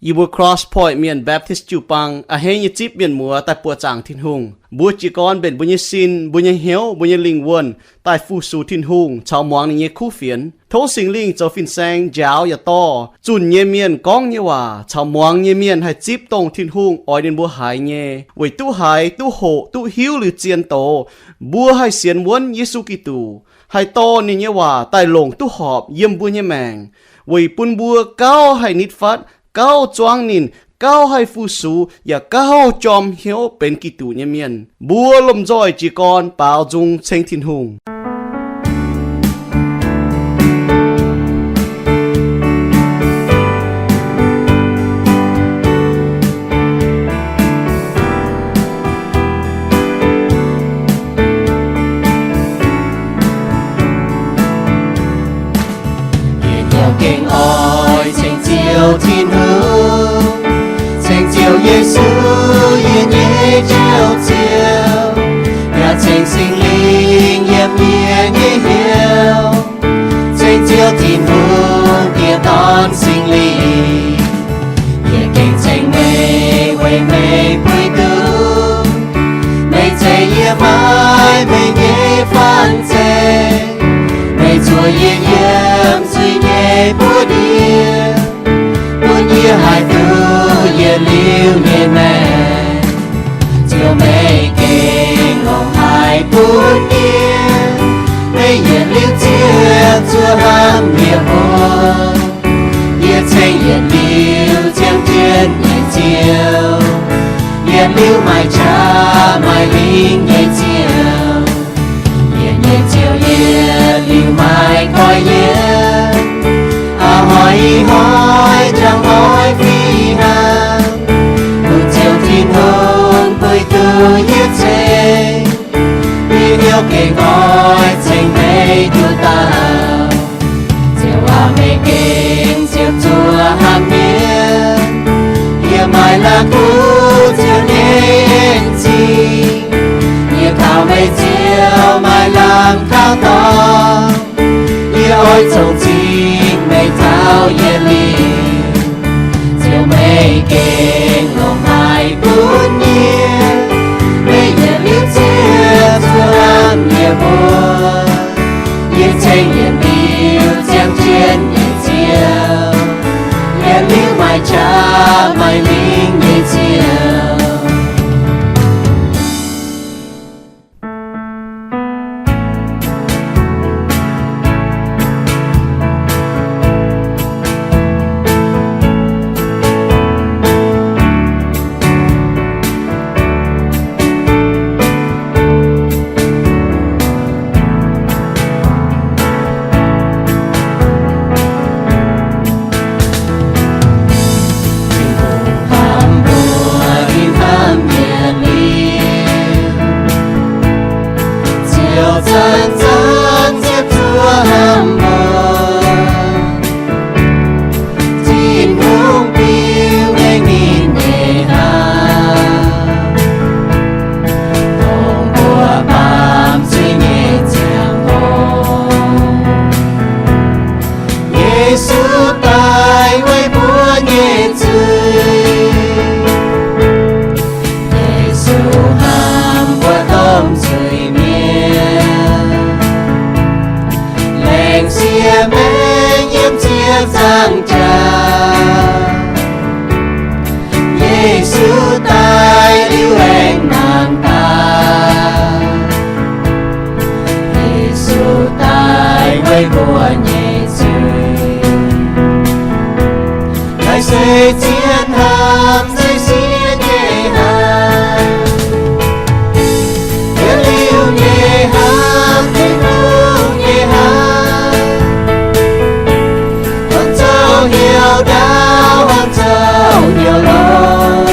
Yie mbuo Cross Point Mienh Baptist jiu-baang a'hneiv nyei zipv mienh muoz daaih buoqc zaangc Tin-Hungh. Mbuo jiez gorn mbenc mbuo nyei sin, mbuo nyei hnyouv, mbuo nyei lingh wuonh daaih fu-sux Tin-Hungh caux muangx ninh nyei kuv fienx. Tov Singx Lingh zoux fin-saeng njaaux yaac dorh zunh nyei mienh gorngv nyei waac caux muangx nyei mienh haih zipv dongh Tin-Hungh oix ninh mbuo haiz nyei, weic duqv haiz, duqv hoqc, duqv hiuv liuz zien doz, mbuo haih sienx wuonv Yesu Giduc, haih dorh ninh nyei waac daaih longc duqv horpc yiem mbuo nyei maengc, weic bun mbuo gauh haih nitv fatv, gauh zuangv ninh, gauh haih fu-sux, yaac gauh jorm hnyouv benx Giduc nyei mienh. Mbuo lomh nzoih jiez gorn baaux nzung ceng Tin-Hungh. Yie hnyouv gengh oix ceng Ziouv Tin-Hungh, ceng Ziouv Yesu, yie nyei Njoux Ziouv, yaac ceng Singx Lingh yiem yie nyei hnyouv, ceng Ziouv Tin-Hungh, Diex, Dorn, Singx Lingh. Yie gengh ceng meih weic meih puix duqv meih ceix yie maiv meih nyei fanh zeiv. Meih zuoqc yie yiem zuiz nyei buoz-ndiev, bun yie haih duqv yietc liuz nyei maengc. Ziouv, meih gengh longc haic bun yie, meih yietc liuz ziepc zuoqc hnamv yie mbuo. Yie ceng yietc liuz ziangh jienv nyei Ziouv, yietc liuz maaih qaqv maaih lingh nyei Ziouv. Yie nyei Ziouv, yietc liuz maaih koiv-yienv, a'hnoi ih hnoi jangx hnoi fih hnangv. Bun Ziouv Tin-Hungh puix duqv yie ceng, yie hnyouv gengh oix ceng meih nduov dauh. Ziouv aac, meih gengh ziepc zuoqc hnamv mienh. Yie maaih lamh kuv Ziouv nyei en-zingh. Yie kaux meih Ziouv maaih lamh kaux dorngx. Yie oix congx zingh meih taux yietc liuz. Ziouv, meih gengh longc haic bun yie. Meih yietc liuz ziepc zuoqc hnamv yie mbuo. Yie ceng yietc liuz ziangh jienv nyei Ziouv, yietc liuz maaih qaqv maaih lingh nyei Ziouv. Hnamv mbuo, ih hnamv yietc liuz, Ziouv zanc-zanc ziepc zuoqc hnamv mbuo. Tin-Hungh biux ngaengc ninh nyei hnaangx, dongh mbuo baamz zuiz nyei ziangh hoc. Yesu daaih weic mbuo nyei zuiz. Yesu hnamv mbuo domh zuiz-mienh, laengz sieqv maengc yiem ziepc nzaangc jaax. Yesu daaih liuz aengx mangc gaax. Yesu daaih weic mbuo nyei zuiz. Naaiv se zien hnamv, se sieqv nyei hnamv. Yietc liuz nyei hnamv, Tin-Hungh nyei hnamv. Hnamv zouv hnyouv ndaauv, hnamv zouv hnyouv longx.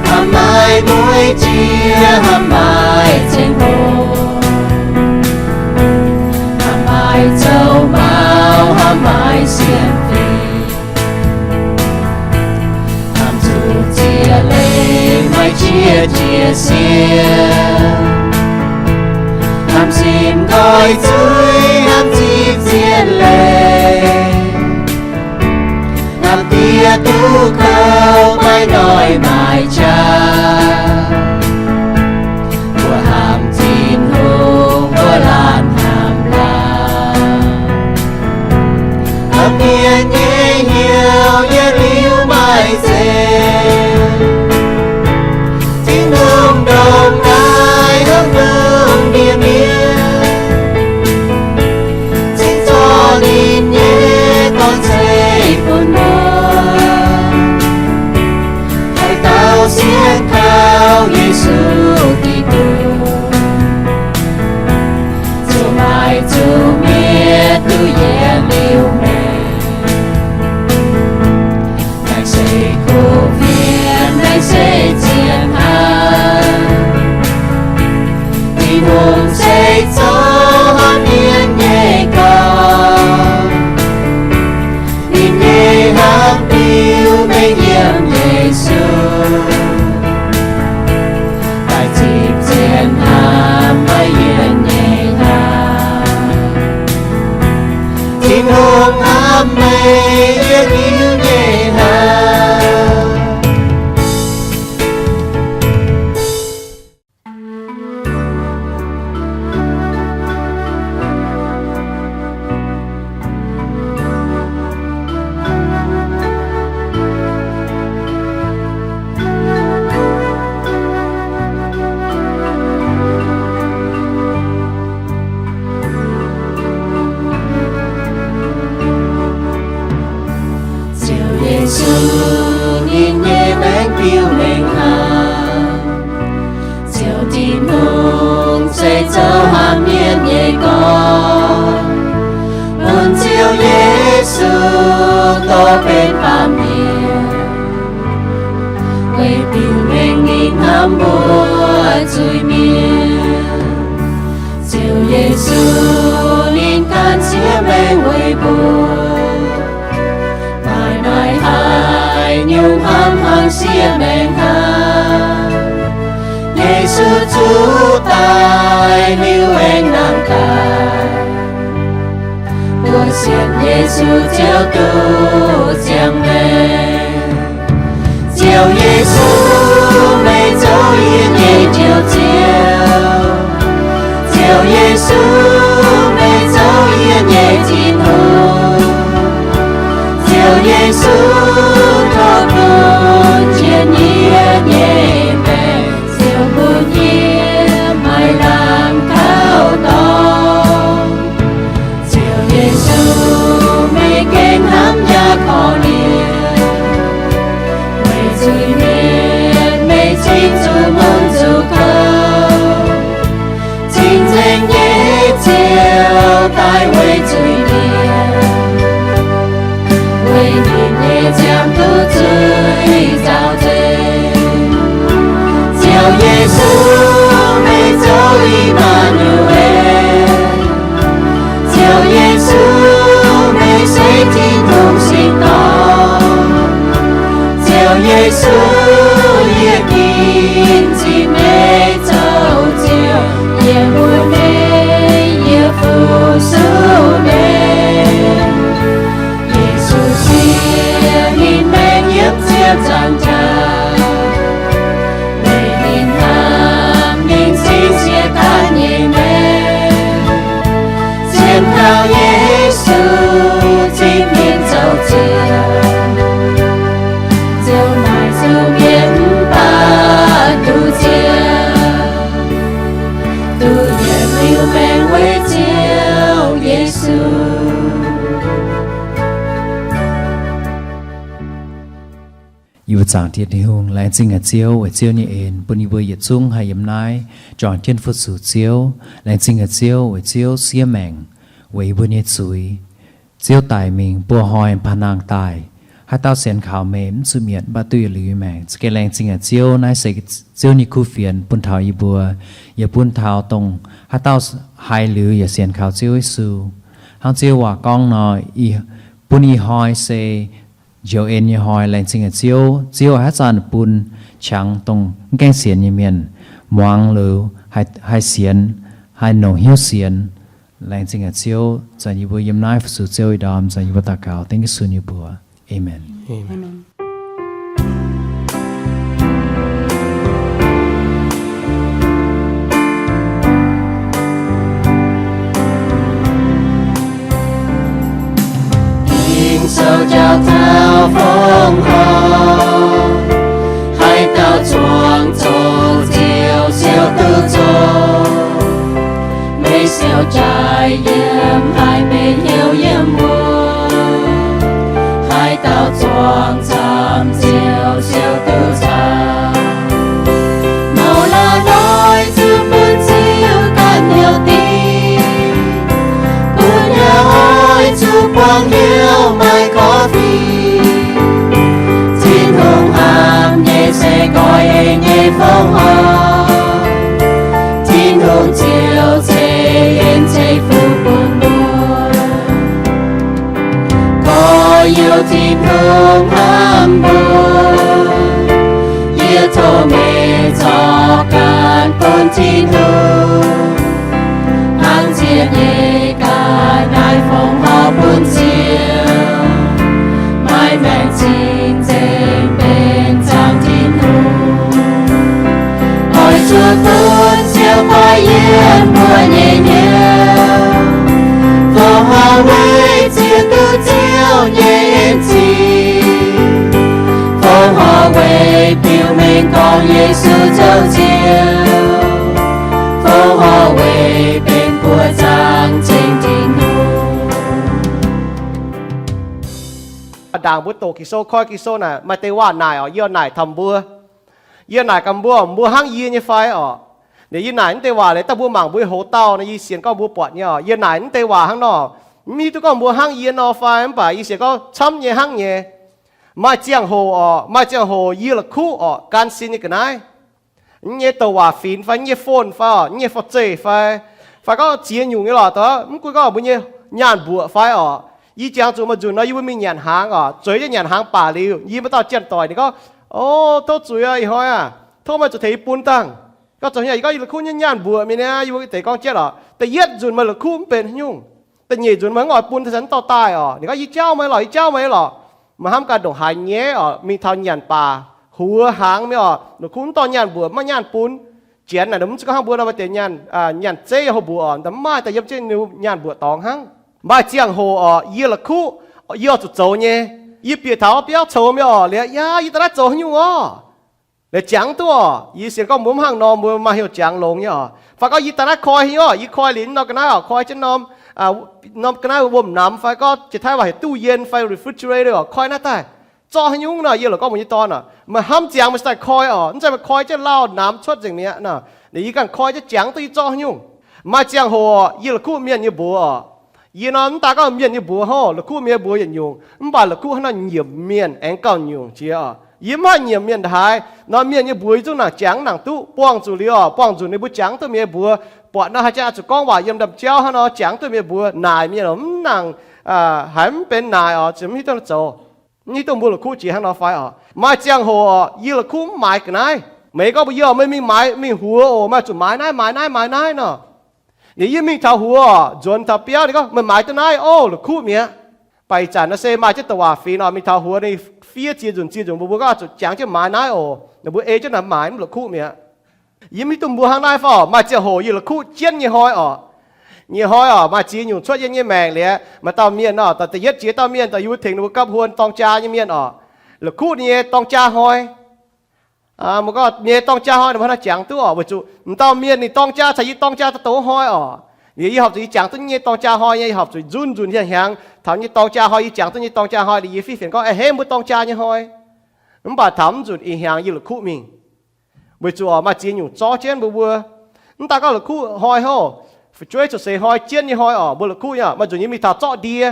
Hnamv maaih mueiz jiex, hnamv maaih ceng-hlo, hnamv maaih zoux maux, hnamv maaih sienx fim. Hnamv zuqc ziex leiz maaih qiex jiez sienx. Hnamv simv nqoi zuiz, hnamv zipv ziex leiz. Hnamv Yie duqv kouv maiv noic maaic jaax, mbuo hnamv Tin-Hungh mbuo laanh hnamv laanh. Hnamv mienh nyei hnyouv yie liuz maaih zeiz, Tin-Hungh ndongc naaiv hnamv lungh ndiev mienh, cingx zorqv ninh nyei dorn-ceix bun mbuo. Haaix dauh sienx kaux Yesu Giduc, ziouc maaih zuqc mietc duqv yietc liuz maengc. Naaiv se kuv fienx, naaiv se zien hnamv. Tin-Hungh se zoux hnamv mienh nyei gong. Ninh nyei hnamv biux mengh yiem Yesu, daaih zipv zien hnamv maiv yienc nyei hnamv. Tin-Hungh hnamv meih yietc liuz nyei hnamv. Ziouv Yesu, ninh nyei maengc biux mengh hnamv. Ziouv Tin-Hungh se zoux hnamv mienh nyei gong, bun Ziouv Yesu dorh benx baamh mienh, weic biux mengh ninh hnamv mbuo zuiz-mienh. Ziouv Yesu, ninh ganh siev maengc weic mbuo. Maaih naaiv haaix nyungc hnamv hnangv siev maengc hnangv? Yesu zuqc daic liuz aengx nangh daaih, mbuo sienx Yesu Ziouv duqv ziangh maengc. Ziouv Yesu, meih zoux yie nyei Njoux Ziouv. Ziouv Yesu, meih zoux yie nyei Tin-Hungh. Ziouv Yesu, tov bun jienv yie nyei maengc, ziouc bun yie maaih lamh kaux dorngx. Ziouv Yesu, meih gengh hnamv yaac korv-lienh, weic zuiz-mienh meih cingx zuqc mun zuqc gouv. Cing-Nzengc nyei Ziouv daaih weic zuiz-mienh, weic ninh nyei ziangh duqv zuiz nzaaux nzengc. Ziouv Yesu, meih zoux I^maa^nu^en. Ziouv Yesu, meih se Tin-Hungh singx dorngx. Ziouv Yesu, yie ginv zipv meih zoux Ziouv, yie mbuox meih yie fu-sux meih. Yesu siev ninh maengc yiem ziepc nzaangc jaax, weic ninh hnamv ninh cingx siev ganh nyei maengc. Sienx kaux Yesu zipv ninh zoux Ziouv, ziouc maaih zuqc mietc mv baac duqv Ziouv, duqv yietc liuz maengc weic Ziouv Yesu. Yie mbuo zaangc Tin-Hungh, laengz zingh haic Ziouv weic Ziouv nyei en bun yie mbuo yietc zungv haih yiem naaiv juangc jienv fu-sux Ziouv. Laengz zingh haic Ziouv weic Ziouv siev maengc weic yie mbuo nyei zuiz. Ziouv daic mingh buo hnoi baac nangh daaih. Haaix dauh sienx kaux meih mv zuqc mietc mv baac duqv yietc liuz nyei maengc. Za'gengh laengz zingh haic Ziouv, naaiv se Ziouv nyei kuv fienx bun taux yie mbuo, yaac bun taux dongh haaix dauh haiz liuz yaac sienx kaux Ziouv Yesu. Hnangv Ziouv waac gorngv nor, bun ih hnoi se njoux en nyei hnoi. Laengz zingh haic Ziouv. Ziouv haaix zanc bun qangx dongh mv gaengh sienx nyei mienh muangx liuz haih sienx, haih longc hnyouv sienx. Laengz zingh haic Ziouv. Zanc yie mbuo yiem naaiv fu-sux Ziouv ih ndorm, zanc yie mbuo daux gaux dengv Yesu nyei mbuox. Aamen. Aamen. Ging-Sou jauv taux fongc horc, haaix dauh zuangx zoqc Ziouv siou duqv zoqc. Meih siou jaaix yiem, haih benx hnyouv yiem wuov. Haaix dauh zuangx camv Ziouv siou duqv camv. Nouh la'hnoi zuqc bun Ziouv ganh hnyouv dingc, bun hnyouv oix zuqc buangh hnyouv maaih korv-fiqv. Tin-Hungh hnamv nyei se nqoi nyei fongc horc. Tin-Hungh Ziouv ceix en ceix fuqv bun mbuo. Gorx-youz, Tin-Hungh hnamv mbuo. Yie tov meih zorqv ganh bun Tin-Hungh, hnangv ziec nyei ga'naaiv fongc horc bun Ziouv, maaih maengc cing-nzengc benx zaangc Tin-Hungh. Oix zuqc bun Ziouv goiv yiem mbuo nyei hnyouv, fongc horc weic ziex duqv Ziouv nyei en zingh, fongc horc weic biux mengh gorngv Yesu zoux Ziouv, fongc horc weic benx buoqc zaangc cing Tin-Hungh. Ndaangc mbuo doqc Ging-Sou, koi Ging-Sou naaic maaih deix waac naaic oc, yie naaic taux mbuo. Yie naaic gaax mbuo, mbuo hnangv yie nyei fai oc? Liuz yie naaic naaiv deix waac liuz, daaih mbuo mangc mbuo nyei houx-dauh nor, yie sienx gorngv mbuo buatc nyei oc. Yie naaic naaiv deix waac hnangv nor, mv hiuv duqv gorngv mbuo hnangv yie nor fai, mv baac yie sienx gorngv camv nyei hnangv nyei. Maaih ziangh hoc oc, maaih ziangh hoc yie la'kuqv oc, gan sin nyei ga'naaiv. Yie nyei douc waac finx fai, yie nyei phone fai oc, yie nyei forv-zeih fai, fai gorngv ziex nyungc nyei lorqc, mv gunv gorngv mbuo nyei nyaanh mbuoqc fai oc. Yie jangx zuqc maaih nzunc nor yie mbuo mingh nyanc hnaangx oc, zueiz jienv nyanc hnaangx baac liuz, yie mbuo dauh janx-doic ninh gorngv, O, tov zuiz aqv, ih hnoi aah, tov meih zuqc tengx yie bun dangh. Gorngv zoux haaix nyungc? Yie gorngv yie la'kuqv nyei nyaanh mbuoqc mingh niaa, yie mbuo tengx gorngv jienv oc. Da'yietv nzunc meih la'kuqv mv benx haaix nyungc. Da'nyeic nzunc meih mv oix bun, taux naaiv dauh daaih oc. Ninh gorngv, Yie jauv meih lorqc, yie jauv meih lorqc. Meih hnamv gaax ndongc haaix nyei oc, mingh taux nyanc baac huox hnaangx mingh oc, la'kuqv mv dorh nyaanh mbuoqc, mv maaih nyaanh bun. Janx naaic mv zeiz gorngv hnangv mbuo nor maaih deix nyaanh, nyanc zeiv yaac houh mbuoqc oc, mv maaih daaih yiem jienv nyaanh mbuoqc dorngx hnangv. Maaih ziangh hoc oc, yie la'kuqv, yie oix zuqc zoux nyei. Yie bieqc taux biauv coux mingh oc, liuz, Yaac yie daaih naaiv zoux haaix nyungc oc? Liuz jangx duqv oc. Yie sienx gorngv mbuo mv hnangv nor, mbuo maaih hnyouv jangx longx nyei oc. Fai gorngv yie daaih naaiv koi haaix nyungc oc, yie koi liuz norm ga'naaiv oc, koi jienv norm, norm ga'naaiv wuom-namx fai gorngv jiex taiv waac heuc ตู้เย็น fai refrigerator oc, koi naaiv daaih zorqv haaix nyungc nor, yie la'gorngv mbuox yie nyei dorn oc, Meih hnamv ziangx meih cingx daaih koi oc, mv zeiz meih koi jienv lauh namx cuotv nzengc mi'aqv nor. Liuz yie ganh koi jienv jangx duqv yie zorqv haaix nyungc. Maaih ziangh hoc oc, yie la'kuqv mienh nyei mbuox oc. Yie nor mv daaih gorngv mienh nyei mbuox hov, la'kuqv mienh nyei mbuox yietc nyungc, mv baac la'kuqv haaix nor nyiemc mienh aengx gauh nyungc jiex oc. Yie mv haih nyiemc mienh ndaaih haaix nor, mienh nyei mbuox yie zungv nangc jangx nangc duqv, buangh zuqc liuz oc, buangh nzunc ninh mbuo jangx duqv mienh nyei mbuox. Buatc nor haaix jangx zuqc gorngv waac yiem ndaamv-jauv hnangv nor, jangx duqv mienh nyei mbuox naaic mienh oc, mv nangc, haiz mv benx naaic oc, ziouc mv hiuv duqv zoux, mv hiuv duqv mbuo la'kuqv jiex hnangv nor fai oc. Maaih ziangh hoc oc, yie la'kuqv mv maaiz ga'naaiv. Meih gorngv mbuox yie oc, meih mingh maaiz, mingh huox oc, meih zuqc maaiz naaiv maaiz naaiv maaiz naaiv nor. Liuz yie mingh taux huox oc, nzuonx taux biauv, ninh gorngv, Meih maaiz duqv naaiv oc, la'kuqv mi'aqv. Baac ih zanc nor se maaih jienv douc waac finx oc, mingh taux huox ninh fiev ziex nzunc ziex nzunc mbuo, mbuo gorngv zuqc jangx jienv maaiz naaiv oc. Ninh mbuo ei jienv naaic maaiz mv la'kuqv mi'aqv. Yie mv hiuv duqv mbuo hnangv naaiv fai oc. Maaih ziangh hoc yie la'kuqv jienv nyei hnoi oc. Nyei hnoi oc, maaih ziex nyungc cuotv yiem nyei maengc liuz, maaih dauh mienh oc, da'yietv jiex dauh mienh daaih yie mbuo tengx ninh mbuo gapv huon dorng jaa nyei mienh oc. La'kuqv ninh nyei dorng jaa hnoi. Mbuo gorngv nyei dorng jaa hnoi ninh mbuo hnangv naaiv jangx duqv oc, weic zuqc m'dauh mienh ninh dorng jaa caux yie dorng jaa daaih douc hnoi oc. Liuz yie horpc zuqc yie jangx duqv nyei dorng jaa hnoi nyei, yie horpc zuqc nzunc nzunc hieh hnyangx taux nyei dorng jaa hnoi, yie jangx duqv nyei dorng jaa hnoi, liuz yie fiev fienx gorngv, A'hneiv mbuo dorng jaa nyei hnoi. Mv baac taux mv nzunc ih hnyangx yie la'kuqv mingh. Weic zuqc oc, maaih ziex nyungc zorv jienv mbuo mbuo. Mv daaih gorngv la'kuqv hnoi hov, fu'jueiv cuotv seix hnoi jienv nyei hnoi oc, mbuo la'kuqv nyei. Maaih nzunc yie mingh taux zorqv ndie.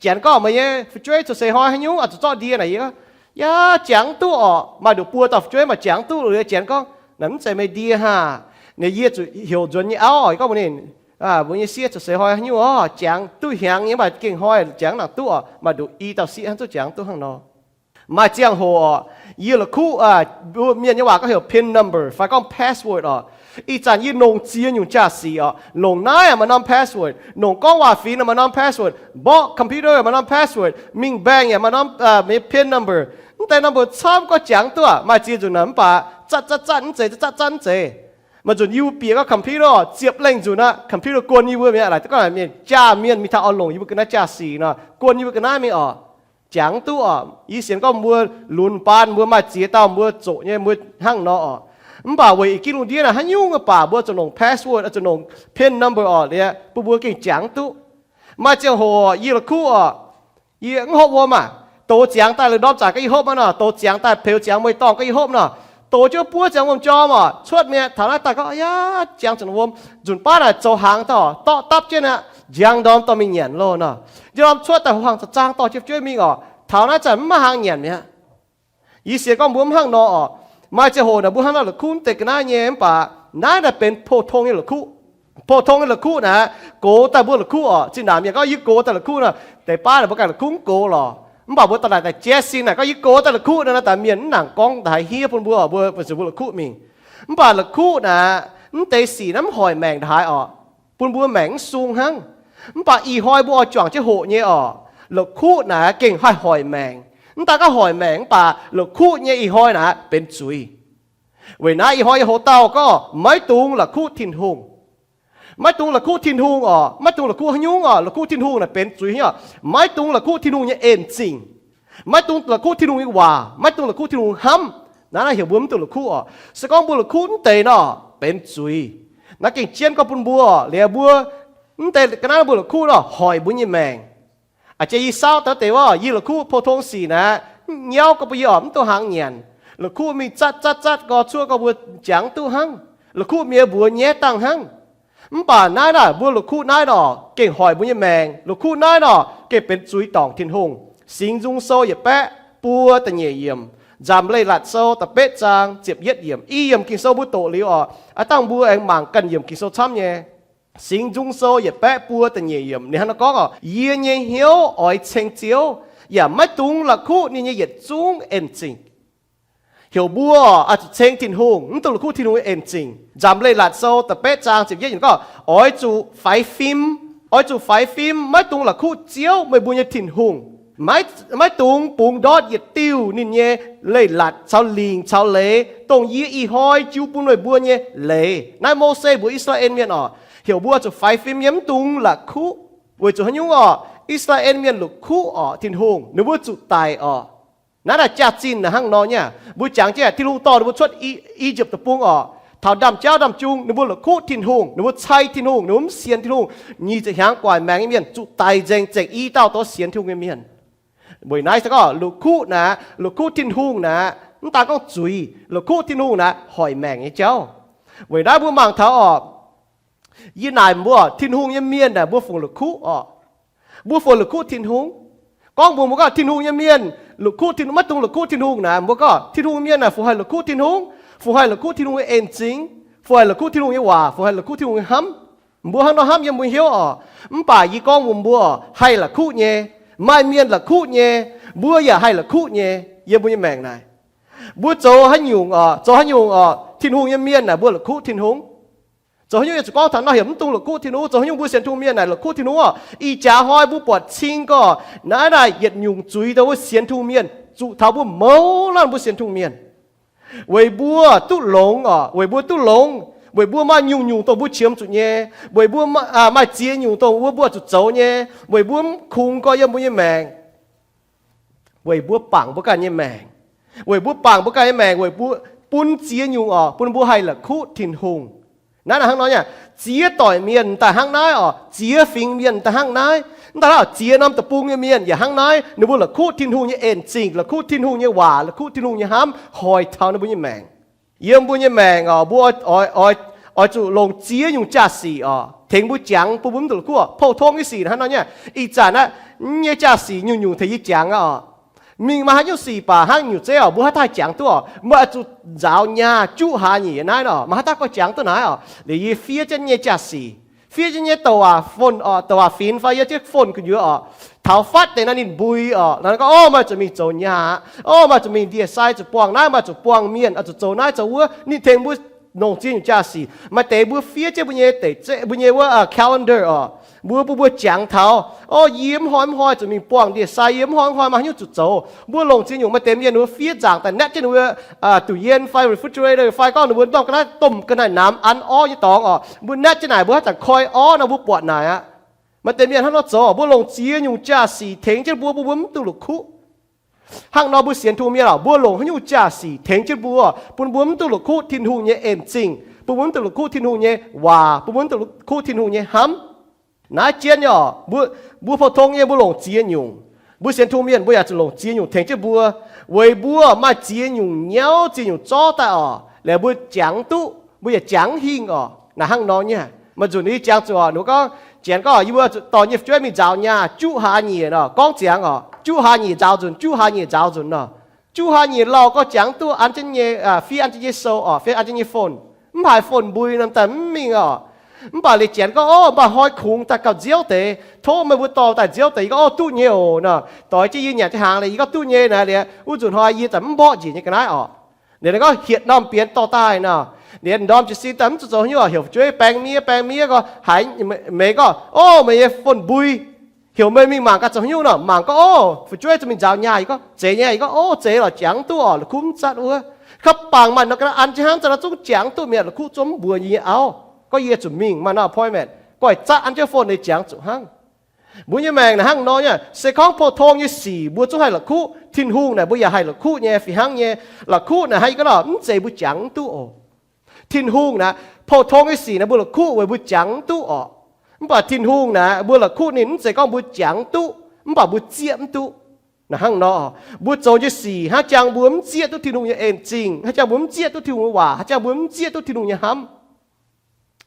Janx gorngv, Meih nyei fu'jueiv cuotv seix hnoi haaix nyungc oix zuqc zorqv ndie naaic? Yie gorngv, Yaac jangx duqv oc. Maaih nduqc buo dauh fu'jueiv maaih jangx duqv liuz, Janx gorngv, Naaiv mv zeiz meih ndie haa. Ninh, yie zuqc heuc nzuonx nyei auv oc, yie gorngv mbuox ninh, Mbuo nyei sieqv cuotv seix hnoi haaix nyungc oc? Jangx duqv hnyangx nyei, mv baac gengh hnoi jangx nangc duqv oc. Maaih nduqc i dauh sieqv hnangv zuqc jangx duqv hnangv nor. Maaih ziangh hoc oc, yie la'kuqv, mbuo mienh nyei waac gorngv heuc pin number fai gorngv password oc. Ih zanc yie longc ziex nyungc jaa-sic oc. Longc naaiv maaih norm password, longc gorngv waac-fingx maaih norm password, mborqv computer maaih norm password, mingh bank yaac maaih norm pin number. Mv deix number camv gorngv jangx duqv, maaih ziex nzunc naaic mv baac zatv zatv zatv mv zeiz, zatv zatv zatv mv zeiz. Maaih nzunc yie mbuo bieqc gorngv computer ziepc lengh nzunc aqv, computer guon yie mbuo mi'aqv. Laaix gorngv mienh jaa mienh mingh taux oix longc yie mbuo ga'naaiv jaa-sic nor, guon yie mbuo ga'naaiv mingh oc. Jangx duqv oc. Yie sienx gorngv mbuo lunx baan mbuo maaih ziex dauh mbuo zoqc nyei mbuo hnangv nor oc. Mv baac weic i ginv lungh ndiev naaic haaix nyungc mv baac mbuo zuqc longc password, zuqc longc pin number oc, liuz bun mbuo gengh jangx duqv. Maaih ziangh hoc yie la'kuqv oc, yie mv hopv wuom aqv. Doz ziangx daaih lorz ndorm zanc gorngv yie hopv aqv nor, doz ziangx daaih peux ziangx mueiz-dorngh gorngv yie hopv nor, doz jienv buov ziangx wuom-jorm oc, cuotv mi'aqv. Taux naaiv daaih gorngv, Aav, jangx zuqc wuom. Nzunc baav naaic zoux hnaangx daaih dorqv dapv jienv aqv, njang ndorm dorh mingh nyanc loh nor. Njang ndorm cuotv daaih hlo hnaangx za'zaang dorh jienv jueiv mingh oc. Taux naaiv zanc mv maaih hnaangx nyanc mi'aqv. Yie sienx gorngv mbuo mv hnangv nor oc. Maaih ziangh hoc naaic mbuo hnangv naaiv la'kuqv mv deix ga'naaiv nyei mv baac naaiv naaic benx pou-tong nyei la'kuqv. Pou-tong nyei la'kuqv naaic gox daaih mbuo la'kuqv oc. Zinh ndaangc mienh gorngv yie gox daaih la'kuqv nor, deix baav naaic mbuo ganh la'kuqv mv gox lorqc. Mv baac mbuo daaih naaic daaih jaiv sin naaic gorngv yie gox daaih la'kuqv nor, naaiv daaih mienh mv nangc gorngv ndaaih hniev bun mbuo, mbuo zuqc mbuo la'kuqv mingh. Mv baac la'kuqv naaic mv deix sic naaiv mv hoic maengc ndaaih oc, bun mbuo maengc mv sung hnangv. Mv baac ih hnoi mbuo oix juangc jienv hoqc nyei oc, la'kuqv naaic gengh haih hoic maengc. Mv daan gorngv hoic maengc mv baac la'kuqv nyei ih hnoi naaic benx zuiz. Weic naaiv ih hnoi yie hoc dauh gorngv maiv dungx la'kuqv Tin-Hungh. Maiv dungx la'kuqv Tin-Hungh oc. Maiv dungx la'kuqv haaix nyungc oc. La'kuqv Tin-Hungh naaic benx zuiz nyei oc. Maiv dungx la'kuqv Tin-Hungh nyei en zingc. Maiv dungx la'kuqv Tin-Hungh nyei waac. Maiv dungx la'kuqv Tin-Hungh hnamv. Naaiv naaiv heuc mbuo mv dungx la'kuqv oc. Se gorngv mbuo la'kuqv mv deix nor, benx zuiz. Naaiv gengh jienv gorngv bun mbuo oc, liuz mbuo mv deix ga'naaiv mbuo la'kuqv nor, hoic mbuo nyei maengc. A'jang yie saauv daaih deix wuov, yie la'kuqv pou-tong sic naaic, nyauv gorngv bun yie oc, mv duqv hnaangx nyanc. La'kuqv mingh zatv zatv zatv gorx cuotv gorx mbuo jangx duqv hnangv. La'kuqv mienh mbuox nyaiv dangh hnangv. Mv baac naaiv naaic mbuo la'kuqv naaiv nor, gengh hoic mbuo nyei maengc. La'kuqv naaiv nor, gengh benx zuiz dorngc Tin-Hungh. Singx Nzung Sou yietc baeqv buo da'nyeic yiemc, Nzamc Leiz-Latc Sou da'betv zaang ziepc yietv yiemc. I yiemc Ging-Sou mbuo doqc liuz oc, aav dangh mbuo aengx mangc ganh yiemc Ging-Sou camv nyei. Singx Nzung Sou yietc baeqv buo da'nyeic yiemc, ninh hnangv nor gorngv oc, Yie nyei hnyouv oix ceng Ziouv, yaac maiv dungx la'kuqv ninh nyei yietc zungv en zingc. Heuc mbuo oix zuqc ceng Tin-Hungh, mv dungx la'kuqv Tin-Hungh nyei en zingc. Nzamc Leiz-Latc Sou da'betv zaang ziepc yietv yiemc gorngv, Oix zuqc faix fim, oix zuqc faix fim, maiv dungx la'kuqv Ziouv, meih mbuo nyei Tin-Hungh. Maiv dungx bungx ndortv yietc diuh ninh nyei leiz-latc caux lingc caux leiz, dongh yie ih hnoi jiu bun meih mbuo nyei leiz. Naaiv Mose mbuox I^saa^laa^en Mienh oc. Heuc mbuo zuqc faix fim nyei, mv dungx la'kuqv. Weic zuqc haaix nyungc oc? I^saa^laa^en Mienh la'kuqv oc Tin-Hungh, ninh mbuo zuqc daic oc. Naaiv naaic jaax-zinh naaic hnangv nor nyei. Mbuo jangx jienv Tin-Hungh dorh ninh mbuo cuotv I^yipv Deic-Bung oc, taux ndaamv jauv ndaamv jung, ninh mbuo la'kuqv Tin-Hungh, ninh mbuo cai Tin-Hungh, ninh mbuo mv sienx Tin-Hungh. Nyic ziepc hnyangx gu'nguaaic maengx nyei mienh zuqc daic nzengc, zengc i dauh dorh sienx Tin-Hungh nyei mienh. Weic naaiv se gorngv la'kuqv naaic, la'kuqv Tin-Hungh naaic, mv daan gorngv zuiz, la'kuqv Tin-Hungh naaic hoic maengc nyei jauv. Weic naaiv mbuo mangc taux oc, yie naaic mbuo, Tin-Hungh nyei mienh naaic mbuo fungc la'kuqv oc. Mbuo fungc la'kuqv Tin-Hungh. Gorngv mbuox mbuo gorngv Tin-Hungh nyei mienh la'kuqv Tin-Hungh, maiv dungx la'kuqv Tin-Hungh naaic, mbuo gorngv Tin-Hungh nyei mienh naaic fungc haih la'kuqv Tin-Hungh, fungc haih la'kuqv Tin-Hungh nyei en zingx, fungc haih la'kuqv Tin-Hungh nyei waac, fungc haih la'kuqv Tin-Hungh nyei hnamv. Mbuo hnangv nor hnamv yiem mbuo hnyouv oc. Mv baac yie gorngv mbuox mbuo, haih la'kuqv nyei, maaih mienh la'kuqv nyei, mbuo yaac haih la'kuqv nyei yiem mbuo nyei maengc naaic. Mbuo zoux haaix nyungc oc, zoux haaix nyungc oc, Tin-Hungh nyei mienh naaic mbuo la'kuqv Tin-Hungh. Zoux haaix nyungc yie zuqc gorngv taux nor heuc mv dungx la'kuqv Tin-Hungh. Zoux haaix nyungc mbuo sienx Tin-Hungh mienh naaic la'kuqv Tin-Hungh oc? Ih jaax hnoi mbuo buatc cing gorx naaiv naaic yietc nyungc zuiz dongh mbuo sienx Tin-Hungh mienh zuqc taux mbuo mouz laanh mbuo sienx Tin-Hungh mienh. Weic mbuo duqv longx oc, weic mbuo duqv longx, weic mbuo maaih nyungc-nyungc dongh mbuo qiemx zuqc nyei, weic mbuo maaih ziex nyungc dongh mbuo mbuo zuqc zoux nyei, weic mbuo mv kungx gorx yiem mbuo nyei maengc, weic mbuo bangc mbuo ganh nyei maengc, weic mbuo bangc mbuo ganh nyei maengc, weic mbuo bun ziex nyungc oc, bun mbuo haih la'kuqv Tin-Hungh. Naaiv naaic hnangv nor nyei, ziex doic mienh daaih hnangv naaiv oc, ziex fingx mienh daaih hnangv naaiv. Mv daaih naaiv oc, ziex norm deic-bung nyei mienh yaac hnangv naaiv, ninh mbuo la'kuqv Tin-Hungh nyei en zingh, la'kuqv Tin-Hungh nyei waac, la'kuqv Tin-Hungh nyei hnamv hoic taux ninh mbuo nyei maengc. Yiem mbuo nyei maengc oc, mbuo oix zuqc longc ziex nyungc jaa-sic oc tengx mbuo jangx bun mbuo mv dungx la'kuqv. Pou-tong nyei sic hnangv nor nyei. Ih zanc aqv, nyei jaa-sic nyungc-nyungc tengx yie jangx aqv oc. Mingh maaih haaix nyungc sic baac hnangv nyungc zeiv oc, mbuo haaix dauh jangx duqv oc? Mbuo oix zuqc nzaaux nyaah juqv hlaax nyeic naaiv nor, maaih haaix dauh gorngv jangx duqv naaiv oc? Liuz yie fiev jienv nyei jaa-sic, fiev jienv nyei douc waac phone oc, douc waac finx fai yie jienv phone gu'nyuoz oc. Taux fatv deix naaiv ninh mbui oc, naaiv gorngv, Orv, maaih zuqc mingh zoux nyaah aqv. Orv, maaih zuqc mingh ndie-sai, zuqc buangh naaiv, maaih zuqc buangh mienh, oix zuqc zoux naaiv zoux wuov. Ninh tengx mbuo longc ziex nyungc jaa-sic. Maaih deix mbuo fiev jienv mbuo nyei deic, mbuo nyei wuov calendar oc, mbuo, mbuo, mbuo jangx taux, o, yie mv hnoi mv hnoi zuqc mingh buangh ndie-sai, yie mv hnoi mv hnoi maaih haaix nyungc zuqc zoux. Mbuo longc ziex nyungc. Maaih deix mienh ninh mbuo fiev nzaangc daaih naetv jienv ninh mbuo, aa, duqv yien fai refrigerator fai gorngv ninh mbuo ndorm ga'naaiv domh ga'naaiv namx an orv nyei dorngx oc, mbuo naetv jienv naaic mbuo haaix zanc koi orv nor mbuo buatc naaic aqv. Maaih deix mienh hnangv nor zoux. Mbuo longc ziex nyungc jaa-sic tengx jienv mbuo, bun mbuo mv duqv la'kuqv. Hnangv nor mbuo sienx Tin-Hungh mienh oc, mbuo longc haaix nyungc jaa-sic tengx jienv mbuo, bun mbuo mv duqv la'kuqv Tin-Hungh nyei en zingh, bun mbuo mv duqv la'kuqv Tin-Hungh nyei waac, bun mbuo mv duqv la'kuqv Tin-Hungh nyei hnamv. Naaiv jienv nyei oc, mbuo, mbuo pou-tong nyei mbuo longc ziex nyungc. Mbuo sienx Tin-Hungh mienh mbuo yaac zuqc longc ziex nyungc tengx jienv mbuo, weic mbuo maaih ziex nyungc nyauv ziex nyungc zorv daaih oc, liuz mbuo jangx duqv, mbuo yaac jangx hingh oc. Naaiv hnangv nor nyei. Maaih nzunc yie jangx zuqc oc, ninh mbuo gorngv, janx gorngv yie mbuo zuqc dorh nyei fu'jueiv mingh nzaaux nyaah juqv hlaax nyeic nor, gorngv ziangx oc, juqv hlaax nyeic nzaaux nzunc, juqv hlaax nyeic nzaaux nzunc nor. Juqv hlaax nyeic lauh gorngv jangx duqv an jienv nyei, fiev an jienv nyei sou oc, fiev an jienv nyei phone. Mv haiz phone mbui nor daaih mv mingh oc. Mv baac liuz janx gorngv, o, mv baac hnoi kungx daaih gauh nziouv deix, tov meih mbuo dorh daaih nziouv deix. Yie gorngv, o, duqv nyei oc nor. Doix jienv yie nyanc jienv hnaangx liuz, yie gorngv duqv nyei naaic liuz, wuov nzunc hnoi yie daaih mv mborqv njiec nyei ga'naaiv oc. Liuz ninh gorngv hietc norm bienx dorh daaih nor, liuz ndorm jiez sin daaih mv zuqc zoux haaix nyungc, heuc fu'jueiv baeng miev, baeng miev gorngv haiz, meih gorngv, o, meih nyei phone mbui, heuc meih mingh mangc gaax zoux haaix nyungc nor. Mangc gorngv, o, fu'jueiv zuqc mingh nzaaux nyaah. Yie gorngv, zeiz nyei. Yie gorngv, o, zeiz lorqc, jangx duqv oc, la'kuqv mv zatv wuov. Ka'bangc maaih norm ga'naaiv an jienv hnangv, za'gengh zungv jangx duqv mi'aqv, la'kuqv zungv mv mbuox yie nyei auv gorngv yie zuqc mingh maaih norm appointment, goiv zatv an jienv phone, ninh jangx zuqc hnangv. Mbuo nyei maengc naaic hnangv nor nyei. Se gorngv pou-tong nyei sic mbuo zungv haih la'kuqv, Tin-Hungh naaic mbuo yaac haih la'kuqv nyei, fih hnangv nyei. La'kuqv naaic hnangv yie gorngv nor, mv zeiz mbuo jangx mv duqv oc. Tin-Hungh naaic, pou-tong nyei sic naaic mbuo la'kuqv weic mbuo jangx mv duqv oc. Mv baac Tin-Hungh naaic mbuo la'kuqv ninh mv zeiz gorngv mbuo jangx mv duqv, mv baac mbuo zieqv mv duqv. Naaic hnangv nor, mbuo zoux nyei sic hnangv jangx mbuo mv zieqv duqv Tin-Hungh nyei en zingh, hnangv jangx mbuo mv zieqv duqv Tin-Hungh nyei waac, hnangv jangx mbuo mv zieqv duqv Tin-Hungh nyei hnamv.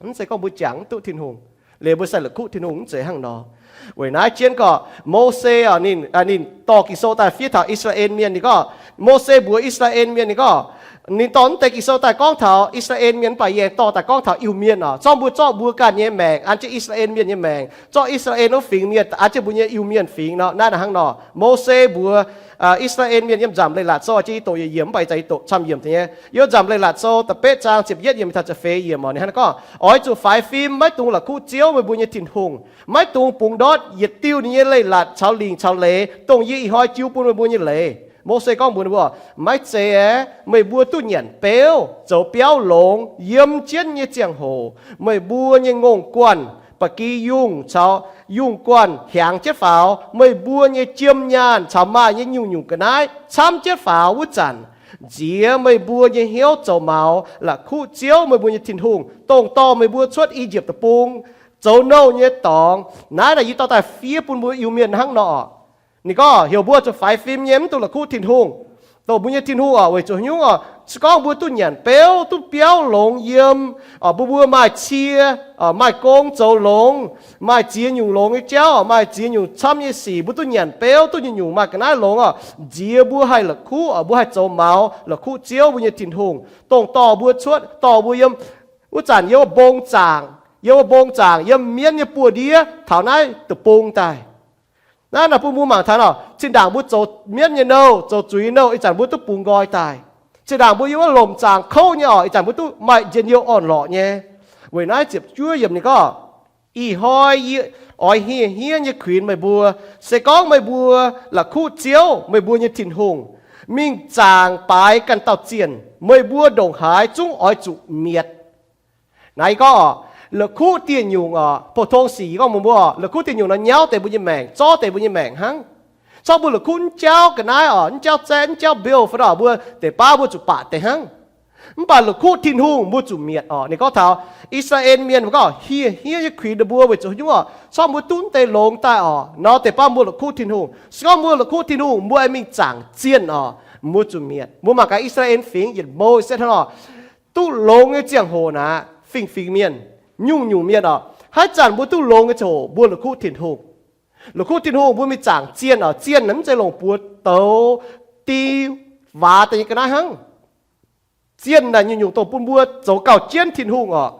Mv zeiz gorngv mbuo jangx mv duqv Tin-Hungh, liuz mbuo sai la'kuqv Tin-Hungh, mv zeiz hnangv nor. Weic naaiv jienv gorqv Mose oc, ninh, ninh dorh Ging-Sou daaih fiev taux I^saa^laa^en Mienh. Ninh gorngv, Mose mbuox I^saa^laa^en Mienh, ninh gorngv, ninh dorh mv deix Ging-Sou daaih gorngv taux I^saa^laa^en Mienh, mv baac yie aengx dorh daaih gorngv taux Iu-Mienh oc. Zorqv mbuo, zorqv mbuo ganh nyei maengc an jienv I^saa^laa^en Mienh nyei maengc, zorqv I^saa^laa^en wuov fingx mienh an jienv mbuo nyei Iu-Mienh fingx nor. Naaiv naaic hnangv nor, Mose mbuox I^saa^laa^en Mienh yiem Nzamc Leiz-Latc Sou, jiex yie doqc yietc yiemc, mv baac yie zaqc yie doqc camv yiemc nyei. Yiem Nzamc Leiz-Latc Sou da'betv zaang ziepc yietv yiemc taux ziepc feix yiemc oc. Ninh hnangv naaiv gorngv, Oix zuqc faix fim, maiv dungx la'kuqv Ziouv, meih mbuo nyei Tin-Hungh. Maiv dungx bungx ndortv yietc diuh ninh nyei leiz-latc caux lingc caux leiz, dongh yie ih hnoi jiu bun meih mbuo nyei leiz. Mose gorngv mbuox ninh mbuo, Maiv zeiz aeqv, meih mbuo duqv nyanc beuv, zoux biauv longx. Yiem jienv nyei ziangh hoc meih mbuo nyei ngongh guanh, ba'gi yungh caux yungh guanh hiaangx jienv faaux, meih mbuo nyei jiem nyaanh caux maaih nyei nyungc-nyungc ga'naaiv camv jienv faaux wuov zanc, nziex meih mbuo nyei hnyouv zoux maux, la'kuqv Ziouv, meih mbuo nyei Tin-Hungh, dongh dorh meih mbuo cuotv I^yipv Deic-Bung, zoux nouh nyei dorngx. Naaiv naaic yie dorh daaih fiev bun mbuo Iu-Mienh hnangv nor. Ninh gorngv heuc mbuo zuqc faix fim nyei, mv dungx la'kuqv Tin-Hungh. Dongh mbuo nyei Tin-Hungh oc, weic zuqc haaix nyungc oc? Se gorngv mbuo duqv nyanc beuv, duqv biauv longx yiem, oc, mbuo, mbuo maaih cie, oc, maaih gong zoux longx, maaih ziex nyungc longx nyei jauv, maaih ziex nyungc camv nyei sic, mbuo duqv nyanc beuv, duqv nyungc-nyungc maaih ga'naaiv longx oc, nziex mbuo haih la'kuqv, oc, mbuo haih zoux maux, la'kuqv Ziouv, mbuo nyei Tin-Hungh, dongh dorh mbuo cuotv, dorh mbuo yiem, wuov zanc yiem wuov mbong zaangc, yiem wuov mbong zaangc, yiem mienv nyei buoz-ndiev taux naaiv deic-bung daaih. Naaiv naaic bun mbuo mangc taux nor, zinh ndaangc mbuo zoux mienv nyei nouh, zoux zuiz nyei nouh, ih zanc mbuo duqv bungx nqoi daaih. Zinh ndaangc mbuo yiem wuov lomc zaangc kouv nyei oc, ih zanc mbuo duqv maaih njien-youh orn-lorqc nyei. Weic naaiv ziepc juov yiemc ninh gorngv, Ih hnoi yie oix hniev-hniev nyei kuinx meih mbuo, se gorngv meih mbuo la'kuqv Ziouv, meih mbuo nyei Tin-Hungh, mingh zaangc baaix ganh dauh zienh, meih mbuo ndongc haaix zungv oix zuqc mietc. Naaiv yie gorngv oc, la'kuqv dieh nyungc oc, pou-tong sic yie gorngv mbuox mbuo oc, la'kuqv dieh nyungc nor nyauv deix mbuo nyei maengc, zorv deix mbuo nyei maengc hnangv. Zorqv mbuo la'kuqv mv jauv ga'naaiv oc, mv jauv zaeqv, mv jauv bill fai nor, mbuo deix baav mbuo zuqc baqc deix hnangv. Mv baac la'kuqv Tin-Hungh mbuo zuqc mietc oc. Ninh gorngv taux I^saa^laa^en Mienh, mbuo gorngv hniev-hniev nyei kuinx ninh mbuo weic zuqc haaix nyungc oc? Zorqv mbuo duqv mv deix longx daaih oc. Nor deix baav mbuo la'kuqv Tin-Hungh. Se gorngv mbuo la'kuqv Tin-Hungh, mbuo aengx mingh zaangc zienh oc, mbuo zuqc mietc. Mbuo mangc gaax I^saa^laa^en Fingx yietc mouc se hnangv nor, duqv longx nyei ziangh hoc naaic, fingx-fingx mienh, nyungc-nyungc mienh oc, haaix zanc mbuo duqv longx nyei ziangh hoc mbuo la'kuqv Tin-Hungh. La'kuqv Tin-Hungh mbuo mingh zaangc zienh oc. Zienh naaic mv zeiz longc buoz douz, di, waac deix nyei ga'naaiv hnangv. Zienh naaic nyungc-nyungc dongh bun mbuo zoux gauh jienv Tin-Hungh oc.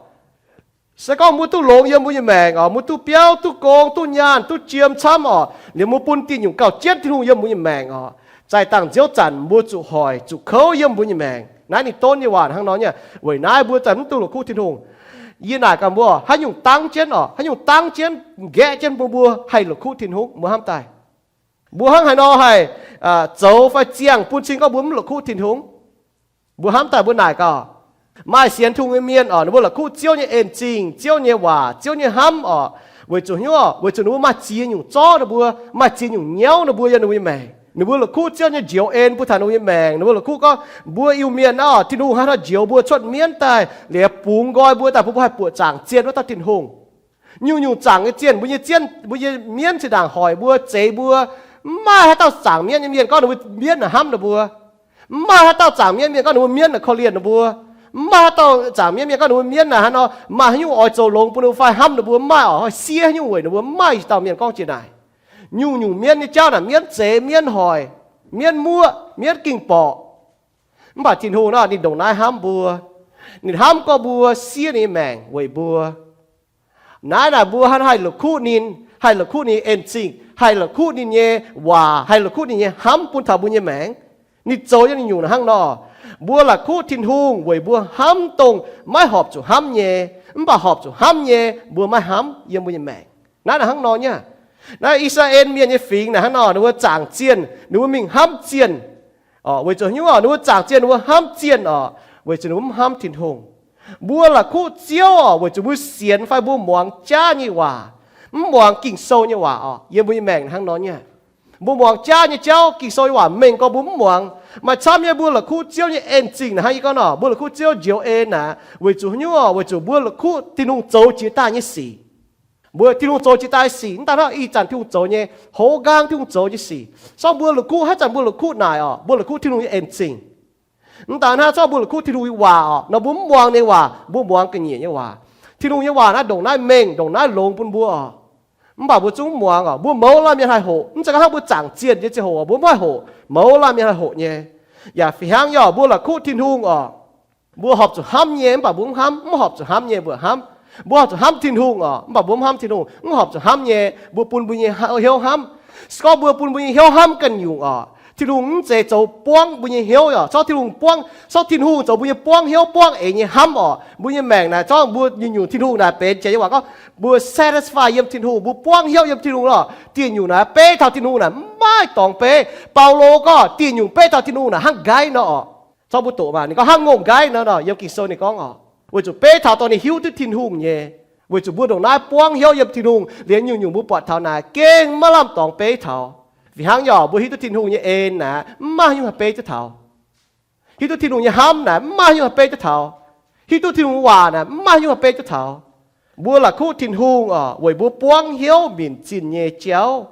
Se gorngv mbuo duqv longx yiem mbuo nyei maengc oc, mbuo duqv biauv, duqv gong, duqv nyaanh, duqv jiem camv oc, liuz mbuo bun dieh nyungc gauh jienv Tin-Hungh yiem mbuo nyei maengc oc, zaih dangh nziouv zanc mbuo zuqc hoic, zuqc kouv yiem mbuo nyei maengc. Naaiv ninh donv nyei waac hnangv nor nyei. Weic naaiv mbuo za'gengh mv duqv la'kuqv Tin-Hungh. Yie naaic gaax mbuo, haaix nyungc dangv jienv oc, haaix nyungc dangv jienv nqaeqv jienv mbuo, mbuo haih la'kuqv Tin-Hungh, mbuo hnamv daaih? Mbuo hnangv haaix nor haih zoux fai ziangh bun cing gorngv mbuo mv la'kuqv Tin-Hungh? Mbuo hnamv daaih mbuo naaic gaax, maaih sienx Tin-Hungh nyei mienh oc, ninh mbuo la'kuqv Ziouv nyei en zingh, Ziouv nyei waac, Ziouv nyei hnamv oc. Weic zuqc hnyouv, weic zuqc ninh mbuo maaih ziex nyungc zorqv ninh mbuo, maaih ziex nyungc nyauv ninh mbuo yiem ninh mbuo nyei maengc. Ninh mbuo la'kuqv Ziouv nyei njoux en bun taux ninh mbuo nyei maengc. Ninh mbuo la'kuqv gorngv mbuo Iu-Mienh naaiv oc, Tin-Hungh hnangv haaix nor njoux mbuo cuotv mienv daaih, liuz bungx nqoi mbuo daaih bun mbuo haih buoqc zaangc zienh wuov dauh Tin-Hungh. Nyungc-nyungc zaangc nyei zienh, mbuo nyei zienh, mbuo nyei mienv zinh ndaangc hoic mbuo, zeix mbuo. Mv maaih haaix dauh zaangc mienv nyei mienh gorngv ninh mbuo mienv naaic hnamv ninh mbuo. Mv maaih haaix dauh zaangc mienv mienh gorngv ninh mbuo mienv naaic korv-lienh ninh mbuo. Mv maaih haaix dauh zaangc mienv mienh gorngv ninh mbuo mienv naaic hnangv nor maaih haaix nyungc oix zoux longx bun ninh mbuo fai hnamv ninh mbuo, mv maaih oc. Oix siev haaix nyungc weic ninh mbuo, mv maaih dauh mienh gorngv jiex naaic. Nyungc-nyungc mienv nyei jauv naaic mienv zeix, mienv hoic, mienv muoqv, mienv ging borqc. Mv baac Tin-Hungh nor ninh ndongc naaiv hnamv mbuo. Ninh hnamv gorngv mbuo siev ninh nyei maengc weic mbuo. Naaiv naaic mbuo hnangv haih la'kuqv ninh, haih la'kuqv ninh nyei en zingh, haih la'kuqv ninh nyei waac, haih la'kuqv ninh nyei hnamv bun taux mbuo nyei maengc. Ninh zoux nyei ninh nyungc hnangv nor. Mbuo la'kuqv Tin-Hungh weic mbuo hnamv dongh maiv horpc zuqc hnamv nyei, mv baac horpc zuqc hnamv nyei mbuo maiv hnamv yiem mbuo nyei maengc. Naaiv naaic hnangv nor nyei. Naaiv I^saa^laa^en Mienh nyei fingx naaic hnangv nor, ninh mbuo zaangc zienh, ninh mbuo mingh hnamv zienh. Weic zuqc hnyouv oc, ninh mbuo zaangc zienh, ninh mbuo hnamv zienh oc, weic zuqc ninh mbuo mv hnamv Tin-Hungh. Mbuo la'kuqv Ziouv oc, weic zuqc mbuo sienx fai mbuo muangx jaav nyei waac, mv muangx Ging-Sou nyei waac oc, yiem mbuo nyei maengc hnangv nor nyei. Mbuo muangx jaav nyei jauv, Ging-Sou nyei waac mengh gorngv mbuo mv muangx. Maaih camv nyei mbuo la'kuqv Ziouv nyei en zingh naaic hnangv yie gorngv nor, mbuo la'kuqv Ziouv njoux en naaic weic zuqc hnyouv oc, weic zuqc mbuo la'kuqv Tin-Hungh zoux jiex daaih nyei sic. Mbuo Tin-Hungh zoux jiex daaih sic, mv daan hnangv ih zanc Tin-Hungh zoux nyei, hoz nqaang Tin-Hungh zoux nyei sic. Corc mbuo la'kuqv haaix zanc mbuo la'kuqv naaic oc, mbuo la'kuqv Tin-Hungh nyei en zingh. Mv daan hnangv corc mbuo la'kuqv Tin-Hungh nyei waac oc, nor mbuo mv muangx ninh nyei waac, mbuo muangx ga'nyiec nyei waac. Tin-Hungh nyei waac naaiv ndongc naaiv mengh, ndongc naaiv longx bun mbuo oc. Mv baac mbuo zungv mv muangx oc, mbuo mouz laanh mienh haih hoqc. Mv zeiz gorngv hnangv mbuo zaangc zienh nyei ziangh hoc mbuo mv haih hoqc, mouz laanh mienh haih hoqc nyei. Yaac fih hnangv nyei oc, mbuo la'kuqv Tin-Hungh oc, mbuo horpc zuqc hnamv nyei mv baac mbuo mv hnamv, mv horpc zuqc hnamv nyei mbuo hnamv. Mbuo horpc zuqc hnamv Tin-Hungh oc, mv baac mbuo mv hnamv Tin-Hungh, mv horpc zuqc hnamv nyei, mbuo bun mbuo nyei hnyouv hnamv. Se gorngv mbuo bun mbuo nyei hnyouv hnamv ganh nyungc oc, Tin-Hungh mv zeiz zoux buangv mbuo nyei hnyouv oc. Corc Tin-Hungh buangv, corc Tin-Hungh zoux mbuo nyei buangv hnyouv buangv eix nyei hnamv oc. Mbuo nyei maengc naaic corc mbuo nyungc-nyungc Tin-Hungh naaic benx jiex nyei waac gorngv mbuo satisfy yiem Tin-Hungh, mbuo buangv hnyouv yiem Tin-Hungh lorh. Dieh nyungc naaic beiv taux Tin-Hungh naaic mv maaih dorngx beiv. Baulo gorngv dieh nyungc beiv taux Tin-Hungh naaic hnangv nqaiv nor oc. Corc mbuo doqc maah, ninh gorngv hnangv ngongh nqaiv nor nor, yiem Ging-Sou ninh gorngv oc, weic zuqc beiv taux dorh ninh hiuv duqv Tin-Hungh nyei. Weic zuqc mbuo ndongc naaiv buangv hnyouv yiem Tin-Hungh liuz, nyungc-nyungc mbuo buatc taux naaic gengh maiv lamh dorngx beiv taux. Fih hnangv nyei oc, mbuo hiuv duqv Tin-Hungh nyei en naaic mv maaih haaix nyungc haih beiv duqv taux. Hiuv duqv Tin-Hungh nyei hnamv naaic mv maaih haaix nyungc haih beiv duqv taux. Hiuv duqv Tin-Hungh waac naaic mv maaih haaix nyungc haih beiv duqv taux. Mbuo la'kuqv Tin-Hungh oc, weic mbuo buangv hnyouv minc zinh nyei jauv,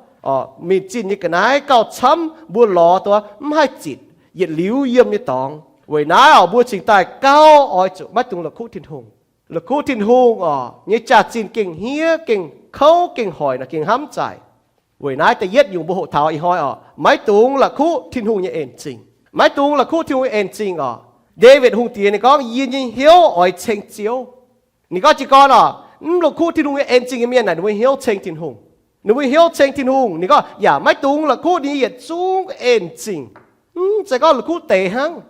minc zinh nyei ga'naaiv gauh camv mbuo lorz duqv mv haih zitc yietc liuz yiem nyei dorngx. Weic naaiv oc, mbuo cingx daaih gauh oix zuqc maiv dungx la'kuqv Tin-Hungh. La'kuqv Tin-Hungh oc, nyei jaax-zinh gengh hniev, gengh kouv, gengh hoic nor, gengh hnamv zaaic. Weic naaiv da'yietv nyungc mbuo hoqc taux ih hnoi oc, maiv dungx la'kuqv Tin-Hungh nyei en-zingh. Maiv dungx la'kuqv Tin-Hungh nyei en-zingh oc. Ndaawitv Hungh Diex ninh gorngv, yie nyei hnyouv oix ceng Ziouv. Ninh gorngv jiez gorn oc, mv la'kuqv Tin-Hungh nyei en-zingh nyei mienh naaic ninh mbuo hnyouv ceng Tin-Hungh. Ninh mbuo hnyouv ceng Tin-Hungh, ninh gorngv yaac maiv dungx la'kuqv ninh nyei yietc zungv en-zingh. Mv zeiz gorngv la'kuqv deix hnangv.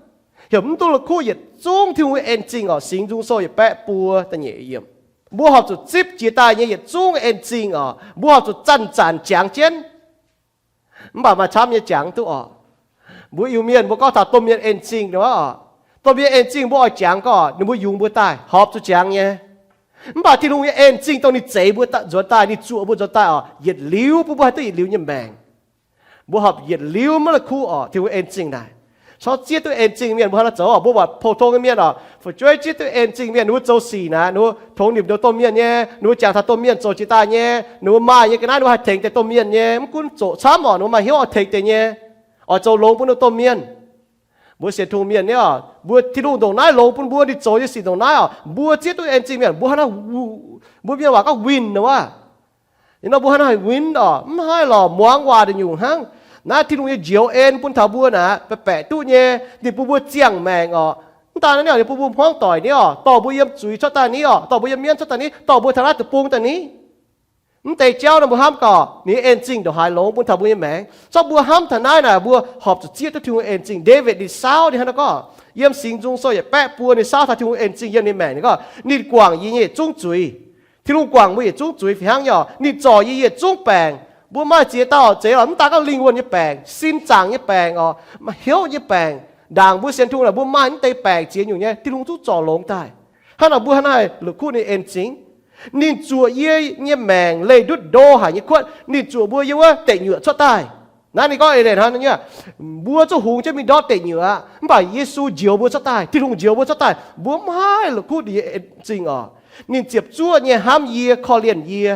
Heuc mv dungx la'kuqv yietc zungv Tin-Hungh nyei en-zingh oc. Singx Nzung Sou yietc baeqv buo da'nyeic yiemc. Mbuo horpc zuqc zipv jiex daaih nyei yietc zungv en-zingh oc. Mbuo horpc zuqc zanc-zanc jangx jienv. Mv baac maaih camv nyei jangx duqv oc. Mbuo Iu-Mienh mbuo gorngv taux domh mienh en-zingh nor oc, domh mienh en-zingh mbuo oix jangx gorngv ninh mbuo yungz mbuo daaih horpc zuqc jangx nyei. Mv baac Tin-Hungh nyei en-zingh dongh ninh zeix mbuo nzuonx daaih, ninh zuoqc mbuo nzuonx daaih oc, yietc liuz bun mbuo haih duqv yietc liuz nyei maengc. Mbuo horpc yietc liuz maiv la'kuqv oc, Tin-Hungh en-zingh naaic. Corc zieqv duqv en-zingh mienh mbuo hnangv naaiv zoux oc. Mbuo buatc pou-tong nyei mienh oc, fu'jueiv zieqv duqv en-zingh mienh, ninh mbuo zoux sic naaic, ninh mbuo tongx nimc ndoh domh mienh nyei, ninh mbuo jangx taux domh mienh zoux jiex daaih nyei, ninh mbuo maaih nyei ga'naaiv ninh mbuo haih tengx deix domh mienh nyei. Mv gunv zoqc camv oc, ninh mbuo maaih hnyouv oix tengx deix nyei, oix zoux longx bun ninh domh mienh. Mbuo sienx Tin-Hungh mienh nyei oc, mbuo Tin-Hungh ndongc naaiv longx bun mbuo, ninh zoux nyei sic ndongc naaiv oc, mbuo zieqv duqv en-zingh mienh mbuo hnangv naaiv, mbuo mienh waac gorngv win nor wuov. Ih nor mbuo hnangv naaiv haih win oc, mv haih lorqc, muangx waac da'nyungc hnangv. Naaiv Tin-Hungh nyei njoux en bun taux mbuo naaic baeqc baeqc duqv nyei, ninh bun mbuo ziangh maengc oc. Mv daan naaiv oc, ninh bun mbuo hmuangv doic ni oc, dorh mbuo yiem zuiz cuotv daaih ni oc, dorh mbuo yiem mienv cuotv daaih ni, dorh mbuo taux naaiv deic-bung daaih ni. Mv deix jauv nor mbuo hnamv gaax ninh en zingh ndongc haaix longx bun taux mbuo nyei maengc. Zorqv mbuo hnamv taux naaiv naaic, mbuo horpc zuqc zieqv duqv Tin-Hungh en zingh. Ndaawitv ninh saauv ninh hnangv naaiv gorngv, yiem Singx Nzung sou yietc baeqv buo ninh saauv taux Tin-Hungh en zingh yiem ninh maengc. Ninh gorngv, ninh guangc yie nyei yietc zungv zuiz. Tin-Hungh guangc mbuo yietc zungv zuiz fih hnangv nyei oc. Ninh zorc yie yietc zungv baengc. Mbuo maaih ziex dauh zeiz lorqc, mv daaih gorngv lingh wuonh nyei baengc, sin zaangc nyei baengc oc, hnyouv nyei baengc. Ndaangc mbuo sienx Tin-Hungh naaic, mbuo maaih mv deix baengc ziex nyungc nyei, Tin-Hungh zungv zorc longx daaih. Hnangv naaic mbuo hnangv naaiv la'kuqv ninh en zingh. Ninh zuoqc yie nyei maengc leih ndutv ndo haic nyei kuotv, ninh zuoqc mbuo yiem wuov deic nyuoqc cuotv daaih. Naaiv ninh gorngv eix leiz hnangv naaiv, mbuo zuqc hungx jienv mingh ndortv deic nyuoqc aqv. Mv baac Yesu njoux mbuo cuotv daaih, Tin-Hungh njoux mbuo cuotv daaih, mbuo mv haih la'kuqv ninh nyei en zingh oc. Ninh ziepc zuoqv nyei hnamv yie, korv-lienh yie.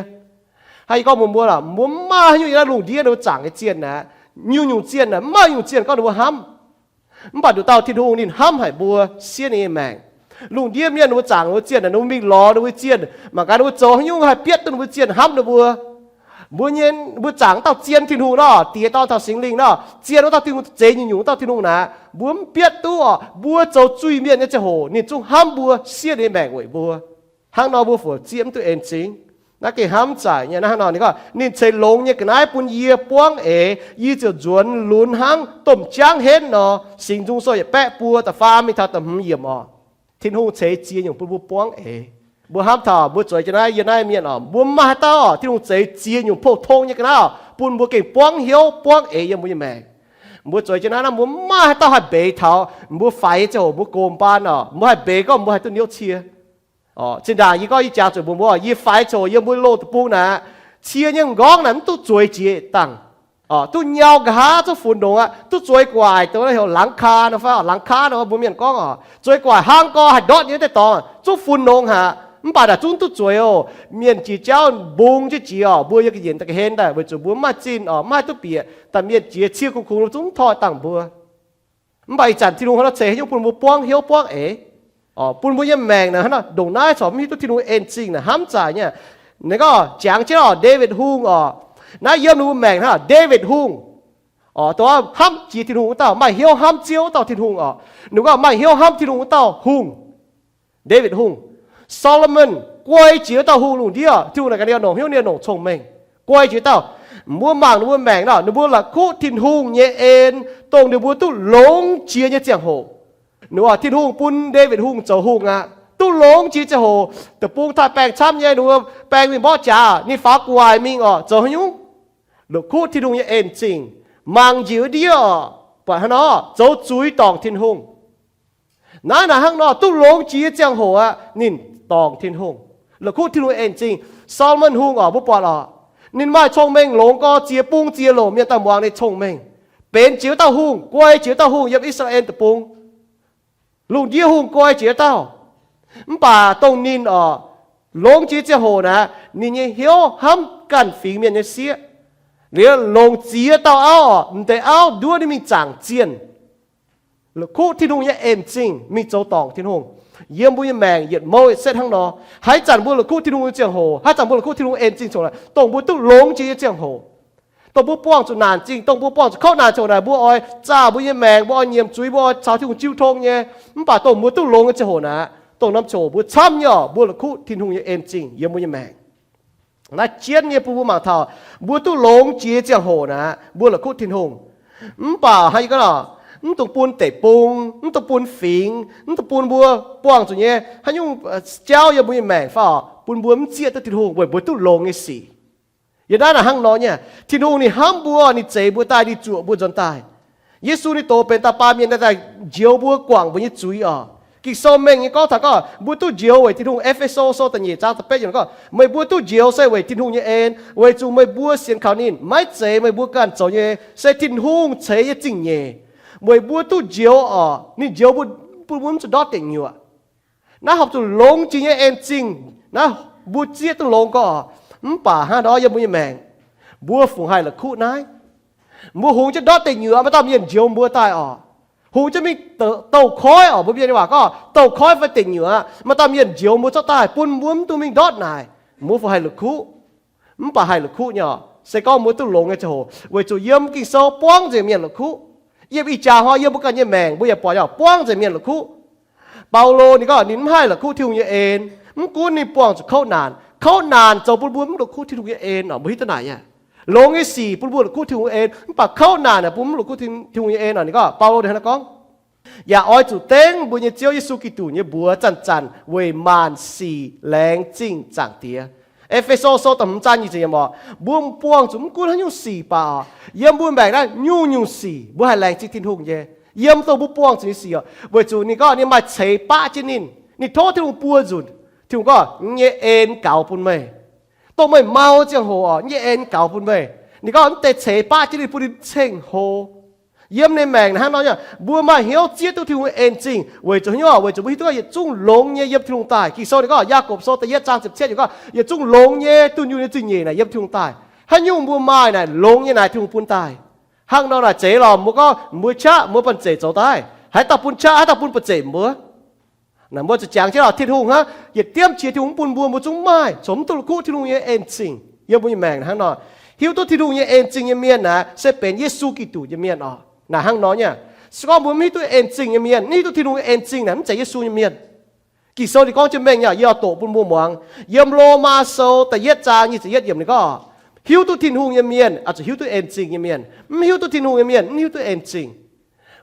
Hnangv yie gorngv mbuox mbuo lorqc, mbuo mv maaih haaix nyungc yiem naaiv lungh ndiev ninh mbuo zaangc nyei zienh aqv. Nyungc-nyungc zienh aeqv, mv maaih nyungc zienh gorngv ninh mbuo hnamv. Mv baac nduqc dauh Tin-Hungh ninh hnamv haic mbuo, siev ninh nyei maengc. Lungh ndiev mienh ninh mbuo zaangc ninh mbuo zienh, ninh mbuo mingh lorz ninh mbuo zienh, mangc gaax ninh mbuo zoux haaix nyungc haih bietv duqv ninh mbuo zienh hnamv ninh mbuo. Mbuo nyei, mbuo zaangc dauh zien Tin-Hungh nor, Diex, Dorn caux Singx Lingh nor, zien wuov dauh Tin-Hungh, zeix nyungc-nyungc wuov dauh Tin-Hungh naaic, mbuo mv bietv duqv oc. Mbuo zoux zuiz-mienh nyei ziangh hoc ninh zungv hnamv mbuo, siev ninh nyei maengc weic mbuo. Hnangv nor mbuo fungc zieqv mv duqv en zingh. Naaiv gengh hnamv zaaic nyei. Naaiv hnangv nor ninh gorngv, ninh ceix longx nyei ga'naaiv bun yie buangv eix, yie ziouc nzuonx lunx hnangv domh jaangv henv nor. Singx Nzung sou yietc baeqv buo da'faam mingh taux da'hmz yiemc oc. Tin-Hungh ceix ziex nyungc bun mbuo buangv eix. Mbuo hnamv taux mbuo zueiz jienv naaiv, yiem naaiv mienh oc, mbuo mv maaih haaix dauh oc, Tin-Hungh ceix ziex nyungc pou-tong nyei ga'naaiv oc, bun mbuo gengh buangv hnyouv buangv eix yiem mbuo nyei maengc. Mbuo zueiz jienv naaiv nor, mbuo mv maaih haaix dauh haih mbeix taux mbuo faix nyei ziangh hoc mbuo gox mbaanh oc, mbuo haih mbeix gorngv mbuo haih duqv hnyouv cie. Zinh ndaangc yie gorngv yie jangx zuqc mbuox mbuo, yie faix ziangh hoc yiem mbuo loz deic-bung naaic, cie nyei m'nqorngv naaic mv duqv zueiz jiex dangh, duqv nyau nqa'haav, zuqv funx longx aqv, duqv zueiz gu'nguaaic, dongh heuc หลังคา nor fai หลังคา nor mbuo mienh gorngv oc, zueiz gu'nguaaic, hlaang gorx haih ndortv nyei deix dorngx, zuqv funx longx haic, mv baac naaic zungv duqv zueiz oc. Mienh jiex jauv mbungx jienv jiex oc, mbuo yiem ga'nyiec daaih ga'hlen daaih weic zuqc mbuo mv maaih zinh oc, mv maaih duqv bieqc, daaih mienh jiex cie kuv kungx zungv mv toi dangh mbuo. Mv baac ih zanc Tin-Hungh hnangv nor ceix haaix nyungc bun mbuo buangv hnyouv buangv eix, bun mbuo nyei maengc naaic hnangv nor ndongc naaiv corc mv hiuv duqv Tin-Hungh en zingh naaic hnamv zaaic nyei. Ninh gorngv jangx jienv oc, Ndaawitv Hungh oc, naaiv yiem ninh mbuo maengc hnangv Ndaawitv Hungh oc, dongh hnamv jiex Tin-Hungh wuov dauh, maaih hnyouv hnamv Ziouv wuov dauh Tin-Hungh oc. Ninh gorngv maaih hnyouv hnamv Tin-Hungh wuov dauh hungh, Ndaawitv Hungh. Saa^lo^morn guai jiex wuov dauh hungh lungh ndiev, Tin-Hungh naaic ganh ninh nongc hnyouv, ninh nongc cong-mengh, guai jiex dauh. Mbuo mangc ninh mbuo maengc nor, ninh mbuo la'kuqv Tin-Hungh nyei en, dongh ninh mbuo duqv longx jiex nyei ziangh hoc. Ninh oc, Tin-Hungh bun Ndaawitv Hungh zoux hungh aqv. Duqv longx jiex ziangh hoc, deic-bung taaih baengh camv nyei, ninh mbuo baeng mingh mborqv jaax, ninh faaux gu'nguaaic mingh oc, zoux haaix nyungc? La'kuqv Tin-Hungh nyei en zingh, mangc njiec wuov ndiev oc, buatc hnangv nor zoux zuiz dorngc Tin-Hungh. Naaiv naaic hnangv nor duqv longx jiex nyei ziangh hoc aqv, ninh dorngc Tin-Hungh. La'kuqv Tin-Hungh en zingh. Saa^lo^morn Hungh oc, mbuo buatc oc, ninh maaih cong-mengh longx gorx, ziex bung ziex loc mienh daaih muangx ninh cong-mengh. Benx jiex wuov dauh hungh, guai jiex wuov dauh hungh yiem I^saa^laa^en Deic-Bung. Lungh ndiev hungh guai jiex wuov dauh. Mv baac dongh ninh oc, longx jiex ziangh hoc naaic, ninh nyei hnyouv hnamv ganh fingx mienh nyei sieqv. Liuz longc ziex dauh auv oc, m'deix auv nduov ninh mingh zaangc zienh. La'kuqv Tin-Hungh nyei en zingh mingh zoux dorngc Tin-Hungh. Yiem mbuo nyei maengc yietc mouv yietc setv hnangv nor. Haaix zanc mbuo la'kuqv Tin-Hungh nyei ziangh hoc, haaix zanc mbuo la'kuqv Tin-Hungh en zingh ziangh hoc naaic, dongh mbuo duqv longx jiex nyei ziangh hoc, dongh mbuo buangh zuqc naanc zingh, dongh mbuo buangh zuqc kouv naanc ziangh hoc naaic, mbuo oix zaah mbuo nyei maengc, mbuo oix nyiemc zuiz, mbuo oix caux Tin-Hungh jiu tong nyei. Mv baac dongh mbuo duqv longx nyei ziangh hoc naaic, dongh norm ziangh hoc mbuo camv nyei oc, mbuo la'kuqv Tin-Hungh nyei en zingh yiem mbuo nyei maengc. Naaiv jienv nyei bun mbuo mangc taux mbuo duqv longx jiex nyei ziangh hoc naaic, mbuo la'kuqv Tin-Hungh. Mv baac hnangv yie gorngv, mv dungx bun deic-bung, mv dungx bun fingx, mv dungx bun mbuo buangh zuqc nyei haaix nyungc jauv yiem mbuo nyei maengc fai oc, bun mbuo mv zieqv duqv Tin-Hungh weic mbuo duqv longx nyei sic. Yiem naaiv naaic hnangv nor nyei, Tin-Hungh ninh hnamv mbuo, ninh zeix mbuo daaih, ninh zuoqc mbuo nzuonx daaih. Yesu ninh dox benx dauh baamh mienh daaih njoux mbuo, guangc mbuo nyei zuiz oc. Ging-Sou mengh nyei gorngv taux gorngv mbuo duqv njoux weic Tin-Hungh. E^fe^so Sou da'nyeic zaang da'betv yiemc gorngv, meih mbuo duqv njoux se weic Tin-Hungh nyei en, weic zuqc meih mbuo sienx kaux ninh. Maiv zeiz meih mbuo ganh zoux nyei, se Tin-Hungh ceix nyei zingh nyeic. Meih mbuo duqv njoux oc, ninh njoux mbuo, bun mbuo mv zuqc ndortv deic nyuoqc. Naaiv horpc zuqc longx jiex nyei en zingh. Naaiv mbuo zieqv duqv longx gorx. Mv baac hnangv nor yiem mbuo nyei maengc, mbuo fungc haih la'kuqv naaiv? Mbuo hungx jienv ndortv deic nyuoqc, maaih dauh mienh njoux mbuo daaih oc. Hungx jienv mingh douh koiv oc, mbuo mienh nyei waac gorngv douh koiv fai deic nyuoqc aqv, maaih dauh mienh njoux mbuo cuotv daaih bun mbuo mv dungx mingh ndortv naaic, mbuo fungc haih la'kuqv? Mv baac haih la'kuqv nyei oc, se gorngv mbuo duqv longx nyei ziangh hoc, weic zuqc yiem Ging-Sou buangv nzengc mienh la'kuqv. Yiem ih jaax hnoi yiem mbuo ganh nyei maengc mbuo yaac buatc nyei oc, buangv nzengc mienh la'kuqv. Baulo ninh gorngv ninh mv haih la'kuqv Tin-Hungh nyei en, mv gunv ninh buangh zuqc kouv naanc, Kouv naanc zoux bun mbuo mv la'kuqv Tin-Hungh nyei en oc. Mbuo hiuv duqv naaic aqv. Longx nyei sic bun mbuo la'kuqv Tin-Hungh en, mv baac kouv naaic naaic bun mbuo mv la'kuqv Tin-Hungh nyei en oc. Ninh gorngv, Baulo ninh hnangv naaiv gorngv, yaac oix zuqc dengv mbuo nyei Ziouv Yesu Giduc nyei mbuox zanc-zanc weic maanc sic laengz zingh Zaangc Diex. E^fe^so Sou da'hmz zaang nyic ziepc yiemc oc, mbuo buangh zuqc mv gunv haaix nyungc sic baac oc, yiem mbuo maengc naaiv nyungc-nyungc sic mbuo haih laengz zingh Tin-Hungh nyei, yiem dongh mbuo buangh zuqc nyei sic oc. Weic zuqc ninh gorngv ninh maaih ceix baqv jienv ninh. Ninh tov Tin-Hungh buo nzunc. Tin-Hungh gorngv, Yie nyei en gaux bun meih. Dongh meih mau ziangh hoc oc, yie nyei en gaux bun meih. Ninh gorngv mv deix ceix baqv jienv ninh bun ninh ceng-hlo. Yiem ninh maengc hnangv nor nyei, mbuo maaih hnyouv zieqv duqv Tin-Hungh en zingh weic zuqc haaix nyungc? Weic zuqc mbuo hiuv duqv gorngv yietc zungv longx nyei yiem Tin-Hungh daaih. Ging-Sou ninh gorngv, Yaagorpc Sou da'yietv zaang ziepc cietv ninh gorngv, yietc zungv longx nyei dunh yunh nyei zingh nyeic naaic yiem Tin-Hungh daaih. Haaix nyungc mbuo maaih naaic longx nyei naaic Tin-Hungh bun daaih. Hnangv nor naaic zeiz lorqc, mbuo gorngv mbuo qaqv mbuo banh zeic zoux daaih. Haaix dauh bun qaqv, haaix dauh bun banh zeic mbuo? Naaic mbuo zuqc jangx jienv lorqc, Tin-Hungh hnangv yietc diemv qiex Tin-Hungh mv bun mbuo, mbuo zungv maaih, corc mv duqv la'kuqv Tin-Hungh nyei en zingh yiem mbuo nyei maengc hnangv nor. Hiuv duqv Tin-Hungh nyei en zingh nyei mienh naaic se benx Yesu Giduc nyei mienh oc. Naaic hnangv nor nyei. Se gorngv mbuo mv hiuv duqv en zingh nyei mienh, mv hiuv duqv Tin-Hungh nyei en zingh naaic mv zeiz Yesu nyei mienh. Ging-Sou ninh gorngv jienv mengh nyei, yie oix doqc bun mbuo muangx. Yiem Lomaa Sou da'yietv zaang nyic ziepc yietv yiemc ninh gorngv, hiuv duqv Tin-Hungh nyei mienh oix zuqc hiuv duqv en zingh nyei mienh. Mv hiuv duqv Tin-Hungh nyei mienh mv hiuv duqv en zingh.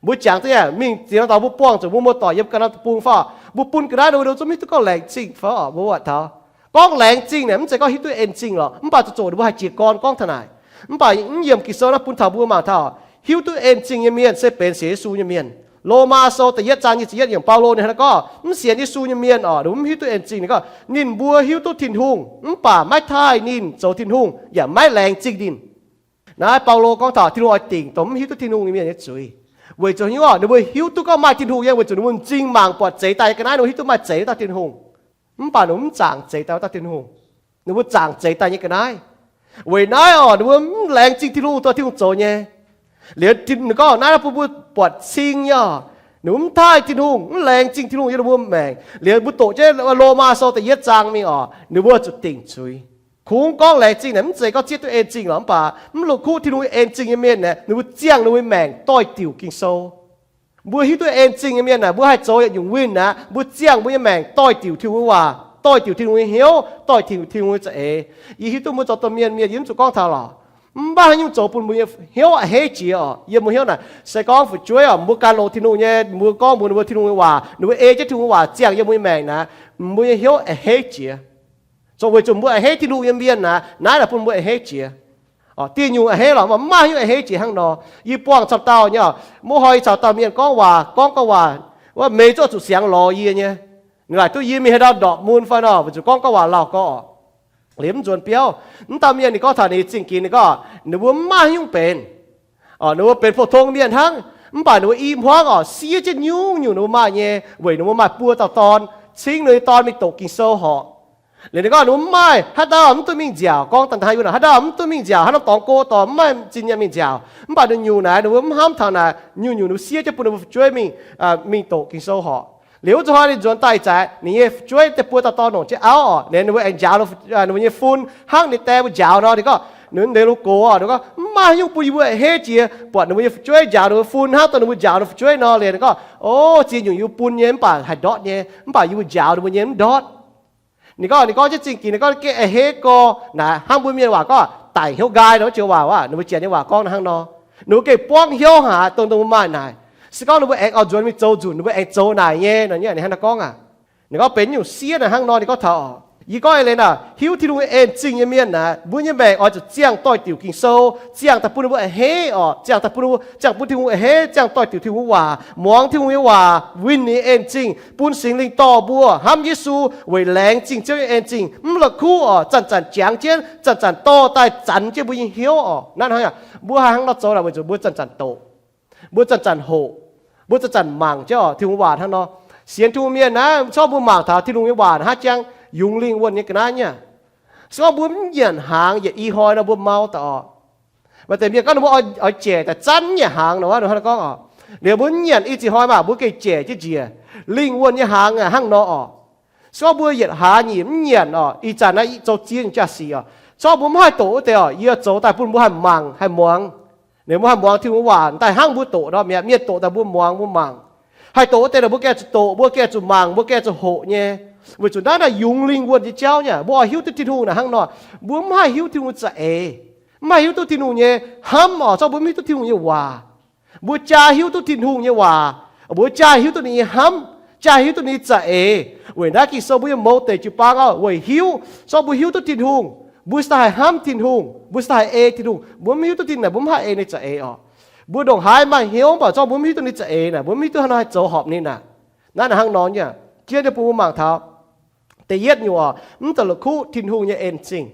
Mbuo jangx duqv aqv, mingh ziex norm dorngx mbuo buangh zuqc mbuo muoz-doic yiem ganh norm deic-bung fai, mbuo bun ga'naaiv ninh mbuo zungv mv hiuv duqv gorngv laengz zingh fai, mbuo buatc taux gorngv laengz zingh naaic mv zeiz gorngv hiuv duqv en zingh lorqc, mv baac zuqc zoqc ninh mbuo haih jiez gorn gorngv taux naaic. Mv baac mv yiemc Ging-Sou naaiv bun taux mbuo mangc taux, hiuv duqv en zingh nyei mienh se benx sienx Yesu nyei mienh. Lomaa Sou da'yietv zaang nyic ziepc yietv yiemc Baulo ninh hnangv naaiv gorngv, mv sienx Yesu nyei mienh oc, ninh mbuo mv hiuv duqv en zingh. Ninh gorngv ninh mbuo hiuv duqv Tin-Hungh mv baac maiv taaih ninh zoux Tin-Hungh yaac maiv laengz zingh ninh. Naaiv Baulo gorngv taux Tin-Hungh oix dingc dongh mv hiuv duqv Tin-Hungh nyei mienh nyei zuiz. Weic zuqc haaix nyungc? Ninh mbuo hiuv duqv gorngv maaih Tin-Hungh nyei, weic zuqc ninh mbuo m'zing mangc buatc zeix daaih nyei ga'naaiv, ninh mbuo hiuv duqv maaih zeix wuov dauh Tin-Hungh. Mv baac ninh mbuo mv zaangc zeix daaih wuov dauh Tin-Hungh. Ninh mbuo zaangc zeix daaih nyei ga'naaiv. Weic naaiv oc, ninh mbuo mv laengz zingh Tin-Hungh dongh Tin-Hungh zoux nyei. Liuz ninh gorngv naaiv bun mbuo buatc cing nyei oc, ninh mbuo mv taaih Tin-Hungh, mv laengz zingh Tin-Hungh yiem ninh mbuo maengc. Liuz mbuo doqc jienv Lomaa Sou da'yietv zaang mingh oc, ninh mbuo zuqc dingc zuiz. Kungx gorngv laengz zingh naaic mv zeiz gorngv zieqv duqv en zingh lorqc, mv baac mv la'kuqv Tin-Hungh en zingh nyei mienh naaic, ninh mbuo ziangh ninh mbuo nyei maengc doix-diuc Ging-Sou. Mbuo hiuv duqv en zingh nyei mienh naaic, mbuo haih zoux yietc nyungc winh aqv, mbuo ziangh mbuo nyei maengc doix-diuc Tin-Hungh nyei waac, doix-diuc Tin-Hungh nyei hnyouv, doix-diuc Tin-Hungh nyei za'eix. Yie hiuv duqv mbuo zoux domh mienh, mienh yie mv zuqc gorngv taux lorqc. Mv baac haaix nyungc zoux bun mbuo nyei hnyouv a'hneiv jiex oc. Yiem mbuo hnyouv naaic, se gorngv fu'jueiv oc, mbuo gan longx Tin-Hungh nyei, mbuo gorngv mbuox ninh mbuo Tin-Hungh nyei waac, ninh mbuo ei jienv Tin-Hungh nyei waac ziangh yiem mbuo nyei maengc naaic, mbuo nyei hnyouv a'hneiv jiex. Zoux weic zuqc mbuo a'hneiv Tin-Hungh nyei mienh naaic, naaiv naaic bun mbuo a'hneiv jiex. Oc, dieh nyungc a'hneiv lorqc, mv maaih haaix nyungc a'hneiv jiex hnangv nor. Yie buangh camv dauh nyei oc, muv hoi yie caux dauh mienh gorngv waac, gorngv gorngv waac, wuov meix zorqv zuqc siangx lorz yie nyei. Ninh laaic duqv yie mingh haaix ndau ndorpc mun fai nor, weic zuqc gorngv gorngv waac lauh gorx, liemh mv nzuonx biauv. Mv dauh mienh ninh gorngv taux ninh zingh ginx ninh gorngv ninh mbuo mv maaih haaix nyungc benx. Ninh mbuo benx pou-tong mienh hnangv, mv baac ninh mbuo i hmuangv oc, siev jienv nyungc-nyungc ninh mbuo maaih nyei, weic ninh mbuo maaih buo dauh dorn, cingv ninh nyei dorn mingh doqc Ging-Sou horc. Liuz ninh gorngv ninh mbuo mv maaih, haaix dauh mv duqv mingh nziaauc, gorngv daaih haaix nyungc, haaix dauh mv duqv mingh nziaauc, haaix norm dorngx go dorh mv maaih zinh nyaanh mingh nziaauc. Mv baac ninh nyungc naaic ninh mbuo mv hnamv taux naaic, nyungc-nyungc ninh mbuo siev jienv bun ninh mbuo fu'jueiv mingh, mingh doqc Ging-Sou horc. Liuz wuov zuqc hnoi ninh nzuonx daaih ih zanc, ninh nyei fu'jueiv deix buo dauh dorn longc jienv auv oc, liuz ninh mbuo aengx njaaux ninh mbuo nyei fun hnangv ninh deix mbuo njaaux nor. Ninh gorngv ninh deix lungh gox oc, ninh gorngv mv maaih haaix nyungc bun yie mbuo a'hneiv jiex, buatc ninh mbuo nyei fu'jueiv njaaux ninh mbuo fun hnangv dongh ninh mbuo njaaux ninh fu'jueiv nor. Liuz ninh gorngv, o, ziex nyungc yie mbuo bun nyei mv baac haih ndortv nyei, mv baac yie mbuo njaaux ninh mbuo nyei mv ndortv. Ninh gorngv, ninh gorngv jienv zingh ginx, ninh gorngv gengh a'hneiv gorx naaic, hnangv mbuo mienh waac gorngv daic hnyouv nqaai nor, joux waac, waac ninh mbuo janx nyei waac gorngv hnangv nor. Ninh mbuo gengh buangv hnyouv haic dongh ninh mbuo maaih naaic. Se gorngv ninh mbuo aengx oix nzuonx mingh zoux nzunc, ninh mbuo aengx zoux naaic nyei nor, ninh hnangv naaiv gorngv aqv. Ninh gorngv benx nyungc siev naaic hnangv nor, ninh gorngv taux, yie gorngv eix leiz naaic, hiuv Tin-Hungh nyei en zingh nyei mienh naaic, mbuo nyei maengc oix zuqc ziangh doix-diuc Ging-Sou, ziangh daaih bun ninh mbuo a'hneiv oc, ziangh daaih bun, ziangh bun Tin-Hungh a'hneiv, ziangh doix-diuc Tin-Hungh waac, muangx Tin-Hungh nyei waac, winh ninh nyei en zingh, bun Singx Lingh dorh mbuo hnamv Yesu weic laengz zingh Ziouv nyei en zingh, mv la'kuqv oc, zanc-zanc jangx jienv, zanc-zanc dorh daaih zanx jienv mbuo nyei hnyouv oc. Naaiv hnangv, mbuo haih hnangv nor zoux naaic weic zuqc mbuo zanc-zanc doqc, mbuo zanc-zanc hoqc, mbuo zanc-zanc mangc jienv oc Tin-Hungh waac hnangv nor. Sienx Tin-Hungh mienh naaiv, corc mbuo mangc taux Tin-Hungh nyei waac haaix jangx yungz lingh wuonh nyei ga'naaiv nyei. Se gorngv mbuo mv nyanc hnaangx yietc i hnoi nor, mbuo mau daaih oc. Maaih deix mienh gorngv ninh mbuo oix jaic daaih zanc nyanc hnaangx nor, hnangv naaiv gorngv oc. Liuz mbuo mv nyanc i ziex hnoi maah, mbuo gengh jaic jienv njiec. Lingh wuonh nyei hnaangx hnangv nor oc. Se gorngv mbuo yietc hlaax nyic mv nyanc oc, ih zanc naaiv zoux ziex nyungc jaa-sic oc, corc mbuo mv haih doqc wuov deix oc, yie zoux daaih bun mbuo haih mangc haih muangx. Liuz mbuo haih muangx Tin-Hungh waac daaih hnangv mbuo doqc nor mi'aqv. Mienh doqc daaih mbuo muangx mbuo mangc. Haih doqc wuov deix naaic mbuo gengh zuqc doqc, mbuo gengh zuqc mangc, mbuo gengh zuqc hoqc nyei. Weic zuqc naaiv naaic yungz lingh wuonh nyei jauv nyei. Mbuo oix hiuv duqv Tin-Hungh naaic hnangv nor, mbuo mv haih hiuv Tin-Hungh za'eix, mv haih hiuv duqv Tin-Hungh nyei hnamv oc, zorqv mbuo mv hiuv duqv Tin-Hungh nyei waac. Mbuo jaa hiuv duqv Tin-Hungh nyei waac, mbuo jaa hiuv duqv ninh nyei hnamv, jaa hiuv duqv ninh nyei za'eix. Weic naaiv Ging-Sou mbuo nyei mouz deic jiu-baang oc, weic hiuv, zorqv mbuo hiuv duqv Tin-Hungh, mbuo cingx daaih haih hnamv Tin-Hungh, mbuo cingx daaih haih ei Tin-Hungh. Mbuo mv hiuv duqv Tin-Hungh naaic, mbuo mv haih ei ninh za'eix oc. Mbuo ndongc haaix maaih hnyouv mv baac zorqv mbuo mv hiuv duqv ninh za'eix naaic, mbuo mv hiuv duqv haaix nor haih zoux horpc ninh naaic. Naaiv naaic hnangv nor nyei. Jien nyei bun mbuo mangc taux da'yietv nyungc oc, mv dungx la'kuqv Tin-Hungh nyei en zingh.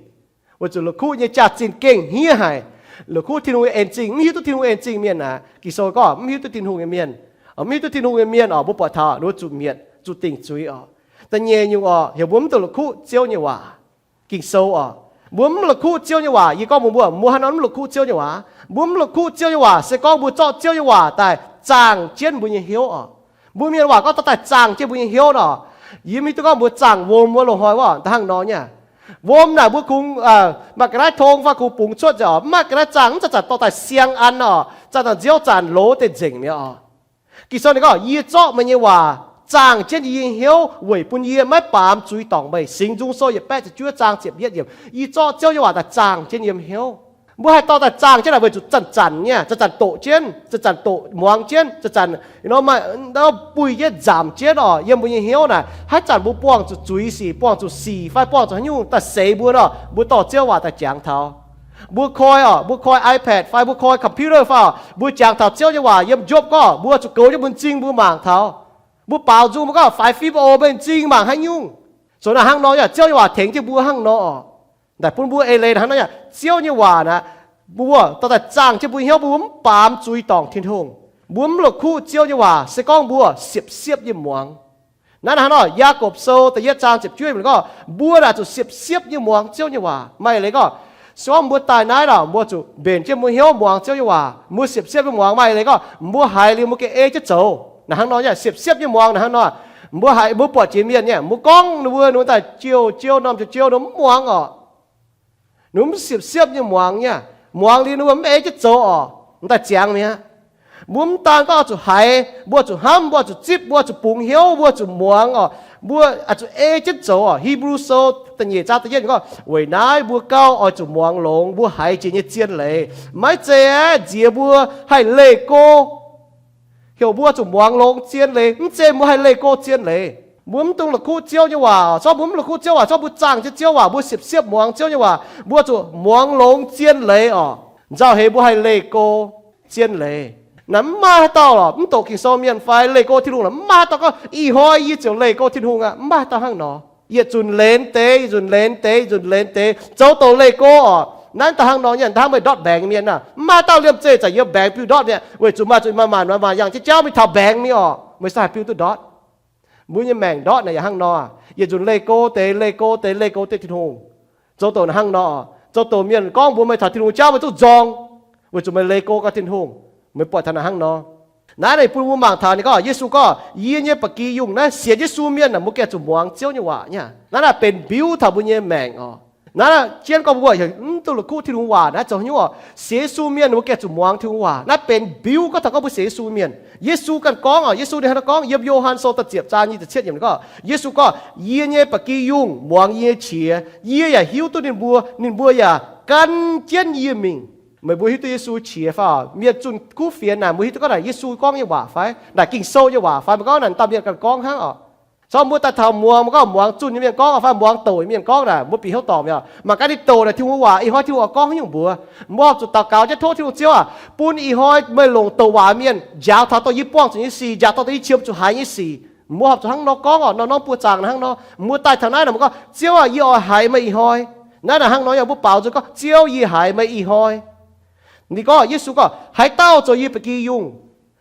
Weic zuqc la'kuqv nyei jaax-zinh gengh hniev haic. La'kuqv Tin-Hungh nyei en zingh, mv hiuv duqv Tin-Hungh en zingh mienh naaic, Ging-Sou gorngv mv hiuv duqv Tin-Hungh nyei mienh. Mv hiuv duqv Tin-Hungh nyei mienh oc, mbuo buatc taux ninh mbuo zuqc mietc, zuqc dingc zuiz oc. Da'nyeic nyungc oc, heuc mbuo mv dungx la'kuqv Ziouv nyei waac. Ging-Sou oc, mbuo mv la'kuqv Ziouv nyei waac. Yie gorngv mbuox mbuo, mbuo haaix nor mv la'kuqv Ziouv nyei waac? Mbuo mv la'kuqv Ziouv nyei waac se gorngv mbuo zorqv Ziouv nyei waac daaih zaangh jienv mbuo nyei hnyouv oc. Mbuo mienh waac gorngv dorh daaih zaangh jienv mbuo nyei hnyouv nor. Yie mv hiuv duqv gorngv mbuo zaangh wuom wuov loz-hnoi wuov da'hnangv nor nyei. Wuom naaic mbuo kungx maaih ga'naaiv tong fai kungx bungx cuotv nzengc oc, mv maaih ga'naaiv zaangh, mv zanc-zanc dorh daaih siang an oc, zanc-zanc nziouv zanc loz deix nzengc mi'aqv oc. Ging-Sou ninh gorngv, yie zorqv meih nyei waac zaangh jienv yie nyei hnyouv weic bun yie maiv baamz zuiz dorngc meih. Singx Nzung Sou yietc baeqv ziepc juov zaang ziepc yietv yiemc, yie zorqv Ziouv nyei waac daaih zaangh jienv yiem hnyouv. Mbuo haih dorh daaih zaangh jienv naaic weic zuqc zanc-zanc nyei, zanc-zanc doqc jienv, zanc-zanc doqc muangx jienv, zanc-zanc nor maaih buih jienv nzamc jienv oc. Yiem mbuo nyei hnyouv naaic, haaix zanc mbuo buangh zuqc zuiz sic, buangh zuqc sic fai buangh zuqc haaix nyungc daaih seix mbuo nor, mbuo dorh Ziouv waac daaih jangx taux. Mbuo koi oc, mbuo koi iPad fai mbuo koi computer fai oc, mbuo jangx taux Ziouv nyei waac yiem Njob gorngv mbuo zuqc goux jienv bun m'zing mbuo mangc taux. Mbuo baaux nzung mbuo gorngv faix fim oc, meih m'zing mangc haaix nyungc. Zoux naaic hnangv nor yaac Ziouv nyei waac tengx jienv mbuo hnangv nor oc. Daaih bun mbuo eix leiz hnangv nor yaac Ziouv nyei waac naaic, mbuo dorh daaih zaangh jienv mbuo hnyouv, mbuo mv baamz zuiz dorngc Tin-Hungh. Mbuo mv la'kuqv Ziouv nyei waac se gorngv mbuo siepv-siepv nyei muangx. Naaiv hnangv nor Yaagorpc Sou da'yietv zaang ziepc juov gorngv, mbuo naaic zuqc siepv-siepv nyei muangx Ziouv nyei waac. Maaih leiz gorngv, se gorngv mbuo daaih naaiv nor, mbuo zuqc mbenc jienv mbuo hnyouv muangx Ziouv nyei waac. Mbuo siepv-siepv nyei muangx. Maaih leiz gorngv mbuo haiz liuz mbuo gengh ei jienv zoux. Naaiv hnangv nor nyei, siepv-siepv nyei muangx naaiv hnangv nor. Mbuo haiz, mbuo buatc jiex mienh nyei, mbuo gorngv ninh mbuo, ninh mbuo daaih jiouh jiouh, norm jiouh jiouh, ninh mbuo mv muangx oc. Ninh mbuo mv siepv-siepv nyei muangx nyei. Muangx liuz ninh mbuo mv ei jienv zoux oc, m'daaih ziangx mi'aqv. Mbuo mv daan gorngv oix zuqc haiz, mbuo zuqc hnamv, mbuo zuqc zipv, mbuo zuqc bungx hnyouv, mbuo zuqc muangx oc. Mbuo oix zuqc ei jienv zoux oc. Hipv^lu Sou da'nyeic zaang da'yietv gorngv, weic naaiv mbuo gauh oix zuqc muangx longx mbuo haiz jiex nyei zien leiz. Maiv zeiz aeqv, nziex mbuo haih leih go heuc mbuo zuqc muangx longx zien leiz. Mv zeiz mbuo haih leih go zien leiz. Mbuo mv dungx la'kuqv Ziouv nyei waac. Zorqv mbuo mv la'kuqv Ziouv waac, zorqv mbuo zaangh jienv Ziouv waac, mbuo siepv-siepv muangx Ziouv nyei waac, mbuo zuqc muangx longx zien leiz oc. Nzauh heix mbuo haih leih go zien leiz. Naaiv mv maaih haaix dauh lorqc, mv doqc Ging-Sou mienh fai leih go Tin-Hungh lorqc, mv maaih haaix dauh gorngv, ih hnoi yie ziouc leih go Tin-Hungh aqv. Mv maaih haaix dauh hnangv nor. Yietc nzunc lenz deix, yietc nzunc lenz deix, yietc nzunc lenz deix, zoux douc leih go oc. Naaiv da'hnangv nor nyei, da'hnangv meih ndortv mbaengx mienh naaic, mv maaih haaix dauh liemh zeih zanc yiem mbaengx biux ndortv mi'aqv, weic zuqc maaih zuqc maaih maanc maaanc yangh jienv jauv mingh taux mbaengx mingh oc, meih sai haih biux duqv ndortv. Mbuo nyei maengc ndortv naaic yaac hnangv nor, yietc nzunc leih go deix, leih go deix, leih go deix Tin-Hungh. Zoux douc naaic hnangv nor, zoux douc mienh gorngv mbuox meih taux Tin-Hungh jauv meih zungv nzorng, weic zuqc meih leih go gau Tin-Hungh. Meih buatc taux naaic hnangv nor. Naaiv ninh bun mbuo mangc taux ninh gorngv, Yesu gorngv, yie nyei ba'gi yungh naaiv sienx Yesu mienh naaic mbuo gengh zuqc muangx Ziouv nyei waac nyei. Naaiv naaic benx mbiuv taux mbuo nyei maengc oc. Naaiv jienv gorngv mbuo heuc mv duqv la'kuqv Tin-Hungh waac naaiv zoux haaix nyungc oc. Sienx Yesu mienh mbuo gengh zuqc muangx Tin-Hungh waac. Naaiv benx mbiuv gorngv taux gorngv mbuo sienx Yesu mienh. Yesu ganh gorngv oc, Yesu ninh hnangv naaiv gorngv yiem Yo^han Sou da'ziepc zaang nyic ziepc cietv yiemc ninh gorngv, Yesu gorngv, Yie nyei ba'gi yungh muangx yie nyei qiex, yie yaac hiuv duqv ninh mbuo, ninh mbuo yaac gan jienv yie mingh. Meih mbuo hiuv duqv Yesu qiex fai oc? Mienh zunh kuv fienx naaic mbuo hiuv duqv gorngv naaic Yesu gorngv nyei waac fai? Naaic Ging-Sou nyei waac fai? Meih gorngv naaic dauh mienh ganh gorngv hnangv oc. Zorqv mbuo daaih taux muangx, mbuo gorngv muangx zunh nyei mienh gorngv fai muangx douc nyei mienh gorngv naaic, mbuo bieqc hnyouv dorngc mi'aqv. Mangc gaax ninh douc naaic Tin-Hungh waac, ih hnoi Tin-Hungh oix gorngv haaix nyungc mbuox. Mbuo horpc zuqc daux gaux jienv tov Tin-Hungh, Ziouv aac, bun ih hnoi meih longc douc waac mienh njaaux taux dongh yie buangh zuqc nyei sic, njaaux taux dongh yie qiemx zuqc haiz nyei sic. Mbuo horpc zuqc hnangv nor gorngv oc. Norm-norm buoz-zaangc naaic hnangv nor. Mbuo daaih taux naaiv naaic mbuo gorngv, Ziouv aac, yie oix haiz meih ih hnoi. Naaiv naaic hnangv nor, yaac mbuo baaux nzung gorngv, Ziouv, yie haiz meih ih hnoi. Ninh gorngv, Yesu gorngv, Haaix dauh zoux yie ba'gi yungh,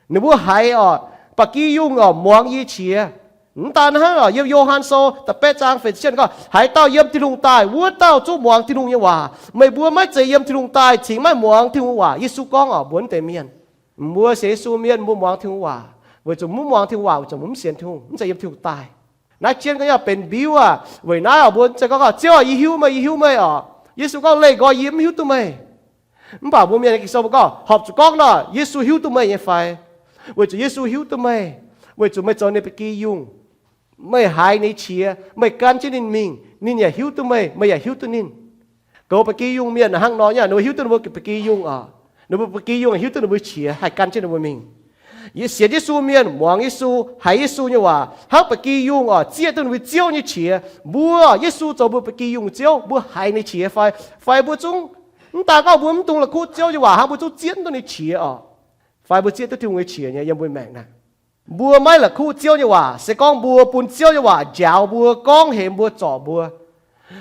ninh mbuo haiz oc, ba'gi yungh oc, muangx yie qiex. Mv daan hnangv oc, yiem Yo^han Sou da'betv zaang feix ziepc cietv gorngv, Haaix dauh yiem Tin-Hungh daaih, wuov dauh zungv muangx Tin-Hungh nyei waac. Meih mbuo maiv zeiz yiem Tin-Hungh daaih cingx maiv muangx Tin-Hungh waac. Yesu gorngv oc, mbuox naaiv deix mienh, mbuo sienx Yesu mienh mbuo muangx Tin-Hungh waac, weic zuqc mv muangx Tin-Hungh waac weic zuqc mbuo mv sienx Tin-Hungh, mv zeiz yiem Tin-Hungh daaih. Naaiv jienv gorngv yaac benx mbiuv aac. Weic naaiv oc, mbuo zeiz gorngv, Ziouv aac, yie hiuv meih, yie hiuv meih oc. Yesu gorngv, Leih nqoi yie mv hiuv duqv meih. Mv baac mbuo Mienh nyei Ging-Sou mbuo gorngv, horpc zuqc gorngv nor, Yesu hiuv duqv meih nyei fai? Weic zuqc Yesu hiuv duqv meih, weic zuqc meih zoux ninh ba'gi yungh. Meih haiz ninh nyei qiex, meih gan jienv ninh mingh, ninh yaac hiuv duqv meih, meih yaac hiuv duqv ninh. Goux ba'gi yungh mienh hnangv nor nyei, ninh mbuo hiuv duqv ninh mbuo ba'gi yungh oc. Ninh mbuo ba'gi yungh hiuv duqv ninh mbuo qiex, haih gan jienv ninh mbuo mingh. Sienx Yesu mienh muangx Yesu, haiz Yesu nyei waac hnangv ba'gi yungh oc, zieqv duqv ninh mbuo Ziouv nyei qiex. Mbuo, Yesu zoux mbuo ba'gi yungh Ziouv, mbuo haiz ninh nyei qiex fai? Fai mbuo zungv, mv daan gorngv mbuo mv dungx la'kuqv Ziouv nyei waac hnangv, mbuo zungv zieqv duqv ninh nyei qiex oc. Fai mbuo zieqv duqv Tin-Hungh nyei qiex nyei yiem mbuo maengc naaic? Mbuo maiv la'kuqv Ziouv nyei waac, se gorngv mbuo bun Ziouv nyei waac njaaux mbuo, gorngv hemx mbuo, zorc mbuo.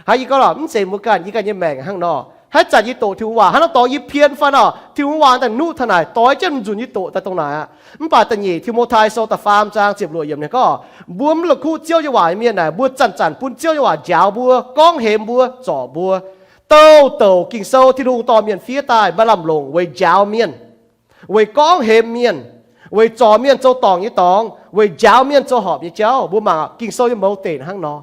Hnangv yie gorngv lorqc, mv zeiz mbuo ganh, yie ganh nyei maengc hnangv nor. Haaix zanc yie doqc Tin-Hungh waac hnangv nor dorh yie pien fai nor, Tin-Hungh waac daaih nuqv taux naaic, doix jienv nzunc yie doqc daaih dongh naaic aqv. Mv baac da'nyeic Ti^mo^tai Sou da'faam zaang ziepc luoqc yiemc ninh gorngv, mbuo mv la'kuqv Ziouv nyei waac nyei mienh naaic, mbuo zanc-zanc bun Ziouv nyei waac njaaux mbuo, gorngv hemx mbuo, zorc mbuo. Douc douc Ging-Sou Tin-Hungh dorh mienh fiev daaih maaih lamh longc weic njaaux mienh, weic gorngv hemx mienh, weic zorc mienh zoux dorngc nyei dorngx, weic njaaux mienh zoux horpc nyei jauv. Mbuo mangc Ging-Sou nyei mouz deic hnangv nor.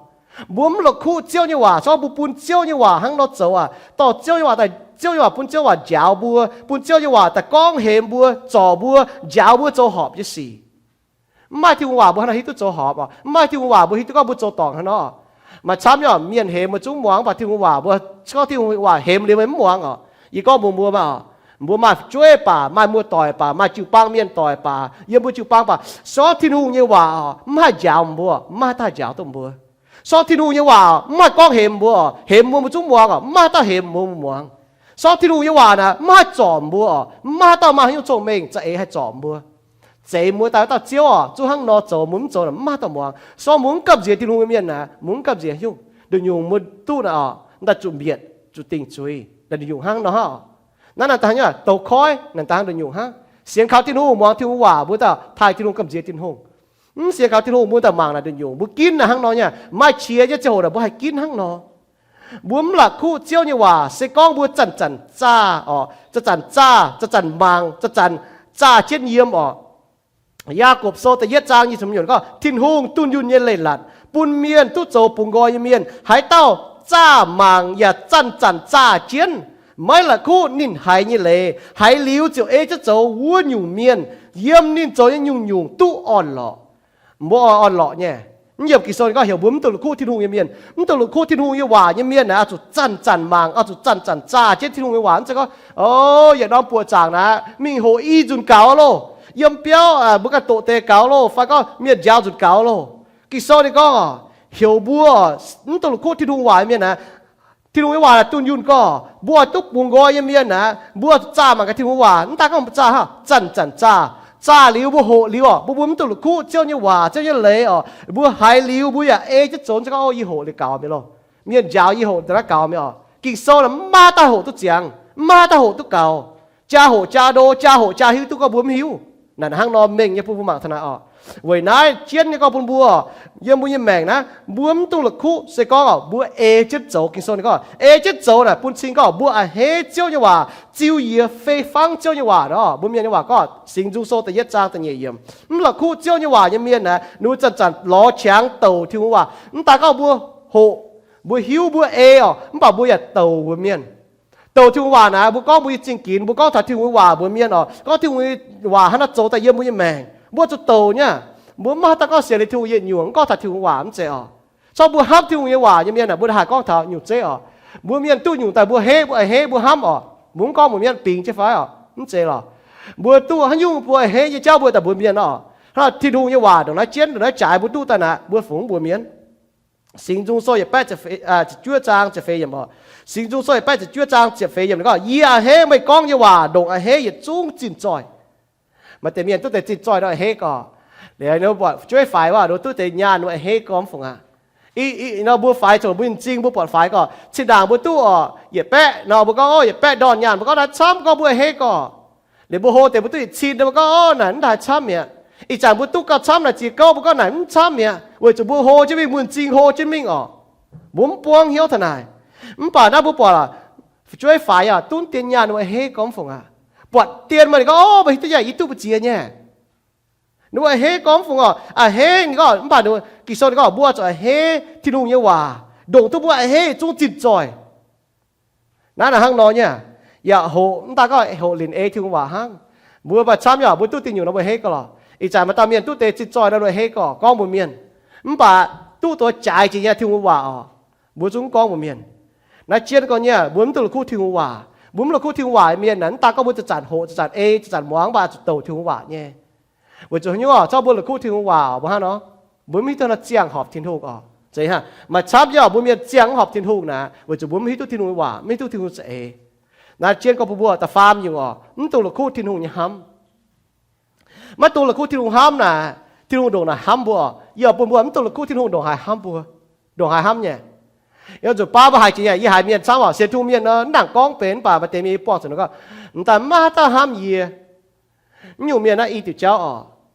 Mbuo mv la'kuqv Ziouv nyei waac, se gorngv mbuo bun Ziouv nyei waac hnangv nor zoux aqv, dorh Ziouv nyei waac daaih, Ziouv nyei waac bun Ziouv waac njaaux mbuo, bun Ziouv nyei waac daaih gorngv hemx mbuo, zorc mbuo, njaaux mbuo zoux horpc nyei sic. Mv maaih Tin-Hungh waac mbuo hnangv nor hiuv duqv zoux horpc oc. Mv maaih Tin-Hungh waac mbuo hiuv duqv gorngv mbuo zoux dorngc hnangv nor. Maaih camv nyei mienh hemx mbuo zungv muangx, mv baac Tin-Hungh waac mbuo, se gorngv Tin-Hungh waac hemx liuz meih mv muangx oc. Yie gorngv mbuox mbuo maah oc, mbuo maaih fu'jueiv baac, maaih muoz-doic baac, maaih jiu-baang mienh doic baac, yiem mbuo jiu-baang baac, se gorngv Tin-Hungh nyei waac oc mv haih njaaux mbuo, mv maaih haaix dauh njaaux duqv mbuo. Se gorngv Tin-Hungh nyei waac mv haih gorngv hemx mbuo oc, hemx mbuo mbuo zungv muangx oc, mv maaih haaix dauh hemx mbuo mbuo muangx. Se gorngv Tin-Hungh nyei waac naaic mv haih zorc mbuo oc, mv maaih haaix dauh maaih haaix nyungc cong-mengh za'eix haih zorc mbuo. Zeiz mbuo daaih wuov dauh Ziouv oc, zungv hnangv nor zoux, mbuo mv zoux naaic mv maaih haaix dauh muangx. Se gorngv mbuo mv gamh nziex Tin-Hungh nyei mienh naaic, mbuo mv gamh nziex nyungc, nduqc nyungc mbuo duqv naaic oc, daaih zuqc mbietc, zuqc dingc zuiz, naaic nduqc nyungc hnangv nor hnangv. Naaiv naaic daaih hnangv nyei douz-koiv, naaic daaih hnangv nduqc nyungc hnangv. Sienx kaux Tin-Hungh, muangx Tin-Hungh waac, mbuo daaih taaih Tin-Hungh, gamh nziex Tin-Hungh. Mv sienx kaux Tin-Hungh, mbuo daaih mangc naaic nduqc nyungc, mbuo ginv naaic hnangv nor nyei. Maaih qiex nyei ziangh hoc naaic mbuo haih ginv hnangv nor. Mbuo mv la'kuqv Ziouv nyei waac, se gorngv mbuo zanc-zanc zaah oc, zanc-zanc zaah, zanc-zanc mangc, zanc-zanc zaah jienv yiem oc. Yaagorpc Sou da'yietv zaang nyic ziepc hmz gorngv, Tin-Hungh dunh yunh nyei leiz-latc bun mienh duqv zoux bungx nqoi nyei mienh, haaix dauh zaah mangc yaac zanc-zanc zaah jienv, maiv la'kuqv ninh haiz nyei leiz, haiz liuz ziouc ei jienv zoux wuov nyungc mienh, yiem ninh zoux nyei nyungc-nyungc duqv orn-lorqc. Mbuo oix orn-lorqc nyei. Mv yiem Ging-Sou ninh gorngv heuc mbuo mv dungx la'kuqv Tin-Hungh nyei mienh. Mv dungx la'kuqv Tin-Hungh nyei waac nyei mienh naaiv oix zuqc zanc-zanc mangc, oix zuqc zanc-zanc zaah jienv Tin-Hungh nyei waac. Mv zeiz gorngv, o, yietc norm buoqc zaangc naaiv mingh hoqc i nzunc gaux loh, yiem biauv mbuo ganh doqc deix gaux loh, fai gorngv mienh njaaux nzunc gaux loh. Ging-Sou ninh gorngv, heuc mbuo mv dungx la'kuqv Tin-Hungh waac nyei mienh naaiv, Tin-Hungh nyei waac naaic dunh yunh gorngv mbuo oix duqv bungx nqoi nyei mienh naaiv, mbuo zaah mangc gaax Tin-Hungh waac. Mv daan gorngv mbuo zaah hnangv, zanc-zanc zaah. Zaah liuz mbuo hoqc liuz oc, mbuo, mbuo mv dungx la'kuqv Ziouv nyei waac, Ziouv nyei leiz oc, mbuo haiz liuz mbuo yaac ei jienv zoux. Mv zeiz gorngv, o, yie hoqc liuz gaux mi'aqv loh, mienh njaaux yie hoqc liuz naaiv gaux mi'aqv oc. Ging-Sou naaic mv maaih dauh hoqc duqv ziangx, mv maaih dauh hoqc duqv gaux. Jaa hoqc jaa ndo, jaa hoqc jaa hiuv duqv gorngv mbuo mv hiuv. Naaic hnangv nor mengh nyei bun mbuo mangc taux naaic oc. Weic naaiv jienv nyei gorngv bun mbuo, yiem mbuo nyei maengc naaiv, mbuo mv dungx la'kuqv. Se gorngv oc, mbuo ei jienv zoux. Ging-Sou ninh gorngv ei jienv zoux naaic bun cing gorngv mbuo a'hneiv Ziouv nyei waac, ziux yie fei fangv Ziouv nyei waac nor. Mbuo Mienh nyei waac gorngv, Singx Nzung Sou da'yietv zaang da'nyeic yiemc, mv la'kuqv Ziouv nyei waac nyei mienh naaic, ninh mbuo zanc-zanc lorz qangx douc Tin-Hungh waac. Mv daan gorngv mbuo hoqc, mbuo hiuv, mbuo ei oc, mv baac mbuo yaac douc mbuox mienh. Douc Tin-Hungh waac naaic, mbuo gorngv mbuo nyei zingh ginx, mbuo gorngv taux Tin-Hungh nyei waac mbuox mienh oc, gorngv Tin-Hungh nyei waac hnangv naaiv zoux daaih yiem mbuo nyei maengc, mbuo zuqc douc nyei aqv. Mbuo mv maaih haaix dauh gorngv sienx liuz Tin-Hungh yietc nyungc mv gorngv taux Tin-Hungh waac, mv zeiz oc. Se gorngv mbuo hnamv Tin-Hungh nyei waac nyei mienh naaic, mbuo haih gorngv taux nyungc zeiv oc. Mbuo mienh duqv nyungc daaih mbuo a'hneiv, mbuo a'hneiv mbuo hnamv oc, mbuo mv gorngv mbuox mienh bingx jienv fai oc, mv zeiz lorqc. Mbuo duqv haaix nyungc mbuo a'hneiv nyei jauv mbuo daaih mbuox mienh oc. Hnangv Tin-Hungh nyei waac ndongc naaiv jienv, ndongc naaiv jaaix mbuo duqv daaih naaic, mbuo fungx mbuox mienh? Singx Nzung Sou yietc baeqv ziepc juov zaang ziepc feix yiemc oc. Singx Nzung Sou yietc baeqv ziepc juov zaang ziepc feix yiemc ninh gorngv, Yie a'hneiv meih gorngv nyei waac ndongc a'hneiv yietc zungv zinh zoih. Maaih deix mienh duqv deix zinh zoih nor a'hneiv gorx. Liuz ninh mbuo buatc fu'jueiv faix wuov, ninh mbuo duqv deix nyaanh ninh mbuo a'hneiv gorx mv fungc aqv. Nor mbuo faix, zoux mbuo nyei m'zing mbuo buatc faix gorx, zinh ndaangc mbuo duqv oc, yietc baeqv nor mbuo gorngv, o, yietc baeqv ndorn nyaanh, mbuo gorngv naaiv camv gorx, mbuo a'hneiv gorx. Liuz mbuo hlo deix mbuo duqv yietc cin nor mbuo gorngv, o, naaic mv daaih camv mi'aqv. Ih zanc mbuo duqv gauh camv naaic ziex gouv, mbuo gorngv naaic mv camv mi'aqv, weic zuqc mbuo hlo jienv mingh, mbuo nyei m'zing hlo jienv mingh oc. Mbuo mv buangv hnyouv taux naaic. Mv baac naaiv mbuo buatc fu'jueiv faix yaac duqv dien nyaanh ninh mbuo a'hneiv gorx mv fungc aqv. Buatc dien meih gorngv, o, meih hiuv duqv yaac yie duqv mbu'ziex nyei. Ninh mbuo a'hneiv gorx mv fungc oc, a'hneiv ninh gorngv, mv baac Ging-Sou ninh gorngv mbuo zuqc a'hneiv Tin-Hungh nyei waac ndongc duqv mbuo a'hneiv yietc zungv zinh zoih. Naaiv naaic hnangv nor nyei. Yaac hoqc, mv daan gorngv hoqc linc ei Tin-Hungh waac hnangv. Mbuo maaih camv yaac mbuo duqv dinh nyungc nor mbuo a'hneiv gorx lorqc. Ih zanc maaih dauh mienh duqv deix zinh zoih nor mbuo a'hneiv gorx, gorngv mbuox mienh. Mv baac duqv doix jaaix jiex nyei Tin-Hungh waac oc, mbuo zungv gorngv mbuox mienh. Naaiv jien gorn nyei, mbuo mv dungx la'kuqv Tin-Hungh waac. Mbuo mv la'kuqv Tin-Hungh waac mienh naaic, mv daan gorngv mbuo zanc-zanc hoqc, zanc-zanc ei, zanc-zanc muangx, mv baac zuqc douc Tin-Hungh waac nyei. Weic zuqc haaix nyungc oc, zorqv mbuo la'kuqv Tin-Hungh waac oc, mbuo hnangv nor, mbuo mv hiuv duqv nor ziangh horpc Tin-Hungh oc. Maaih camv nyei oc, mbuo mienh ziangh mv horpc Tin-Hungh naaic, weic zuqc mbuo mv hiuv duqv Tin-Hungh waac, mv hiuv duqv Tin-Hungh za'eix. Naaiv jien gorn bun mbuo da'faam nyungc oc, mv dungx la'kuqv Tin-Hungh nyei hnamv. Maiv dungx la'kuqv Tin-Hungh hnamv naaic, Tin-Hungh ndongc naaic hnamv mbuo oc. Yie oix bun mbuo mv dungx la'kuqv Tin-Hungh ndongc haaix hnamv mbuo, ndongc haaix hnamv nyei. Yie zuqc baav mbuo haiz jiex nyei, yih haiz mienh camv oc, sienx Tin-Hungh mienh nor, mv nangc gorngv benx, mv baac maaih deix mienh yie buangh zuqc nor gorngv, mv daan maiv haaix dauh hnamv yie. Mv nyungc mienh naaiv i diuc jauv oc.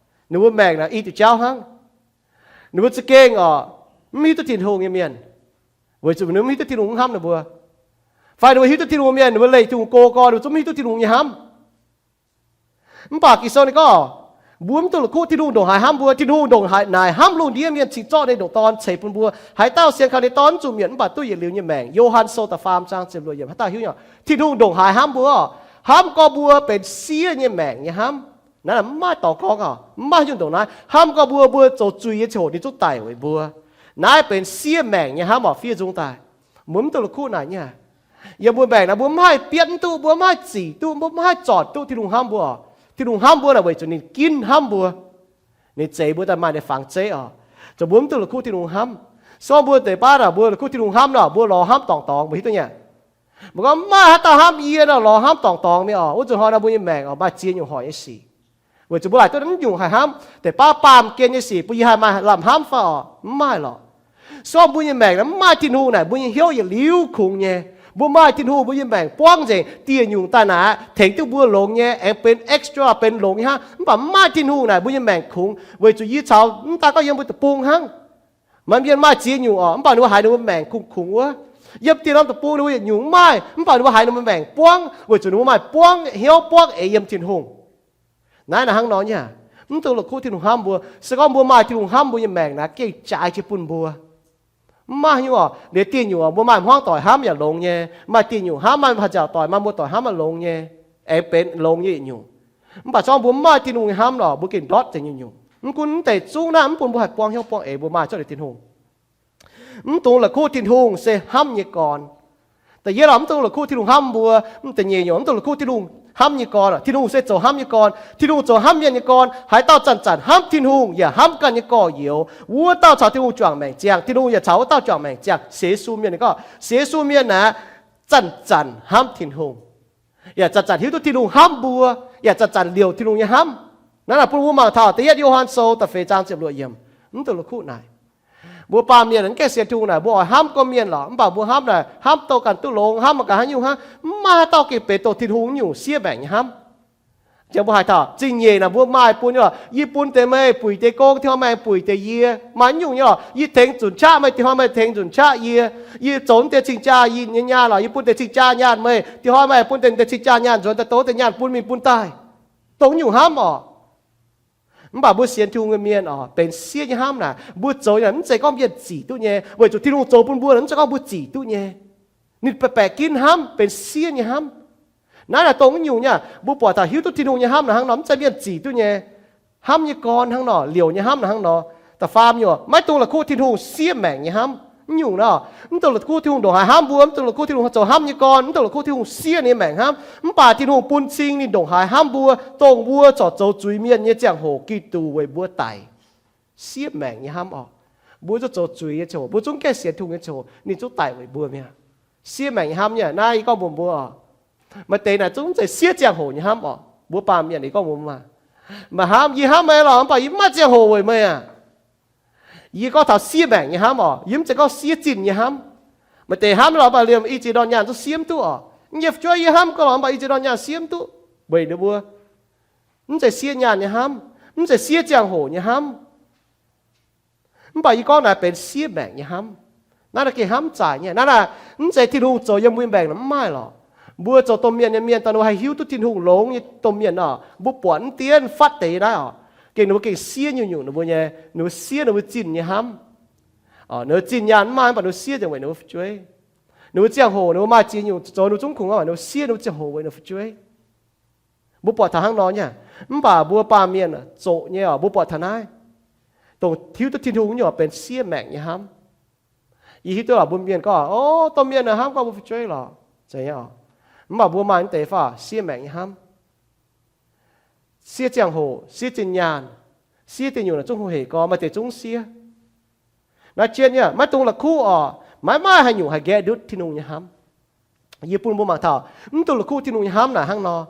Ninh mbuo maengc naaic i diuc jauv hnangv. Ninh mbuo za'gengh oc, mv hiuv duqv Tin-Hungh nyei mienh, weic zuqc ninh mv hiuv duqv Tin-Hungh mv hnamv ninh mbuo. Fai ninh mbuo hiuv duqv Tin-Hungh mienh, ninh mbuo leih Tin-Hungh go gorn, ninh mbuo zungv mv hiuv duqv Tin-Hungh nyei hnamv. Mv baac Ging-Sou ninh gorngv, mbuo mv dungx la'kuqv Tin-Hungh ndongc haaix hnamv mbuo. Tin-Hungh ndongc haaix naaic hnamv lungh ndiev mienh, cingx zorqv ninh nyei ndoqc Dorn ceix bun mbuo. Haaix dauh sienx kaux ninh nyei Dorn mv zuqc mietc mv baac duqv yietc liuz nyei maengc. Yo^han Sou da'faam zaang ziepc luoqc yiemc. Haaix dauh hiuv nyei, Tin-Hungh ndongc haaix hnamv mbuo, hnamv gorx mbuo benx siev nyei maengc nyei hnamv. Naaiv mv maaih dorh gorngv oc, mv maaih nyungc ndongc naaiv. Hnamv gorx mbuo, mbuo zoux zuiz nyei ziangh hoc ninh zungv daic weic mbuo. Naaiv benx siev maengc nyei hnamv oc, fiev nzung daaih. Mbuo mv dungx la'kuqv naaic nyei. Yiem mbuo maengc naaiv mbuo mv haih bietv mv duqv, mbuo mv haih zic duqv, mbuo mv haih zorc duqv Tin-Hungh hnamv mbuo oc. Tin-Hungh hnamv mbuo naaic weic zuqc ninh ginv hnamv mbuo. Ninh zeix mbuo daaih maaih ninh fangx zeiv oc. Zoux mbuo mv dungx la'kuqv Tin-Hungh hnamv. Se gorngv mbuo deix baav naaic mbuo la'kuqv Tin-Hungh hnamv nor, mbuo lorz hnamv dorngc dorngx, mbuo hiuv duqv nyei. Mbuo gorngv mv maaih haaix dauh hnamv yie nor, lorz hnamv dorngc dorngx mi'aqv oc. Wuov zuqc hnoi nor mbuo nyei maengc oc maaih ziex nyungc hoic nyei sic. Weic zuqc mbuo laaic duqv naaiv nyungc haih hnamv. Deix baav baamh gen nyei sic bun yie haih maaih lamh hnamv fai oc? Mv maaih lorqc. Se gorngv mbuo nyei maengc naaiv mv maaih Tin-Hungh naaic, mbuo nyei hnyouv yietc liuz kungx nyei. Mbuo maaih Tin-Hungh, mbuo nyei maengc buangv nzengc. Dieh nyungc daaih naaic tengx duqv mbuo longx nyei, aengx benx extra, benx longx nyei hnangv. Mv baac mv maaih Tin-Hungh naaic, mbuo nyei maengc kungx. Weic zuqc yie caux mv daan gorngv yiem mbuo deic-bung hnangv. Maaih mienh maaih ziex nyungc oc, mv baac ninh mbuo haiz ninh mbuo maengc kungx-kungx wuov. Yiem dieh norm deic-bung ninh mbuo yietc nyungc mv maaih, mv baac ninh mbuo haiz ninh mbuo maengc buangv, weic zuqc ninh mbuo maaih buangv hnyouv buangv eix yiem Tin-Hungh. Naaiv naaic hnangv nor nyei. Mv dungx la'kuqv Tin-Hungh hnamv mbuo. Se gorngv mbuo maaih Tin-Hungh hnamv mbuo nyei maengc naaic, gengh jaaix jiex bun mbuo. Mv maaih nyungc oc, liuz dieh nyungc oc, mbuo maaih hmuangv doic hnamv yaac longx nyei. Maaih dieh nyungc hnamv, maaih haaix nziaauc doic, maaih muoz-doic hnamv yaac longx nyei. Aengx benx longx nyei yietc nyungc. Mv baac se gorngv mbuo mv maaih Tin-Hungh nyei hnamv nor, mbuo gengh ndortv deix nyungc-nyungc. Mv gunv mv deix zungv naaiv mv bun mbuo haih buangv hnyouv buangv eix, mbuo maaih zorqv liuz Tin-Hungh. Mv dungx la'kuqv Tin-Hungh se hnamv nyei gorn. Da'yietv oc, mv dungx la'kuqv Tin-Hungh hnamv mbuo. Mv deix nyeic nyungc, mv dungx la'kuqv Tin-Hungh hnamv nyei gorn. Tin-Hungh se zoux hnamv nyei gorn. Tin-Hungh zoux hnamv mienh nyei gorn. Haaix dauh zanc-zanc hnamv Tin-Hungh yaac hnamv ganh nyei gorx-youz, wuov dauh caux Tin-Hungh juangc maengc ziangh, Tin-Hungh yaac caux wuov dauh juangc maengc ziangh. Sienx Yesu mienh ninh gorngv, sienx Yesu mienh naaic, zanc-zanc hnamv Tin-Hungh, yaac zanc-zanc hiuv duqv Tin-Hungh hnamv mbuo, yaac zanc-zanc liouc Tin-Hungh nyei hnamv. Naaiv naaic bun mbuo mangc taux da'yietv Yo^han Sou da'feix zaang ziepc luoqc yiemc. Mv dungx la'kuqv naaic. Mbuo baamh mienh mv gaengh sienx Tin-Hungh naaic, mbuo oix hnamv gorqv-mienh lorqc, mv baac mbuo hnamv naaic, hnamv dongh ganh duqv longx, hnamv mangc gaax haaix nyungc hnangv, mv maaih haaix dauh gengh benx dongh Tin-Hungh nyungc siev maengc nyei hnamv. Ziangh mbuo haaix taux zingh nyeic naaic mbuo maaih bun nyei lorqc. Yie bun deix meih buic deix gong, dinh hnoi meih buic deix yie. Maaih nyungc nyei lorqc, yie tengx nzunc qaqv meih, dinh hnoi meih tengx nzunc qaqv yie. Yie zoux deix cing-jaa yie nyei nyaanh lorqc, yie bun deix cing-jaa nyaanh meih, dinh hnoi meih bun deix cing-jaa nyaanh nzuonx daaih, dongh deix nyaanh bun mingh bun daaih. Dongh nyungc hnamv oc. Mv baac mbuo sienx Tin-Hungh nyei mienh oc, benx siev nyei hnamv naaic, mbuo zoux naaic mv zeiz gorngv mienh zic duqv nyei, weic zuqc Tin-Hungh zoux bun mbuo naaic mv zeiz gorngv mbuo zic duqv nyei. Ninh baeqc baeqc ginv hnamv, benx siev nyei hnamv. Naaiv naaic dongh nyungc nyei, mbuo buatc taux hiuv duqv Tin-Hungh nyei hnamv naaic hnangv nor, mv zeiz mienh zic duqv nyei. Hnamv nyei gorn hnangv nor, liouc nyei hnamv naaic hnangv nor. Da'faam nyungc, maiv dungx la'kuqv Tin-Hungh siev maengc nyei hnamv. Nyungc naaic, mv dungx la'kuqv Tin-Hungh ndongc haaix hnamv mbuo, mv dungx la'kuqv Tin-Hungh zoux hnamv nyei gorn, mv dungx la'kuqv Tin-Hungh siev ninh maengc hnamv. Mv baac Tin-Hungh bun cing ninh ndongc haaix hnamv mbuo, dongh mbuo corc zoux zuiz-mienh nyei ziangh hoc Giduc weic mbuo daic. Siev maengc nyei hnamv oc. Mbuo zungv zoux zuiz nyei ziangh hoc, mbuo zungv gaengh sienx Tin-Hungh nyei ziangh hoc, ninh zungv daic weic mbuo mi'aqv. Siev maengc nyei hnamv nyei, naaiv yie gorngv mbuox mbuo oc. Maaih deix naaic zungv mv zeiz siev ziangh hoc nyei hnamv oc. Mbuo baamh mienh yie gorngv mbuox mbuo, maaih hnamv, yie hnamv meih lorqc, mv baac yie mv maaih ziangh hoc weic meih aqv. Yie gorngv taux siev maengc nyei hnamv oc, yie mv zeiz gorngv siev zinh nyei hnamv. Maaih deix hnamv lorqc, mv baac liemh i ziex ndorn nyaanh zungv siev mv duqv oc. Nyei fu'jueiv yie hnamv gau lorqc, mv baac i ziex ndorn nyaanh siev mv duqv weic ninh mbuo. Mv zeiz siev nyaanh nyei hnamv, mv zeiz siev ziangh hoc nyei hnamv. Mv baac yie gorngv naaic benx siev maengc nyei hnamv. Naaiv naaic gengh hnamv zaic nyei. Naaiv naaic mv zeiz Tin-Hungh zoux yiem mbuo maengc naaic mv maaih lorqc. Mbuo zoux domh mienh nyei mienh, daaih ninh mbuo haih hiuv duqv Tin-Hungh longx nyei domh mienh oc, mbuo buatc mv dienv fatv deix naaiv oc, gengh ninh mbuo gengh siev nyungc-nyungc ninh mbuo nyei, ninh mbuo siev ninh mbuo zinh nyei hnamv. Ninh mbuo zinh nyaanh mv maaih, mv baac ninh mbuo siev nzengc weic ninh mbuo fu'jueiv. Ninh mbuo ziangh hoc, ninh mbuo maaih ziex nyungc zoux ninh mbuo zungv kungx, ninh mbuo siev ninh mbuo ziangh hoc weic ninh mbuo fu'jueiv. Mbuo buatc taux hnangv nor nyei. Mv baac mbuo baamh mienh zoqc nyei oc, mbuo buatc taux naaiv. Dongh hiuv duqv Tin-Hungh nyei benx siev maengc nyei hnamv. Yie hiuv duqv lorqc, mbuo mienh gorngv, o, domh mienh naaic hnamv gorngv mbuo fu'jueiv lorqc, zeiz nyei oc. Mv baac mbuo maaih mv deix fai siev maengc nyei hnamv, siev ziangh hoc, siev zinh nyaanh, siev deic nyungc naaic zungv hoh hec gorn, maaih deix zungv siev. Naaiv jienv nyei maiv dungx la'kuqv oc, maiv maaih haaix nyungc haih nqaeqv ndutv Tin-Hungh nyei hnamv. Yie bun mbuo mangc taux mv dungx la'kuqv Tin-Hungh nyei hnamv naaic hnangv nor.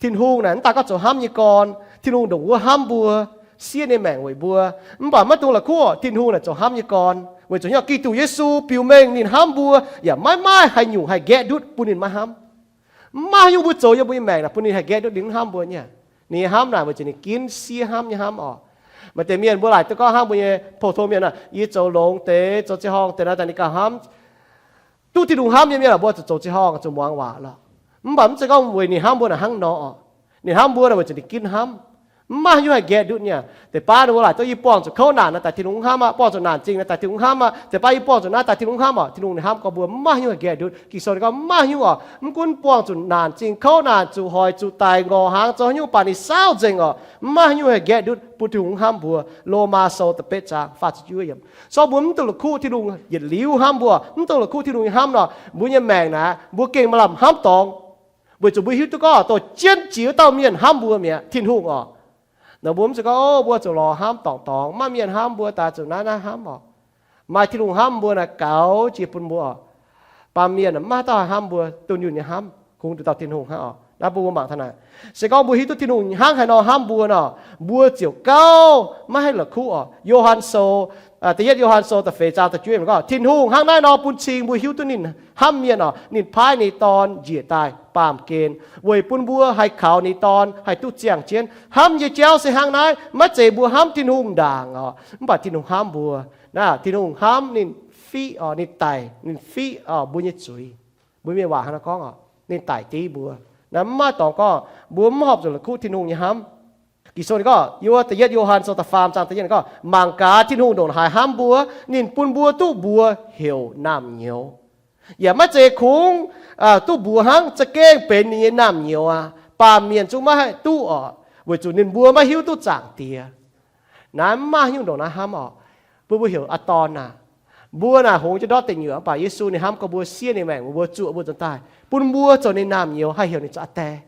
Tin-Hungh naaic mv daaih gorngv zoux hnamv nyei gorn. Tin-Hungh ndongc wuov hnamv mbuo, siev ninh maengc weic mbuo. Mv baac maiv dungx la'kuqv Tin-Hungh naaic zoux hnamv nyei gorn, weic zuqc nyei Giduc Yesu biux mengh ninh hnamv mbuo yaac maiv maaih haaix nyungc haih nqaeqv ndutv bun ninh maiv hnamv. Maiv hiuv mbuo zoux yiem mbuo nyei maengc naaic bun ninh haih nqaeqv ndutv ninh mv hnamv mbuo nyei. Ninh nyei hnamv naaic weic zuqc ninh ginv siev hnamv nyei hnamv oc. Maaih deix mienh mbuo laaic duqv gorngv hnangv mbuo nyei pou-tong mienh, yie zoux longx deix, zoux zinh horngh deix naaic daaih ninh gauh hnamv, duqv Tin-Hungh hnamv nyei mienh aah, mbuo zuqc zoux zinh horngh, zuqc muangx waac lorqc. Mv baac mv zeiz gorngv weic ninh hnamv mbuo naaic hnangv nor oc. Ninh hnamv mbuo naaic weic zuqc ninh ginv hnamv. Mv maaih haaix nyungc haih nqaeqv ndutv nyei. Deix baav ninh mbuo laaic duqv yie buangh zuqc kouv naanc naaic daaih Tin-Hungh mv hnamv aqv, buangh zuqc naanc zingh naaic daaih Tin-Hungh mv hnamv aqv, deix baav yie buangh zuqc naaiv daaih Tin-Hungh mv hnamv oc. Tin-Hungh ninh hnamv gorn mbuo mv maaih haaix nyungc haih nqaeqv ndutv. Ging-Sou ninh gorngv mv maaih haaix nyungc oc. Mv gunv buangh zuqc naanc zingh, kouv naanc, zuqc hoic, zuqc daic, ngorc hnaangx, zoux haaix nyungc baac ninh saauv nzengc oc. Mv maaih haaix nyungc haih nqaeqv ndutv bun Tin-Hungh mv hnamv mbuo. Lomaa Sou da'betv zaang faah ziepc juov yiemc. So mv baac mv dungx la'kuqv Tin-Hungh yietc liuz hnamv mbuo, mv dungx la'kuqv Tin-Hungh nyei hnamv nor, mbuo nyei maengc naaic mbuo gengh maaih lamh hnamv dorngx. Weic zuqc mbuo hiuv duqv gorngv dorh jienv jiex wuov dauh mienh hnamv mbuo mi'aqv, Tin-Hungh oc. Nor mbuo mv zeiz gorngv, o, mbuo zuqc lorz hnamv dorngc dorngx, maaih mienh hnamv mbuo daaih zuqc naaiv naaiv hnamv oc. Maaih Tin-Hungh hnamv mbuo naaic gaux jiex bun mbuo oc. Baamh mienh maiv dauh haih hnamv mbuo dunh yunh nyei hnamv, kungx nduqc dauh Tin-Hungh hnangv oc. Naaiv bun mbuo mangc taux naaic. Se gorngv mbuo hiuv duqv Tin-Hungh hnangv haaix nor hnamv mbuo nor, mbuo ziouc gauh maiv haih la'kuqv oc. Yo^han Sou, da'yietv Yo^han Sou da'feix zaang da'juov gorngv, Tin-Hungh hnangv naaiv nor bun cing mbuo hiuv duqv ninh hnamv mienh oc. Ninh paaiv ninh Dorn njiec daaih baamh gen weic bun mbuo haih kaux ninh Dorn haih duqv ziangh jienv. Hnamv nyei jauv se hnangv naaiv, maiv zeiz mbuo hnamv Tin-Hungh ndaangc oc, mv baac Tin-Hungh hnamv mbuo. Naaiv Tin-Hungh hnamv ninh fiqv oc, ninh daic, ninh fiqv oc mbuo nyei zuiz. Mbuo mienh waac hnangv naaiv gorngv oc, ninh daic div mbuo. Naaiv mv maaih dorngx gorngv mbuo mv horpc zuqc la'kuqv Tin-Hungh nyei hnamv. Ging-Sou ninh gorngv, yiem da'yietv Yo^han Sou da'faam zaang da'yietv ninh gorngv, mangc gaax Tin-Hungh ndongc haaix hnamv mbuo, ninh bun mbuo duqv mbuox heuc naamh nyouz. Yaac maiv zeiz kungx duqv mbuox hnangv, za'gengh benx ninh nyei naamh nyouz aqv. Baamh mienh zungv maiv haih duqv oc, weic zuqc ninh mbuo maiv hiuv duqv Zaangc Diex. Naaiv mv maaih nyungc ndongc naaiv hnamv oc. Bun mbuo heuc aa dorn aac. Mbuo naaic hngongx jienv ndortv deic nyuoqc, mv baac Yesu ninh hnamv gorn mbuo, siev ninh maengc, mbuo zuoqc mbuo nzuonx daaih, bun mbuo zoux ninh naamh nyouz, haih heuc ninh zoux aa die.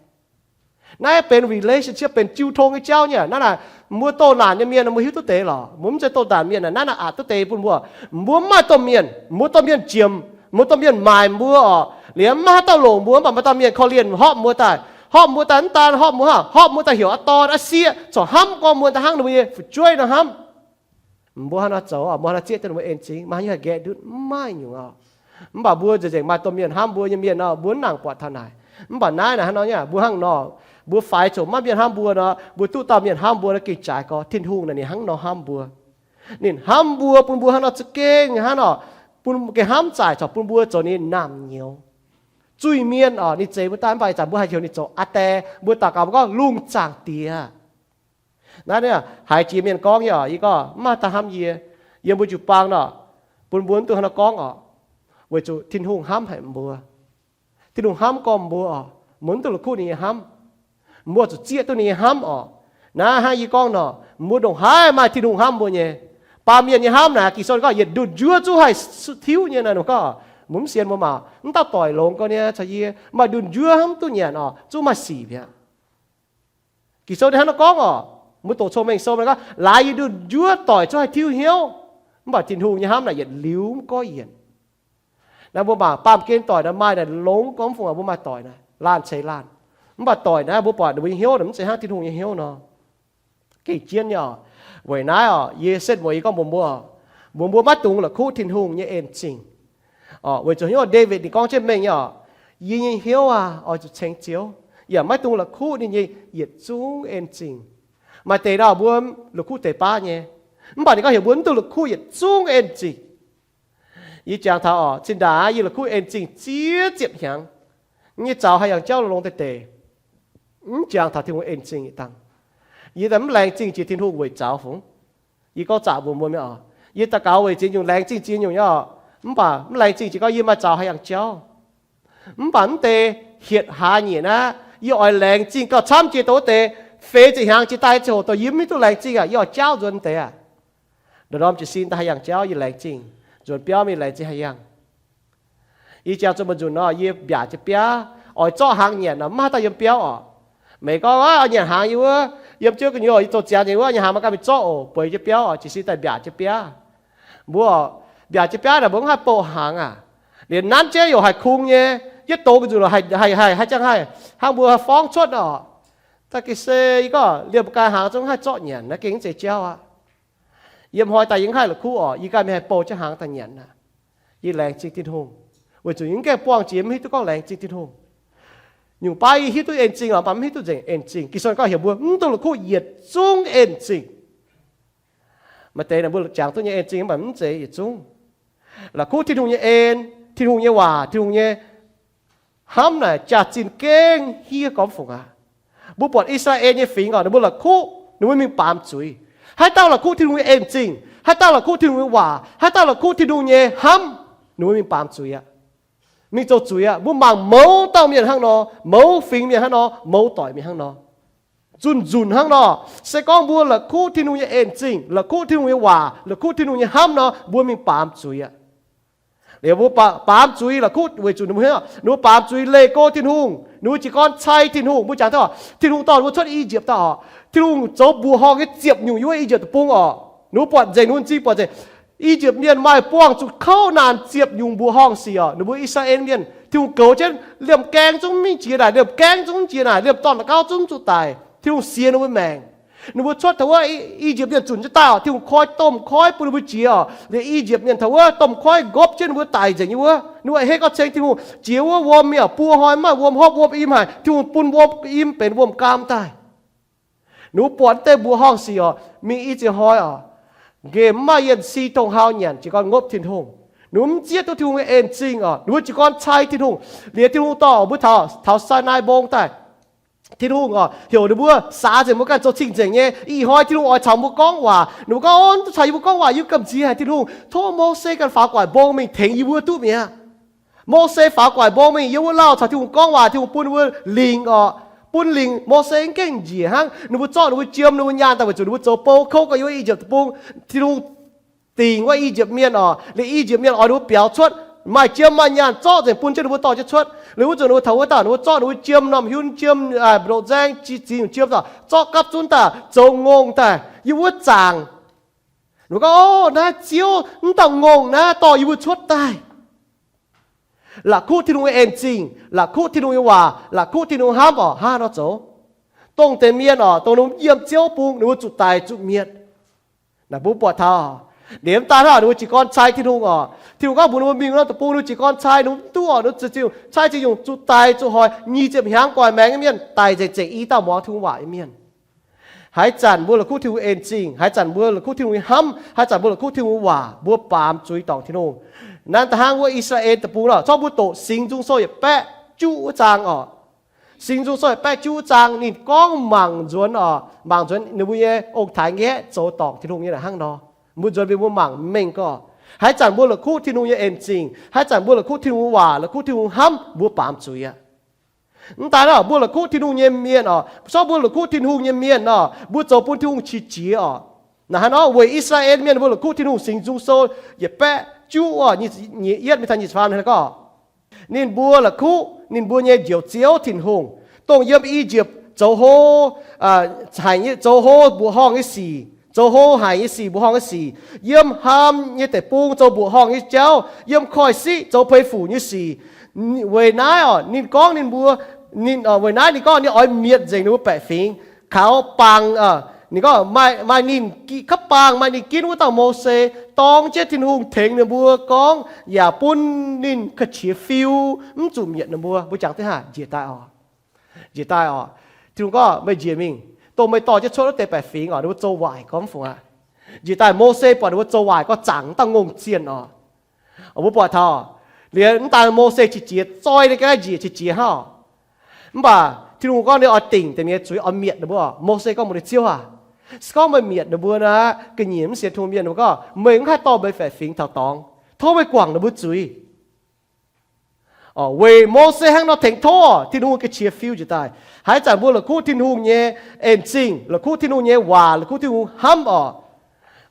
Naaiv benx relationship, benx jiu tong nyei jauv nyei. Naaiv naaic mbuo doh naanc nyei mienh mbuo hiuv duqv deix lorqc. Mbuo mv zeiz doh naanc mienh, naaiv naaic aqc duqv deix bun mbuo. Mbuo mv maaih domh mienh, mbuo domh mienh jiem, mbuo domh mienh maaic mbuo oc. Liemh mv maaih haaix dauh longc mbuo, mv baac maaih dauh mienh korv-lienh horpv mbuo daaih. Horpv mbuo daaih mv daan horpv mbuo, horpv mbuo daaih heuc aa dorn aa sieqv, corc hnamv gorn mbuo daaih hnangv ninh mbuo nyei fu'jueiv nor hnamv. Mbuo hnangv nor zoux, mbuo hnangv nor zieqv duqv ninh mbuo en zingh, maaih haaix nyungc haih nqaeqv ndutv? Mv maaih nyungc oc. Mv baac mbuo nzengc nzengc maaih domh mienh hnamv mbuo nyei mienh nor, mbuo mv nangc buatc taux naaic. Mv baac naaiv naaic hnangv nor nyei, mbuo hnangv nor, mbuo faix coc maiv mienh hnamv mbuo nor, mbuo duqv dauh mienh hnamv mbuo nor gengh jaaix gorx. Tin-Hungh naaic ninh hnangv nor hnamv mbuo. Ninh hnamv mbuo bun mbuo hnangv nor za'gengh hnangv nor, bun gengh hnamv zaaic corc bun mbuo zoux ninh naamh nyouz. Zuiz-mienh oc, ninh zeix mbuo daaih mv baac ih zanc mbuo haih heuc ninh zoux aa die. Mbuo daux gaux mbuo gorngv, Lungh Zaangc Diex. Naaiv haiz jiex mienh gorngv nyei oc, yie gorngv mv maaih daaih hnamv yie. Yiem mbuo jiu-baang nor, bun mbuo mv dungx hnangv nor gorngv oc, weic zuqc Tin-Hungh hnamv haic mbuo. Tin-Hungh hnamv gorn mbuo oc, mbuo mv dungx la'kuqv ninh nyei hnamv. Mbuo zuqc zieqv duqv ninh nyei hnamv oc. Naaiv hnangv yie gorngv nor, mbuo ndongc haaix maaih Tin-Hungh hnamv mbuo nyei. Baamh mienh nyei hnamv naaic, Ging-Sou gorngv yietc ndunh njuov zungv haih tiuv nyei naaic. Mbuo gorngv, mbuo mv sienx mbuo maah, mv dauh doic longx gau nyei caux yie, maaih ndunh njuov hnamv duqv nyanc oc, zungv maaih sic mi'aqv. Ging-Sou ninh hnangv nor gorngv oc. Mbuo doqc Cong-Mengh Sou gorngv, laaix yietc ndunh njuov doic zungv haih tiuv hnyouv, mv baac Tin-Hungh nyei hnamv naaic yietc liuz mv goiv yienc. Naaiv mbuo mangc baamh gen doic naaic maaih naaic longx gorngv fungc, mbuo maaih doic naaic laanh ceix laanh. Mv baac doic naaiv mbuo buatc ninh mbuo nyei hnyouv naaic mv zeiz hnangv Tin-Hungh nyei hnyouv nor. Gengh jienv nyei oc. Weic naaiv oc, yie setv mueiz yie gorngv mbuox mbuo, mbuox mbuo maiv dungx la'kuqv Tin-Hungh nyei en zingh. Oc, weic zuqc hnyouv Ndaawitv ninh gorngv jienv mengh nyei oc, yie nyei hnyouv aah! Oix zuqc ceng Ziouv, yaac maiv dungx la'kuqv ninh nyei yietc zungv en zingh. Maaih deix nor mbuo la'kuqv deix baav nyei, mv baac ninh gorngv heuc mbuo mv dungx la'kuqv yietc zungv en zingh. Yie jangx taux oc, zinh ndaangc yie la'kuqv en zingh ziex ziepc hnyangx, yie nyei zaux haih yangh jauv longx deix deix. Mv jangx taux Tin-Hungh en zingh yietc dangh. Yie daaih mv laengz zingh jiex Tin-Hungh weic zaux fungx. Yie gorngv zaqc mbuox mbuo mienh oc, yie daux gaux weic ziex nyungc laengz zingh ziex nyungc nyei oc. Mv baac mv laengz zingh jiex gorngv yie maaih zaux haih yangh jauv. Mv baac mv deix hietc hlaax nyieqc naaiv, yie oix laengz zingh gauh camv jiex dongh wuov deix feix ziepc hnyangx jiex daaih ziangh hoc dongh yie mv hiuv duqv laengz zingh aqv, yie oix jaauv nzuonx deix aqv. Ndorm jiez sin daaih haih yangh jauv, yie laengz zingh. Nzuonx biauv mingh laengz zingh haih yangh. Ih jangx zuqc maaih nzunc nor, yie mbiaauc jienv biaav, oix zorqv hnaangx nyanc nor, maiv haih daaih yiem biauv orqc. Meih gorngv, oix nyanc hnaangx yie wuov, yiem jienv gu'nyuoz yie zoux ziangx nyanc wuov, nyanc hnaangx maiv gan mingh zorqv oc, bueix jienv biauv oc, jiez sin daaih mbiaauc jienv biaav. Mbuo, mbiaauc jienv biaav naaic mbuo mv haih bouh hnaangx aac. Liuz nanv jienv yaac haih kungx nyei, yietv doz nzunc haih, haih, haih, haih jangx haih, hnangv mbuo haih forngv cuotv oc. Da'gengh se yie gorngv liemh ga'naaiv hnaangx zungv haih zorqv nyanc, naaiv gengh mv zeiz jauv aqv. Yiem hnoi daaih yie mv haih la'kuqv oc, yie ganh mingh haih bouh jienv hnaangx daaih nyanc aqv. Yie laengz zingh Tin-Hungh, weic zuqc yie mv gaengh buangh jiex mv hiuv duqv gorngv laengz zingh Tin-Hungh. Nyungc baav yie hiuv duqv en zingh oc, mv baac mv hiuv duqv nzengc en zingh. Ging-Sou gorngv heuc mbuo mv dungx la'kuqv yietc zungv en zingh. Maaih deix naaic mbuo jangx duqv nyei en zingh mv baac mv zeiz yietc zungv. La'kuqv Tin-Hungh nyei en, Tin-Hungh nyei waac, Tin-Hungh nyei hnamv naaic jaax-zinh gengh hiev gormx fungc aqv. Mbuo buatc I^saa^laa^en nyei fingx oc, ninh mbuo la'kuqv, ninh mbuo mingh baamz zuiz. Haaix dauh la'kuqv Tin-Hungh nyei en zingh, haaix dauh la'kuqv Tin-Hungh nyei waac, haaix dauh la'kuqv Tin-Hungh nyei hnamv, ninh mbuo mingh baamz zuiz aqv. Mingh zoux zuiz aqv. Mbuo mangc mouz dauh mienh hnangv nor, mouz fingx mienh hnangv nor, mouz doic mienh hnangv nor, zunh nzunc hnangv nor. Se gorngv mbuo la'kuqv Tin-Hungh nyei en zingh, la'kuqv Tin-Hungh nyei waac, la'kuqv Tin-Hungh nyei hnamv nor, mbuo mingh baamz zuiz aqv. Liuz mbuo baamz zuiz la'kuqv weic zuqc ninh mbuo, ninh mbuo baamz zuiz leih go Tin-Hungh, ninh mbuo jiez gorn cai Tin-Hungh. Mbuo jangx daaih, Tin-Hungh dorh ninh mbuo cuotv I^yipv daaih oc, Tin-Hungh zoux mbuoqc horngh nyei ziepc nyungc yiem wuov I^yipv deic-bung oc. Ninh mbuo buatc nzengc, ninh mbuo zingh buatc nzengc, I^yipv mienh maaih buangh zuqc kouv naanc ziepc nyungc mbuoqc horngh sic oc. Ninh mbuo I^saa^laa^en mienh, Tin-Hungh goux jienv liemh gaeng zungv mingh jiex naaic, liemh gaeng zungv jiex naaic, liemh dorn-la'gauv zungv zuqc daic. Tin-Hungh sienx ninh mbuo maengc. Ninh mbuo cuotv taux wuov, I^yipv mienh zunc jienv daaih oc, Tin-Hungh koi domh koiv bun ninh mbuo jiex oc. Liuz I^yipv mienh taux wuov, domh koiv nqopv jienv ninh mbuo daic nzengc nyei wuov, ninh mbuo hei gorngv ceng Tin-Hungh, jiex wuov wuom mi'aqv, buo hnoi mv maaih wuom hopv, wuom im haic, Tin-Hungh bun wuom im benx wuom-gaam daaih. Ninh mbuo buatc deix mbuoqc horngh sic oc, mingh i ziex hnoi oc, nqemh mv maaih yienh si dongh hau nyanc, jiez gorn ngopv Tin-Hungh. Ninh mbuo mv zieqv duqv Tin-Hungh nyei en zingh oc, ninh mbuo jiez gorn cai Tin-Hungh. Liuz Tin-Hungh dorh mbuo taux, taux Saanai Mbong daaih, Tin-Hungh oc, heuc ninh mbuo saax nzengc mbuo ganh zoux cing-nzengc nyei. Ih hnoi Tin-Hungh oix caux mbuo gorngv waac. Ninh mbuo gorngv, Ov, mv duqv caux yie mbuo gorngv waac, yie mbuo gamh nziex haic Tin-Hungh. Tov Mose ganh faaux gu'nguaaic mbong mingh tengx yie mbuo duqv mi'aqv. Mose faaux gu'nguaaic mbong mingh, yiem wuov lauh caux Tin-Hungh gorngv waac, Tin-Hungh bun wuov lingc oc, bun lingc. Mose mv gengh njiec hnangv. Ninh mbuo zorqv ninh mbuo jiem, ninh mbuo nyaanh daaih weic zuqc ninh mbuo zoux bou kouv gau yiem wuov I^yipv deic-bung. Tin-Hungh dingc wuov I^yipv mienh oc, liuz I^yipv mienh oix ninh mbuo biaux cuotv, maaih jiem maaih nyaanh zorqv nzengc bun jienv ninh mbuo dorh jienv cuotv. Liuz wuov zanc ninh mbuo taux wuov dauh, ninh mbuo zorqv ninh mbuo jiem, norm hiuv jiem, ndoqc-nzaeng, ziex nyungc jiem daaih, zorqv gapv zunv daaih, zoux ngongh daaih yiem wuov zaangc. Ninh mbuo gorngv, Ov, naaiv Ziouv, mv dauh ngongh naaiv dorh yie mbuo cuotv daaih. La'kuqv Tin-Hungh nyei en zingh, la'kuqv Tin-Hungh nyei waac, la'kuqv Tin-Hungh hnamv oc, hnangv nor zoux. Dongh deix mienh oc, dongh ninh mbuo yiem Ziouv bung, ninh mbuo zuqc daic zuqc mietc. Naaic mbuo buatc taux, liemh daaih hnangv ninh mbuo jiez gorn cai Tin-Hungh oc. Tin-Hungh gorngv mbuox ninh mbuo mingh wuov deic-bung, ninh mbuo jiez gorn cai, ninh mbuo duqv oc, ninh mbuo cai Tin-Hungh, zuqc daic zuqc hoic, nyic ziepc hnyangx gu'nguaaic maengx nyei mienh daic nzengc, zengc i dauh muangx Tin-Hungh waac nyei mienh. Haaix zanc mbuo la'kuqv Tin-Hungh en zingh, haiz zanc mbuo la'kuqv Tin-Hungh nyei hnamv, haaix zanc mbuo la'kuqv Tin-Hungh waac, mbuo baamz zuiz dorngc Tin-Hungh. Nanv da'hnangv wuov I^saa^laa^en deic-bung oc, zorqv mbuo doqc Singx Nzung Sou yietc baeqv juqv wuov zaang oc. Singx Nzung Sou yietc baeqv juqv wuov zaang ninh gorngv mangc nzuonx oc, mangc nzuonx ninh mbuo nyei ong-taaix nyei aeqv, zoux dorngc Tin-Hungh nyei naaic hnangv nor. Mbuo nzuonx mbuo mangc mengh gorx. Haaix zanc mbuo la'kuqv Tin-Hungh nyei en zingh, haaix zanc mbuo la'kuqv Tin-Hungh waac, la'kuqv Tin-Hungh hnamv, mbuo baamz zuiz aqv. Mv daaih nor, mbuo la'kuqv Tin-Hungh nyei mienh oc, zorqv mbuo la'kuqv Tin-Hungh nyei mienh nor, mbuo zoux bun Tin-Hungh qiex jiez oc. Naaic hnangv nor weic I^saa^laa^en mienh mbuo la'kuqv Tin-Hungh, Singx Nzung Sou yietc baeqv juqv oc, nyic, nyic, yietv mingh taux nyic ziepc faam hnangv gorngv, ninh mbuo la'kuqv ninh mbuo nyei Njoux Ziouv Tin-Hungh, dongh yiem I^yipv zoux hlo, haic, zoux hlo mbuoqc horngh nyei sic, zoux hlo haic nyei sic, mbuoqc horngh nyei sic, yiem Haam nyei deic-bung zoux mbuoqc horngh nyei jauv, yiem Koiv-Siqv zoux peix fuc nyei sic. Weic naaiv oc, ninh gorngv ninh mbuo, ninh, weic naaiv ninh gorngv ninh oix mietc nzengc ninh mbuo baeqc fingx, kaux bangc, ninh gorngv maaih ninh, kaux bangc maaih ninh ginv wuov dauh Mose, dorng jienv Tin-Hungh tengx ninh mbuo gorngv, yaac bun ninh ga'qiex fiu, mv zuqc mietc ninh mbuo. Mbuo jangx duqv haaix njiec daaih oc. Njiec daaih oc. Tin-Hungh gorngv, meih njiec mingh, dongh meih dorh jienv cuotv wuov deix baeqc fingx oc, ninh mbuo zoux waaic gormx fungc aqv. Njiec daaih Mose buatc ninh mbuo zoux waaic gorngv zaangc dauh ngongh zienh oc. Mbuo buatc taux, liuz mv daaih Mose qiex jiez, zoi ninh ga'naaiv njiec qiex jiez hnangv. Mv baac Tin-Hungh gorngv ninh oix dingc deix mienh zuiz, oix mietc ninh mbuo. Mose gorngv mbuox ninh, Ziouv aac, se gorngv meih mietc ninh mbuo nor, ga'nyiec mv sienx Tin-Hungh mienh ninh mbuo gorngv, meih mv haih dorh meih baeqc fingx taux dorngx. Tov meih guangc ninh mbuo zuiz. Weic Mose hnangv nor tengx tov, Tin-Hungh ga'qiex fiu njiec daaih. Haaix zanc mbuo la'kuqv Tin-Hungh nyei en zingh, la'kuqv Tin-Hungh nyei waac, la'kuqv Tin-Hungh hnamv oc,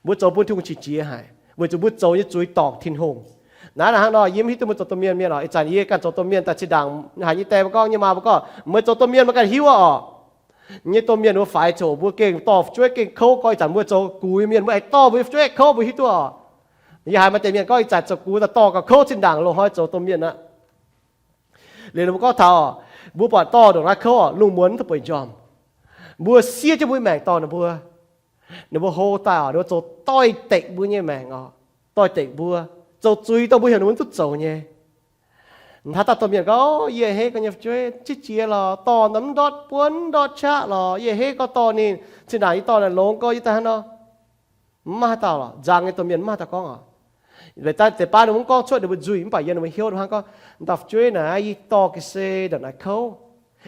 Mbuo zoux bun Tin-Hungh qiex jiez haic, weic zuqc mbuo zoux nyei zuiz dorngc Tin-Hungh. Naaiv hnangv nor, yie mv hiuv duqv mbuo zoux domh mienh mienh oc. Ih zanc yie ganh zoux domh mienh daaih zinh ndaangc haiz nyei die mbuo gorngv, nyei maa mbuo gorngv, meih zoux domh mienh meih ganh hiuv oc. Nyei domh mienh mbuo faix zoqc mbuo gengh dorh fu'jueiv gengh kouv gorx. Ih zanc mbuo zoux gux nyei mienh mbuo aengx dorh mbuo fu'jueiv kouv mbuo hiuv duqv oc. Yie haiz maaih deix mienh gorngv ih zanc zoux gux daaih dorh gauh kouv zinh ndaangc loz hnoi zoux domh mienh aqv. Liuz ninh mbuo gorngv taux mbuo buatc dorh ndongc naaiv kouv oc, lungh muonz mv duqv bueix njormh. Mbuo siev jienv mbuo nyei maengc dorh ninh mbuo. Ninh mbuo hlo daaih oc, ninh mbuo zoux doix-dekc mbuo nyei maengc oc, doix-dekc mbuo, zoux zuiz dongh mbuo heuc ninh mbuo duqv zoux nyei. Haaix dauh domh mienh gorngv, yie a'hneiv gau nyei fu'jueiv qiex jiez lorqc, dorh mv ndortv buonv mv ndortv qaqv lorqc, yie a'hneiv gau dorh ninh, zinh ndaangc yie dorh naaic longx gau yie daaih hnangv nor. Mv maaih haaix dauh lorqc, nzang nyei domh mienh mv maaih dauh gorngv oc. Deix baav ninh mbuo mv gorngv cuotv ninh mbuo nzuih mv baac yiem ninh mbuo hnyouv hnangv gorngv, dauh fu'jueiv naaic yie dorh ga'sie ndongc naaic kouv.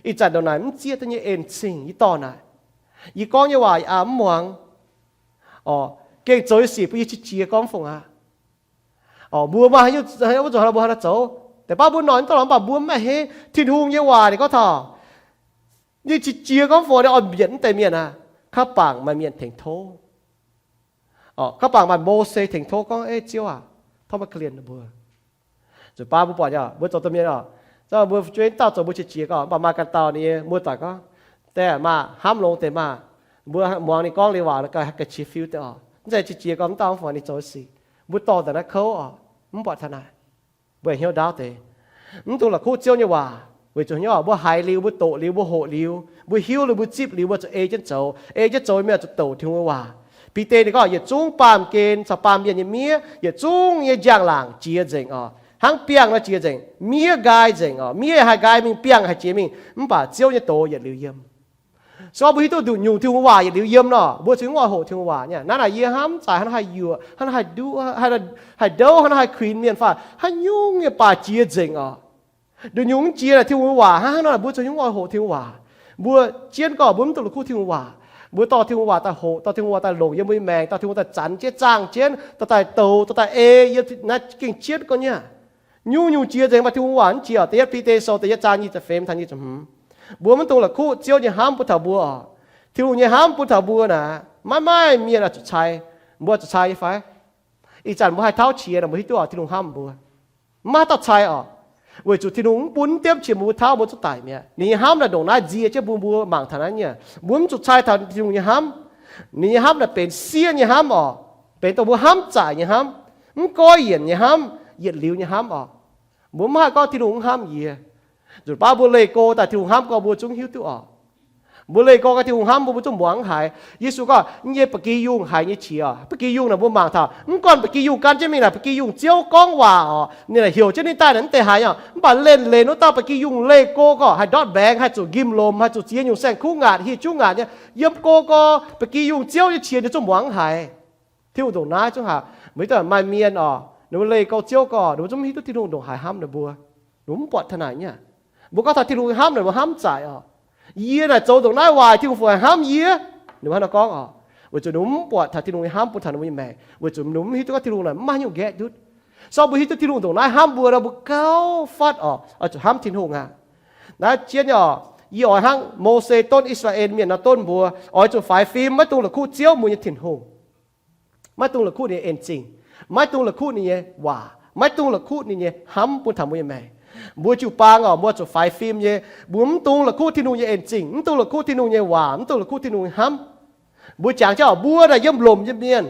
Ih zanc ndongc naaic mv zieqv duqv nyei en-zingh yie dorh naaic. Yie gorngv nyei waac yaac mv muangx. Oc, gengh zoux nyei sic bun yie qiex jiez gorngv fongc aqv. Oc, mbuo maaih haaix nyungc, wuov nzunc haaix nor mbuo haaix nor zoux? Deix baav mbuo noic mv dongh lorz mv baac mbuo mv maaih haaix hneiv. Tin-Hungh nyei waac ninh gorngv taux ninh qiex jiez gorngv fongc ninh oix mbietc mv deix mienh aqv. Kaav bangc maaih mienh tengx tov. Kaav bangc maaih Mose tengx tov gorngv, Ei Ziouv aac, tov meih korv-lienh ninh mbuo. Nzunc baav mbuo buatc nyei, mbuo zoux domh mienh oc, mbuo fu'jueiv dauh zoux mbuo qiex jiez gorngv, mv baac maaih ganh dauh ninh mbuo doic gorngv, deix maah, hnamv longx deix maah, mbuo muangx ninh gorngv liuz waac ganh qiex fiu deix oc, mv zeiz qiex jiez gorngv mv dauh mv fungc ninh zoux sic, mbuo dorh daaih naaiv kouv oc, mv buatc taux naaic. Mbuo hnyouv ndaauv deix, mv dungx la'kuqv Ziouv nyei waac, weic zuqc hnyouv mbuo haiz liuz, mbuo doqc liuz, mbuo hoqc liuz, mbuo hiuv liuz, mbuo zipv liuz, mbuo zuqc ei jienv zoux. Ei jienv zoux mienh zuqc douc Tin-Hungh nyei waac. Bide ninh gorngv, yietc zungv baamh gen caux baamh mienh nyei miev, yietc zungv nyei njang-laangc jiex nzengc oc. Hnangv biangh nor jiex nzengc, miev nqaai nzengc oc. Miev haih nqaai mingh, biangh haih jiex mingh, mv baac Ziouv nyei doz yietc liuz yiem. So mbuo hiuv duqv nduqc nyungc Tin-Hungh waac yietc liuz yiem nor, mbuo zungv oix hoqc Tin-Hungh waac nyei. Naaiv naaic yie hnamv zaic hnangv haih yuoqc, hnangv haih nduov, haih ndouv, hnangv haih kuinx mienh fai haaix nyungc nyei baac jiex nzengc oc. Nduqc nyungc mv jiex naaic Tin-Hungh waac hnangv nor, mbuo zungv nyungc oix hoqc Tin-Hungh waac. Mbuo jienv gorngv mbuo mv dungx la'kuqv Tin-Hungh waac. Mbuo dorh Tin-Hungh waac daaih hoqc, dorh Tin-Hungh waac daaih longc yiem mbuo nyei maengc, dorh Tin-Hungh daaih zanc jienv, zaangh jienv, dorh daaih douc, dorh daaih ei, yiem naaiv gengh jienv gorngv nyei. Nyungc-nyungc jiex nzengc, maaih Tin-Hungh waac mv jiex oc. Da'yietv Bide Sou da'yietv zaang nyic ziepc feix taux nyic ziepc hmz. Mbuo mv dungx la'kuqv Ziouv nyei hnamv bun taux mbuo oc. Tin-Hungh nyei hnamv bun taux mbuo naaic, maiv maaih mienh oix zuqc cai, mbuo zuqc cai nyei fai? Ih zanc mbuo haih tauv qiex nor, mbuo hiuv duqv oc, Tin-Hungh hnamv mbuo. Mv maaih haaix dauh cai oc. Weic zuqc Tin-Hungh mv bun mv diemv qiex mbuo tauv, mbuo zungv daic mi'aqv. Ninh nyei hnamv naaic ndongc naaiv nzie jienv bun mbuo mangc taux naaiv nyei. Mbuo mv zuqc cai taux Tin-Hungh nyei hnamv. Ninh nyei hnamv naaic benx siev nyei hnamv oc. Benx dongh mbuo hnamv zaic nyei hnamv, mv goiv yienc nyei hnamv, yietc liuz nyei hnamv oc. Mbuo mv haih gorngv Tin-Hungh mv hnamv yie. Nzunc baav mbuo leih go daaih Tin-Hungh hnamv gorngv mbuo zungv hiuv duqv oc. Mbuo leih go gaax Tin-Hungh hnamv mbuo, mbuo zungv muangx mv haiz. Yesu gorngv, yie nyei ba'gi yungh haiz nyei qiex oc. Ba'gi yungh naaic mbuo mangc taux, mv gunv ba'gi yungh gan jienv mingh naaic, ba'gi yungh Ziouv gorngv waac oc, ninh naaic heuc jienv ninh daaih naaic mv deix haaix nyungc. Mv baac lenh leiz wuov dauh ba'gi yungh leih go gorngv haih ndortv mbaengx, haih zuqc nqimh lomc, haih zuqc ziex nyungc saeng-kuv ngaatc, hieh juv ngaatc nyei. Yiem go gorngv ba'gi yungh Ziouv nyei qiex ninh zungv muangx mv haiz. Tin-Hungh ndongc naaiv zungv haiz. Mv hiuv duqv maaih mienh oc, ninh mbuo leih go Ziouv gorngv, ninh mbuo zungv mv hiuv duqv Tin-Hungh ndongc haaix hnamv ninh mbuo. Ninh mbuo mv buatc taux naaic nyei. Mbuo gorngv taux Tin-Hungh nyei hnamv, ninh mbuo hnamv zaic oc. Yie naaic zoux ndongc naaiv waac, Tin-Hungh fungc haih hnamv yie? Ninh mbuo hnangv nor gorngv oc. Weic zuqc ninh mbuo mv buatc taux Tin-Hungh nyei hnamv bun taux ninh mbuo nyei maengc, weic zuqc ninh mbuo mv hiuv duqv gorngv Tin-Hungh naaic mv maaih haaix nyungc nqaeqv ndutv. So mbuo hiuv duqv Tin-Hungh ndongc naaiv hnamv mbuo nor, mbuo gauh fatv oc, oix zuqc hnamv Tin-Hungh aqv. Naaiv jienv oc, yie oix hnangv Mose donv I^saa^laa^en Mienh nor donv mbuo, oix zuqc faix fim, maiv dungx la'kuqv Ziouv mbuo nyei Tin-Hungh. Maiv dungx la'kuqv ninh nyei en zingh, maiv dungx la'kuqv ninh nyei waac, maiv dungx la'kuqv ninh nyei hnamv bun taux mbuo nyei maengc. Mbuo jiu-baang oc, mbuo zuqc faix fim nyei. Mbuo mv dungx la'kuqv Tin-Hungh nyei en zingh, mv dungx la'kuqv Tin-Hungh nyei waac, mv dungx la'kuqv Tin-Hungh nyei hnamv. Mbuo jangx jienv oc, mbuo naaic yiem lomc nyei mienh.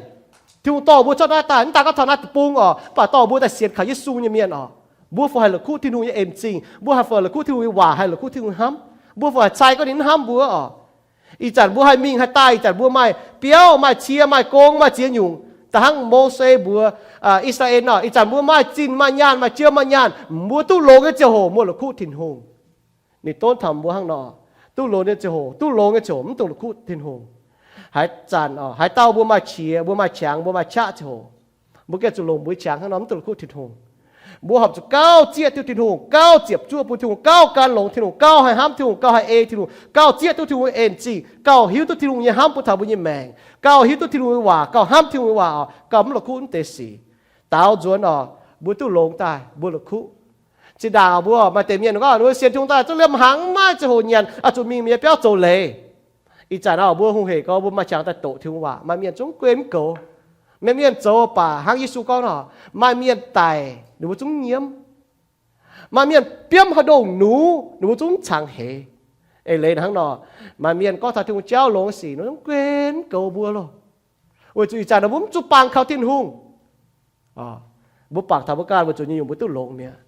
Tin-Hungh dorh mbuo cuotv naaiv daaih, mv daaih gorngv taux naaiv deic-bung oc, mv baac dorh mbuo daaih sienx kaux Yesu nyei mienh oc. Mbuo fungc haih la'kuqv Tin-Hungh nyei en zingh, mbuo haih fungc la'kuqv Tin-Hungh nyei waac, haih la'kuqv Tin-Hungh nyei hnamv. Mbuo fungc haih cai gorngv ninh mv hnamv mbuo oc. Ih zanc mbuo haih mingh haih daaih, ih zanc mbuo maaih biauv, maaih cie, maaih gong, maaih ziex nyungc. Da'hnangv Mose mbuox I^saa^laa^en oc, ih zanc mbuo maaih zinh maaih nyaanh, maaih jiem maaih nyaanh, mbuo duqv longx nyei ziangh hoc mbuo la'kuqv Tin-Hungh. Ninh donv taux mbuo hnangv nor, duqv longx nyei ziangh hoc, duqv longx nyei ziangh hoc mv dungx la'kuqv Tin-Hungh. Haaix zanc oc, haaix dauh mbuo maaih qiex, mbuo maaih qangx, mbuo maaih qaqv ziangh hoc, mbuo gengh zuqc longc mbuo qangx hnangv nor, mv dungx la'kuqv Tin-Hungh. Mbuo horpc zuqc gauh zieqv duqv Tin-Hungh, gauh ziepc zuoqv bun Tin-Hungh, gauh gan longx Tin-Hungh, gauh haih hnamv Tin-Hungh, gauh haih ei Tin-Hungh, gauh zieqv duqv Tin-Hungh nyei en zingh, gauh hiuv duqv Tin-Hungh nyei hnamv bun taux mbuo nyei maengc, gauh hiuv duqv Tin-Hungh nyei waac, gauh hnamv Tin-Hungh nyei waac oc, gauh mv la'kuqv mv deix sic. Daaux nzuonx oc, mbuo duqv longx daaih mbuo la'kuqv. Zinh ndaangc mbuo maaih deix mienh gorngv, mbuo sienx Tin-Hungh daaih zungv liemh hnaangx maiv ziangh hoc nyanc, oix zuqc mingh mi'aqv biauv zoux leiz. Ih zanc oc, mbuo hungh hec gorx mbuo maaih qangx daaih doqc Tin-Hungh waac, maaih mienh zungv guei mv goux. Maaih mienh zoux baac hnangv Yesu gorngv nor, maaih mienh daic ninh mbuo zungv nyiemv. Maaih mienh biomv haaix ndongh nux ninh mbuo zungv cangx heix. Eix leiz hnangv nor, maaih mienh gorngv taux Tin-Hungh jauv longx sic ninh mbuo zungv guen goux mbuo loh. Weic zuqc ih zanc mbuo mv zuqc bangc kaux Tin-Hungh. Mbuo bangc taux mbuo ganh weic zuqc nyungc-nyungc mbuo duqv longx mi'aqv.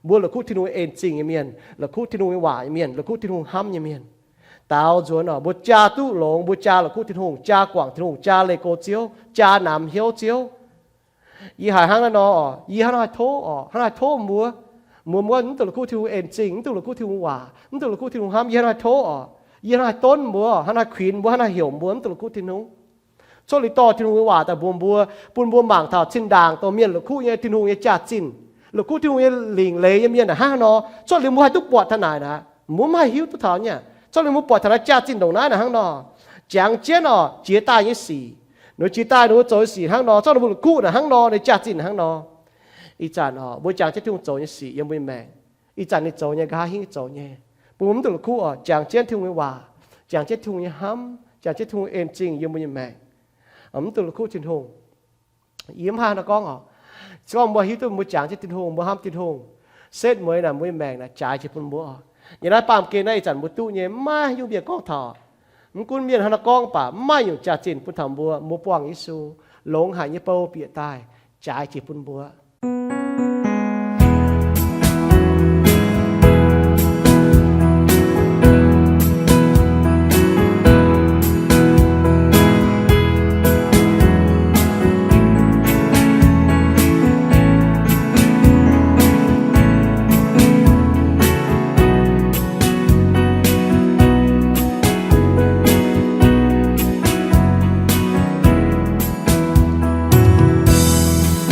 Mbuo la'kuqv Tin-Hungh en zingh nyei mienh, la'kuqv Tin-Hungh nyei waac nyei mienh, la'kuqv Tin-Hungh hnamv nyei mienh. Daaux nzuonx oc, mbuo jaa duqv longx, mbuo jaa la'kuqv Tin-Hungh, jaa guangc Tin-Hungh, jaa leih go Ziouv, jaa namx hnyouv Ziouv. Yie haiz hnangv naaiv nor oc, yie hnangv naaiv haih tov oc, hnangv naaiv haih tov mbuo. Mbuo mbuo mv duqv la'kuqv Tin-Hungh en zingh, mv duqv la'kuqv Tin-Hungh waac, mv duqv la'kuqv Tin-Hungh hnamv, yie hnangv naaiv haih tov oc. Yie hnangv naaiv haih donv mbuo, hnangv naaiv haih kuinx mbuo, hnangv naaiv haih heuc mbuo mv duqv la'kuqv Tin-Hungh. Cuotv liuz dorh Tin-Hungh nyei waac daaih mbuox mbuo, bun mbuo mangc taux zinh ndaangc dongh mienh la'kuqv nyei Tin-Hungh nyei jaax-zinh, la'kuqv Tin-Hungh nyei lingc leiz nyei mienh naaic hnangv haaix nor. Cuotv liuz mbuo haih duqv buatc taux naaic aqv, mbuo mv haih hiuv duqv taux nyei. Cuotv liuz mbuo buatc taux naaiv jaax-zinh ndongc naaiv naaic hnangv nor, jangx jienv oc, jiex daaih nyei sic, ninh jiex daaih ninh mbuo zoux nyei sic hnangv nor, cuotv liuz mbuo la'kuqv naaic hnangv nor, ninh jaax-zinh hnangv nor. Ih zanc oc, mbuo jangx jienv Tin-Hungh zoux nyei sic yiem mbuo nyei maengc. Ih zanc ninh zoux nyei nqa'haav hingv zoux nyei, bun mbuo mv duqv la'kuqv oc, jangx jienv Tin-Hungh nyei waac, jangx jienv Tin-Hungh nyei hnamv, jangx jienv Tin-Hungh en zingh yiem mbuo nyei maengc. Mv duqv la'kuqv Tin-Hungh. Yie mv haih nor gorngv oc. Se gorngv mbuo hiuv duqv mbuo jangx jienv Tin-Hungh, mbuo hnamv Tin-Hungh, setv mueiz naaic mbuo nyei maengc naaic jaaix jiex bun mbuo oc. Yiem naaiv baamh gen naaiv ih zanc mbuo duqv nyei mv maaih haaix nyungc mienh gorngv taux. Mv gunv mienh hnangv naaiv gorngv baac mv maaih nyungc jaax-zinh bun taux mbuo. Mbuo buangh Yesu, longx haic nyei bou bieqc daaih, jaaix jiex bun mbuo.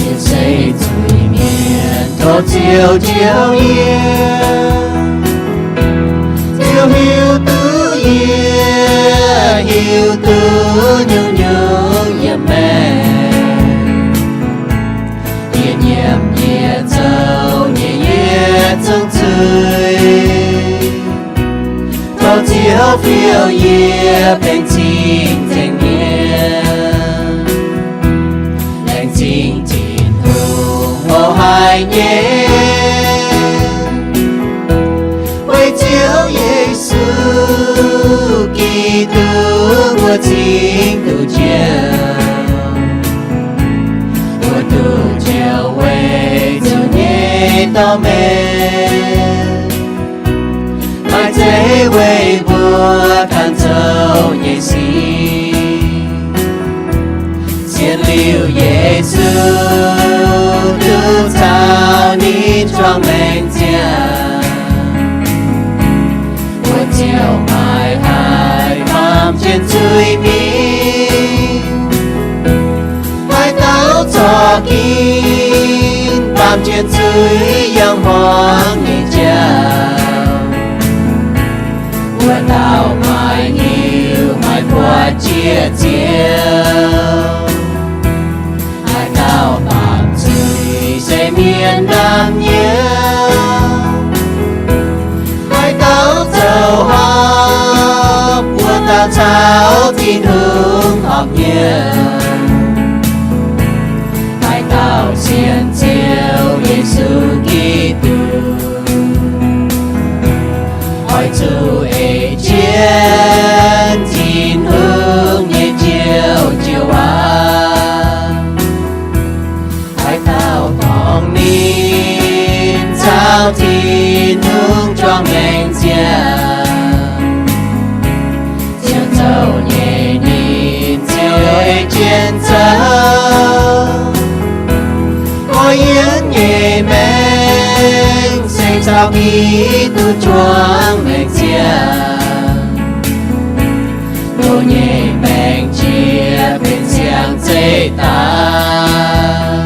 Yie se zuiz-mienh, tov Ziouv njoux yie. Ziouv hiuv duqv yie, hiuv duqv nyungc-nyungc yiem maengc. Yie nyiemc yie zoux nyei yietc zungv zuiz. Tov Ziouv fiou yie benx cing-nzengc mienh, laengz zingh Tin-Hungh mouz haic nyei. Weic Ziouv Yesu Giduc mbuo cingx duqv njoux, mbuo duqv njoux weic Ziouv nyei dorh mengh, maaih zeiv weic mbuo ganh zoux nyei sic. Sienx liuz Yesu duqv caux ninh juangc maengc ziangh, mbuo ziouc maiv haih baamh jienv zuiz mingh. Haaix dauh zorqv ginv baamh jienv zuiz yangh hmuangx nyei jauv, wuov dauh maiv hiuv maiv buatc jiex Ziouv. Haaix dauh baamh zuiz se mienh ndaamv-nyouv, haaix dauh zoux horpc, wuov dauh caux Tin-Hungh horpc nyei. Haaix dauh sienx Ziouv Yesu Giduc, oix zuqc ei jienv Tin-Hungh nyei Njoux Jiex Waac. Haaix dauh dorngc ninh caux Tin-Hungh juangc maengc ziangh, Ziouv zoux nyei ninh ziouc ei jienv zoux. Mbuo yiem nyei maengc se caux Giduc juangc maengc ziangh. Mbuo nyei maengc jiex benx siang-zeih daaih.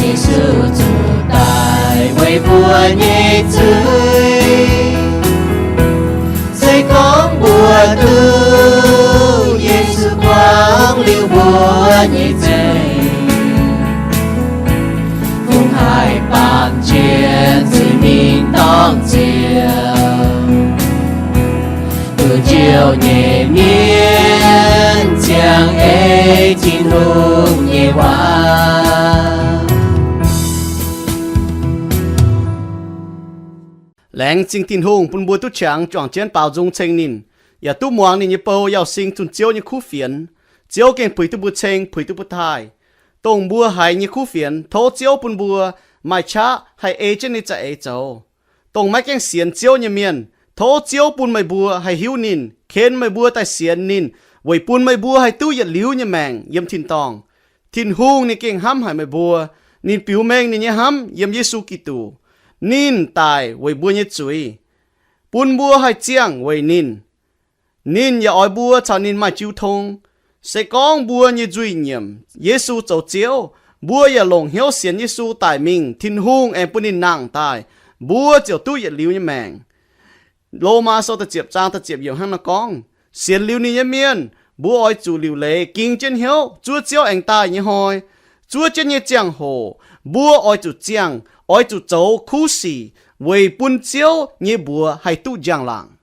Yesu zuqc daic weic mbuo nyei zuiz. Se gorngv mbuo duqv Yesu kuangx liuz mbuo nyei zuiz, fungx haih baamh jienv zuiz mingh dorngc Ziouv. Duqv Ziouv nyei mienh Ziangh ei Tin-Hungh nyei waac. Laengz zingh Tin-Hungh bun mbuo duqv qangx juangc jienv baaux nzung ceng ninh, yaac duqv muangx ninh nyei bou yauh sing zunh Ziouv nyei kuv fienx. Ziouv gengh puix duqv mbuo ceng, puix duqv mbuo taaih. Dongh mbuo haiz nyei kuv fienx, tov Ziouv bun mbuo maaih qaqv haih ei jienv ninh nyei za'eix zoux. Dongh maiv gaengh sienx Ziouv nyei mienh, tov Ziouv bun meih mbuo haih hiuv ninh, ken meih mbuo daaih sienx ninh, weic bun meih mbuo haih duqv yietc liuz nyei maengc yiem tin-dorngh. Tin-Hungh ninh gengh hnamv haic meih mbuo. Ninh biux mengh ninh nyei hnamv yiem Yesu Giduc. Ninh daic weic mbuo nyei zuiz. Bun mbuo haih ziangh weic ninh. Ninh yaac oix mbuo caux ninh maaih jiu tong. Se gorngv mbuo nyei nzuih nyiemc Yesu zoux Ziouv, mbuo yaac longc hnyouv sienx Yesu daic mingh, Tin-Hungh aengx bun ninh nangh daaih, mbuo ziouc duqv yietc liuz nyei maengc. Lomaa Sou da'ziepc zaang da'ziepc yiemc hnangv naaiv gorngv, sienx liuz ninh nyei mienh, mbuo oix zuqc liuc leiz ging jienv hnyouv zuov Ziouv aengx daaih nyei hnoi. Zuov jienv nyei ziangh hoc, mbuo oix zuqc ziangh, oix zuqc zoux kuv sic weic bun Ziouv nyei mbuox haih duqv njang-laangc.